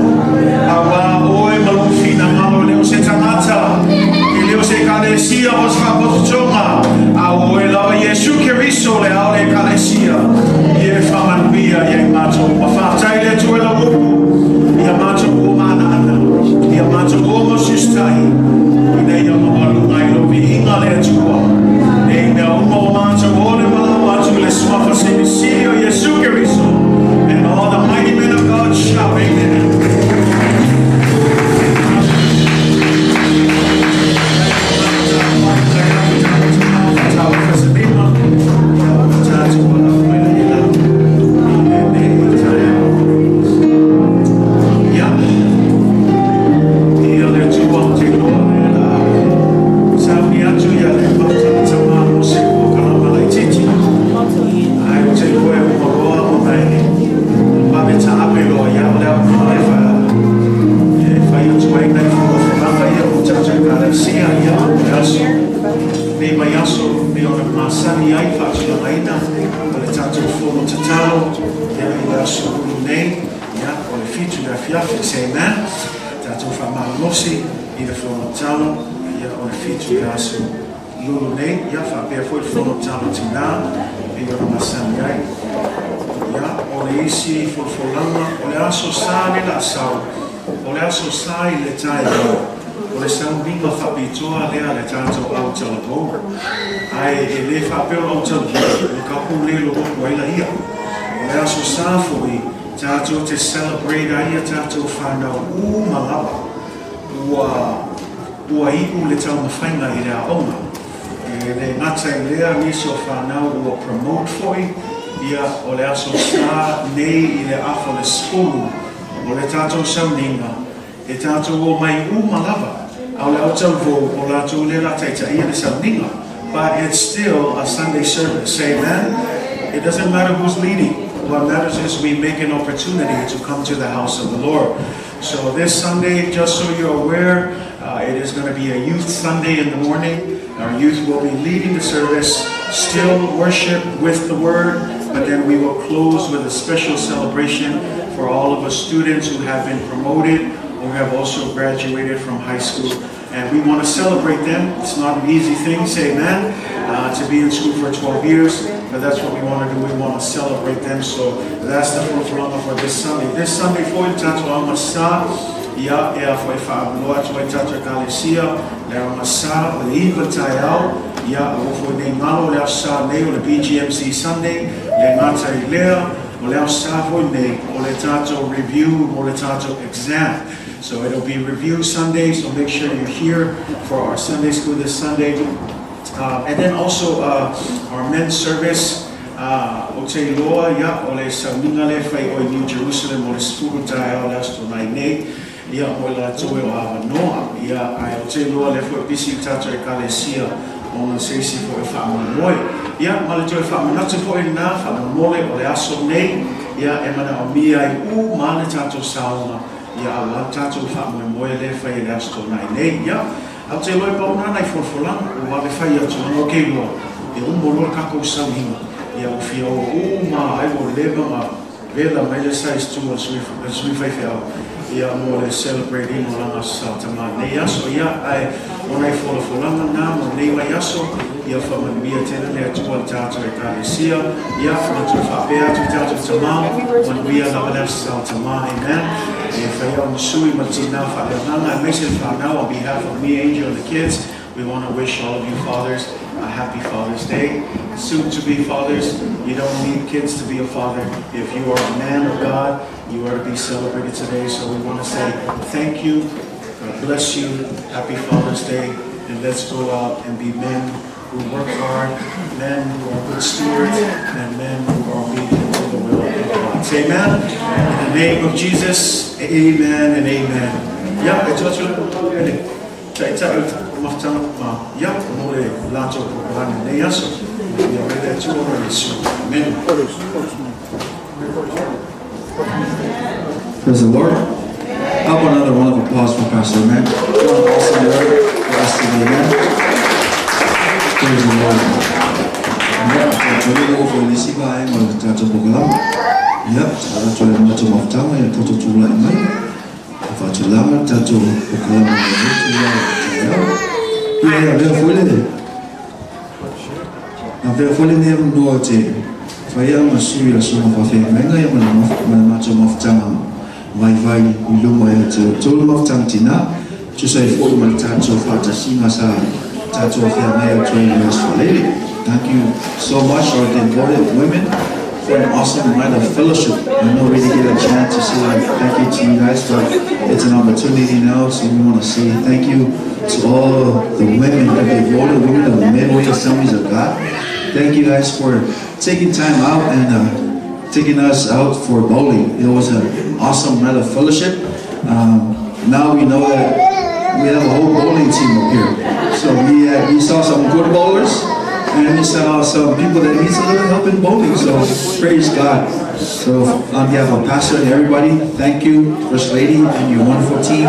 Auā oe ma lou finagalo e le o se tagata, e le o se ekalesia po o se faapotopotoga, a o oe lava Iesu Keriso le ao o le ekalesia, ia e faamanuia ia i matou uma. Faafetai le Atua i lau upu, ia matou ua maana'ana, ia matou ua mausiusitai, ina ia maualuga ai lou viiga le Atua. Nei mea uma ua matou ole valaau atu i le suafa silisili o Iesu Keriso. And all the mighty men of God shout, Amen. Nei vaiaso pei ona masani ai faatulagaina o le tatou fono tatalo ia i le aso Lulu nei ia o le 7 le afiafi. Say amen. Tatou faamalolosi i le fono tatalo ia o le 7 le aso Lulu nei ia faapea foi le fono tatalo tinā pei ona masani ai. Ia o le isi folafolaga o le aso Sa le laasau o le aso Sa i le taeao o le sauniga faapitoa lea le tatou au talavou. Ae e lē faapea o le au talavou o ka pule lolotu ai laia. O le aso Sa foi tatou te celebrate ai ia tatou fanau uma lava ua ua iʻu le taumafaiga i le aoga. E le gata i lea nisi o fanau ua promote foi ia o le aso Sa nei i le afa o le 10 o le tatou sauniga e tatou omai uma lava a o le au talavou o latou lea la taitaia le sauniga. But it's still a Sunday service. Say amen. It doesn't matter who's leading. What matters is we make an opportunity to come to the house of the Lord. So this Sunday, just so you're aware, it is going to be a youth Sunday in the morning. Our youth will be leading the service, still worship with the word, but then we will close with a special celebration for all of us students who have been promoted or have also graduated from high school. And we want to celebrate them. It's not an easy thing, say amen, to be in school for 12 years, but that's what we want to do. We want to celebrate them. So that's the folafolaga for this Sunday. This Sunday foi le tatou aoga sa ia e a foi whaamloa atu ai tatou ekalesia le aoga sa o le 9 taeao ia aua foi nei galo le aso Sa nei o le BGMC Sunday le gata i lea o le aso Sa foi nei o le tatou review mo le tatou exam. So it'll be review Sunday, so make sure you're here for our Sunday school this Sunday. And then also our men's service, ou te iloa ia o le sauniga lea e fai i o i New Jerusalem o le 10 taeao le aso Toonai nei ia mo i latou e o avanoa ia ae ou te iloa lea foi pisi i tatou ekalesia ona se isi foi faamoemoe ia ma le toe faamanatu foi lenā faamolemole o le aso nei ia e manaomia ai uma le tatou saoga ia auā le tatou faamoemoe lea e fai e le aso Toonai nei ia. Ae ou te iloa e pau lena nai folafolaga ua vave fai atu ona ou te iloa e uma loa le tatou sauniga ia ua fia o uma ai ua leva ma vela mai le size 2 a le sui faifeau ia mo le celebrate ina o lana aso sa tamā nei aso ia ae o nai folafolaga na mo nei vaiaso ia faamanuia tele le Atua i le tatou ekalesia ia ma toe faapea atu i tatou tamā manuia lava le aso sa tamā. Amen. E fai au ma sui ma le tinā faaleagaga aemaise le fanau on behalf of me, Angel, and the kids, we want to wish all of you fathers a happy Father's Day. Soon to be fathers, you don't need kids to be a father. If you are a man of God, you are to be celebrated today. So we want to say thank you. God God bless you. Happy Father's Day. And let's go out and be men who work hard, men who are good stewards, and men who are obedient to the will of God. Say amen. In the name of Jesus, amen and amen. Ya, e tua tula ko le. Ta ta mafutanga ma. Ya, mo le lato ko rana nei aso. Ya re le tu ora Yesu. Amen. Praise the Lord. How about another round of applause for Pastor, amen? What an awesome word for us today, amen? Praise the Lord. Yeah, for the for this guy, mo le tato pokalama. Yeah, tato le mato mafutanga, ya tato tula mai. Fatulanga tato pokalama le tula taya. Yeah, lea foi le. Na vea foi le nea noa te whaia ma sui la sunga whawhea menga ia ma le mato mafutanga vai vai i luma ia te tolu mafutanga tina tusa i foi ma le tato whatasinga sa tato whea mea toi le Australia. Thank you so much, our devoted women, for an awesome night of fellowship. I know we didn't get a chance to say thank you to you guys, but it's an opportunity now, so we want to say thank you to all the women, the devoted women of the Midway Assemblies of God. Thank you guys for taking time out and taking us out for bowling. It was an awesome night of fellowship. Now we know that we have a whole bowling team up here. So we saw some good bowlers, and we saw some people that needs a little help in bowling. So praise God. So on behalf of Pastor and everybody, thank you, First Lady, and your wonderful team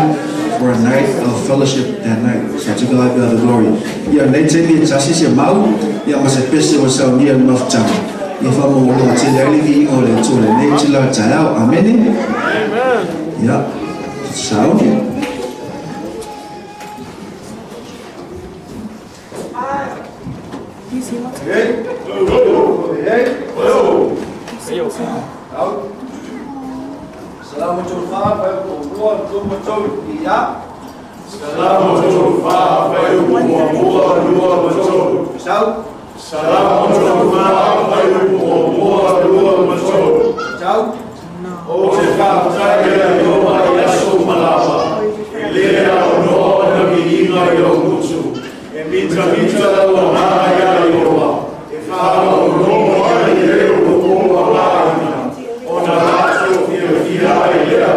for a night of fellowship that night. So to God be all the glory. Ia nei te mi tasi se mau, ia ma se pese o sa ni al mafutanga. Ia fa mo lo te le ali vi o le tole nei tila taeao. Amen. Amen. Ia. Sound. Salamu tolu wha, whai o mua, lua ma tolu, ia. Salamu tolu wha, whai o mua, lua ma tolu. Sau. Salamu tolu wha, whai o mua, lua ma tolu. Sau. O te whātai e Iova i aso malava, e lea o noa na mihinga i au mutu, e mita mita lau maa ia Iova, e whaha o noa ai e o kōma lāina, o na lātou fia fia ai lea.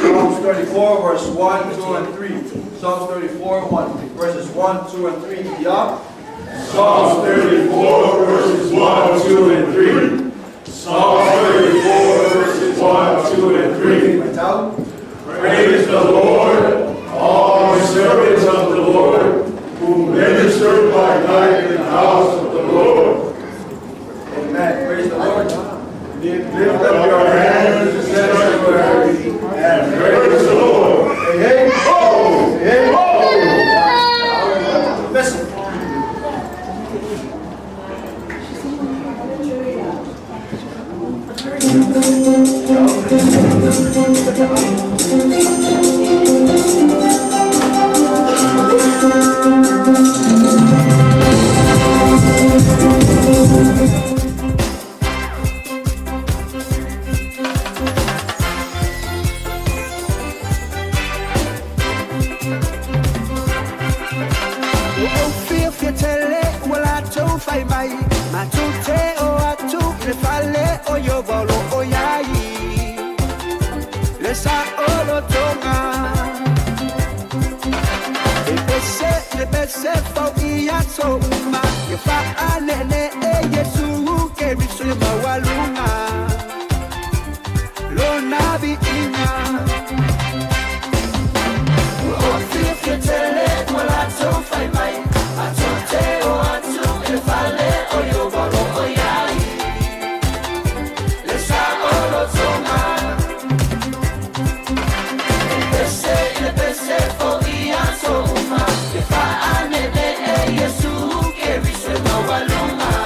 Psalms 34, verse 1, 2, and 3. Psalms 34, 1, verses 1, 2, and 3. Ia. Psalms 34, verses 1, 2, and 3. Psalms 34, verses 1, 2, and 3. Tau. Praise the Lord, all the servants of the Lord, who minister by night in the house of the Lord. Amen. Praise the Lord. Lift up your hands to the sanctuary and praise the Lord. Hey, hey. Ho! Hey, hey. Ho! Listen. O fia fia tele wala tau fai mai ma tu te o atu le fale o yo volo o iai le sa o lo tonga e pese le pese fau ia so ma ye fa ane ne e Yesu ke riso ye mawalunga lo nabi inga O fia fia tele wala tau fai mai ma tu te o atu le fale o yo volo o iai le sa o lo tonga Pese le pese fo ia so uma ye fa ane ne e Yesu ke riso ye mawalunga.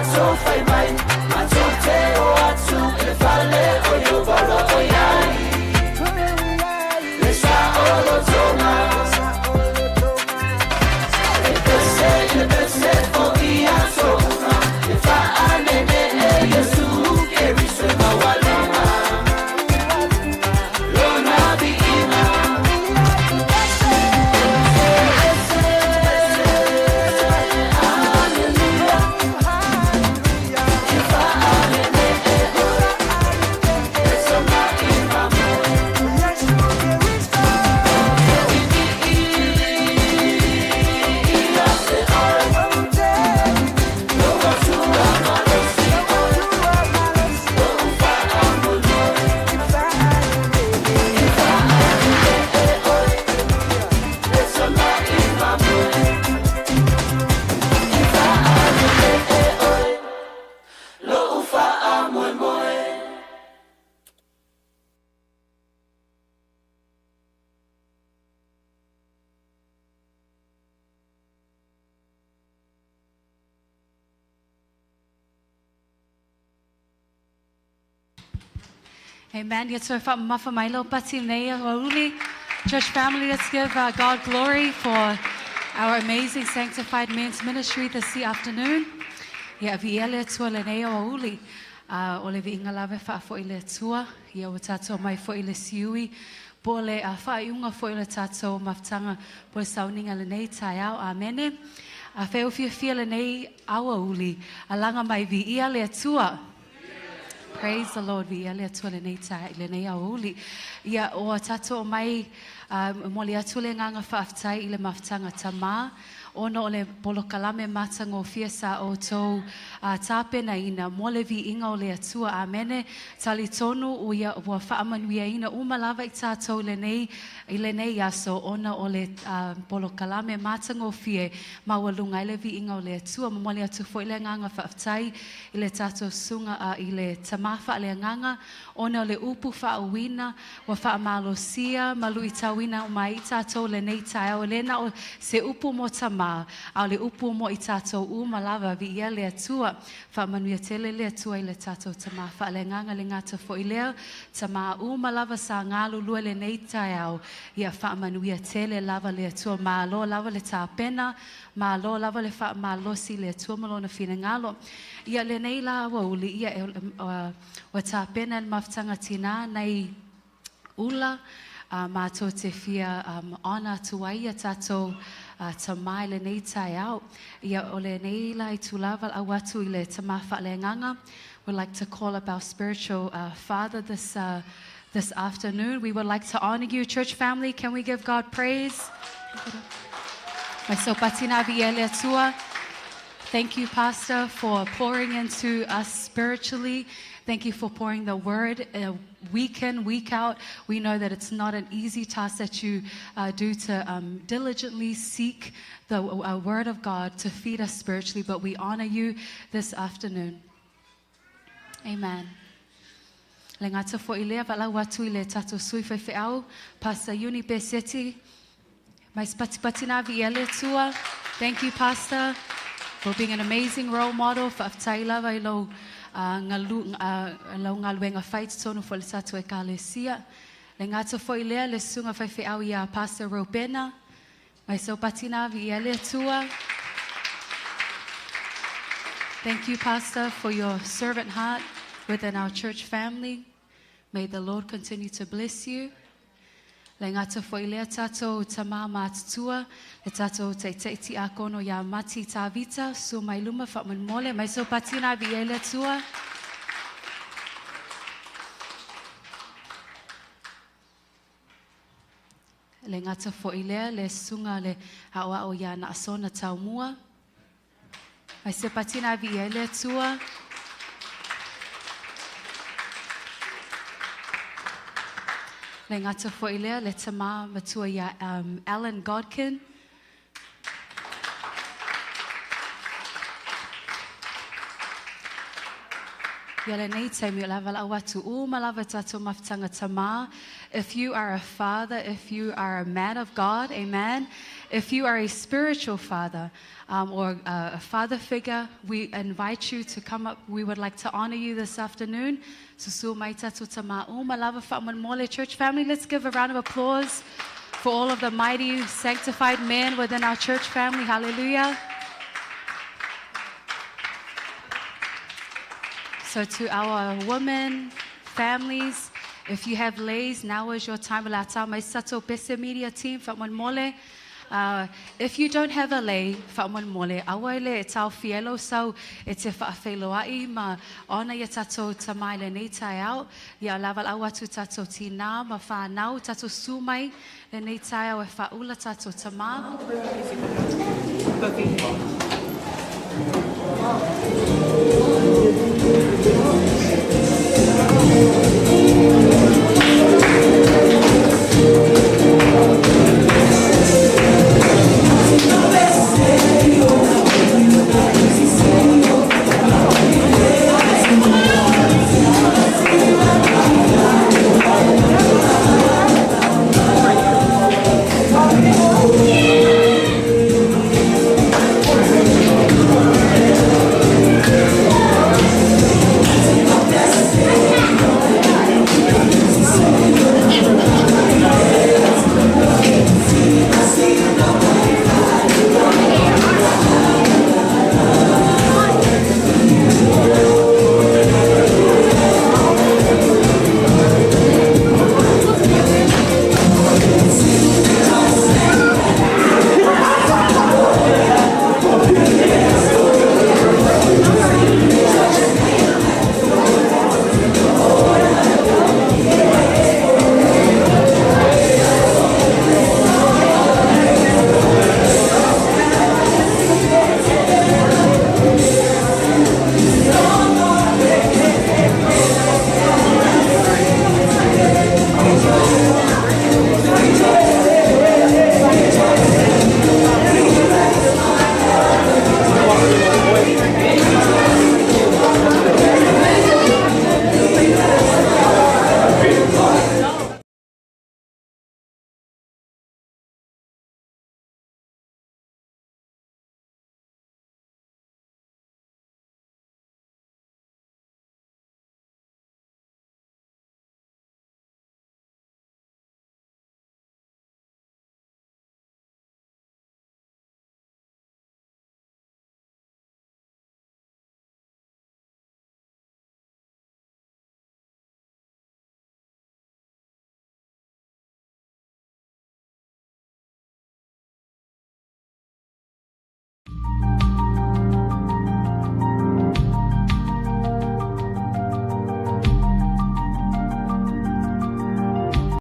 matou fai mai, matou te o atu i le fale o Ieova o lo o i ai le saolotoga. E pese i le pese fo'i aso uma, e fa'anenee Iesu Keriso e maualuga Lona viiga. Aleluia. E fa'anenee oe, e soma'i mamoe. Ia te oe, Lou Atua malosi oe, Lou fa'amoemoe. E fa'anenee oe, e soma'i mamoe. E fa'anenee oe, Lou fa'amoemoe. Amen. Ia toe faamamafa mai lau pati nei aoauli. Church family, let's give God glory for our amazing Sanctified Men's Ministry this afternoon. Ia viia le Atua lenei aoauli. O le viiga lava e faafo'i i le Atua. Ia ua tatou omai foi i le siui po o le faaiuga foi o le tatou mafutaga po o le sauniga lenei taeao. Amene. Afai ua fiafia lenei aoauli, alaga mai viia le Atua. Praise the Lord, viia le Atua lenei ta lenei aoauli. Ia ua tatou omai momoli atu le agaga faafetai i le mafutaga tamā ona o le polokalame matagofie sa outou tapenaina mo le viiga o le Atua. Amene. Talitonu ua ua faamanuiaina uma lava i tatou lenei i lenei aso ona o le polokalame matagofie maualuga ai le viiga o le Atua. Momoli atu foi le agaga faafetai i le tatou susuga i le tamā faaleagaga ona o le upu faauuina ua faamalosia ma luitauina uma ai i tatou lenei taeao. E le na o se upu mo tamā, a o le upu mo i tatou uma lava. Viia le Atua. Faamanuia tele le Atua i le tatou tamā faaleagaga le gata foi lea. Tamā uma lava sa galulue lenei taeao. Ia faamanuia tele lava le Atua. Malo lava le tapena, malo lava le faamalosi i le Atua ma lona finagalo. Ia lenei la aoauli, ia e, ua tapena e le mafutaga tinā nai ula matou te fia honor atu ai ia tatou tamā i lenei taeao. Ia o lenei la itulā valaau atu i le tamā faaleagaga. We'd like to call up our spiritual father this afternoon. We would like to honor you, church family. Can we give God praise? Mai saupati viia le Atua. Thank you, Pastor, for pouring into us spiritually. Thank you for pouring the word week in, week out. We know that it's not an easy task that you do to diligently seek the word of God to feed us spiritually, but we honor you this afternoon. Amen. Le gata foi lea valaau atu i le tatou sui faifeau, Pastor Uni Beseti. Mai patipati na viia le Atua. Thank you, Pastor, for being an amazing role model. Faafetai lava i lou galu, lau galuega fai totonu foi le tatou ekalesia. Le gata foi lea le susuga faifeau ia Pastor Robena. Mai saupati viia le Atua. Thank you, Pastor, for your servant heart within our church family. May the Lord continue to bless you. Le gata foi lea tatou tamā matutua, le tatou taitai tiakono ia Mati Tavita, susu mai luma faamolemole, mai saupati viia le Atua. Le gata foi lea le susuga le aoao ia Naasona Taumua. Mai se patina viia le Atua. Le gata foi lea le tamā matua ia Alan Godkin. Ia lenei taimi o le a valaau atu uma lava tatou mafutaga tamā. If you are a father, if you are a man of God, amen. If you are a spiritual father or a father figure, we invite you to come up. We would like to honor you this afternoon. Susu mai tātou tamā uma lava fa'amolemole. Church family, let's give a round of applause for all of the mighty sanctified men within our church family. Hallelujah. So to our women, families, if you have leis, now is your time. La mai sato pese media team fa'amolemole. If you don't have a lei, fa'amolemole, aua le e tau fielo sau e te fa'afeiloa'i ma ona ia tātou tamā i lenei taeao. Ia lava au atu tātou tinā ma whānau, tātou su mai lenei taeao e fa'aula tātou tamā.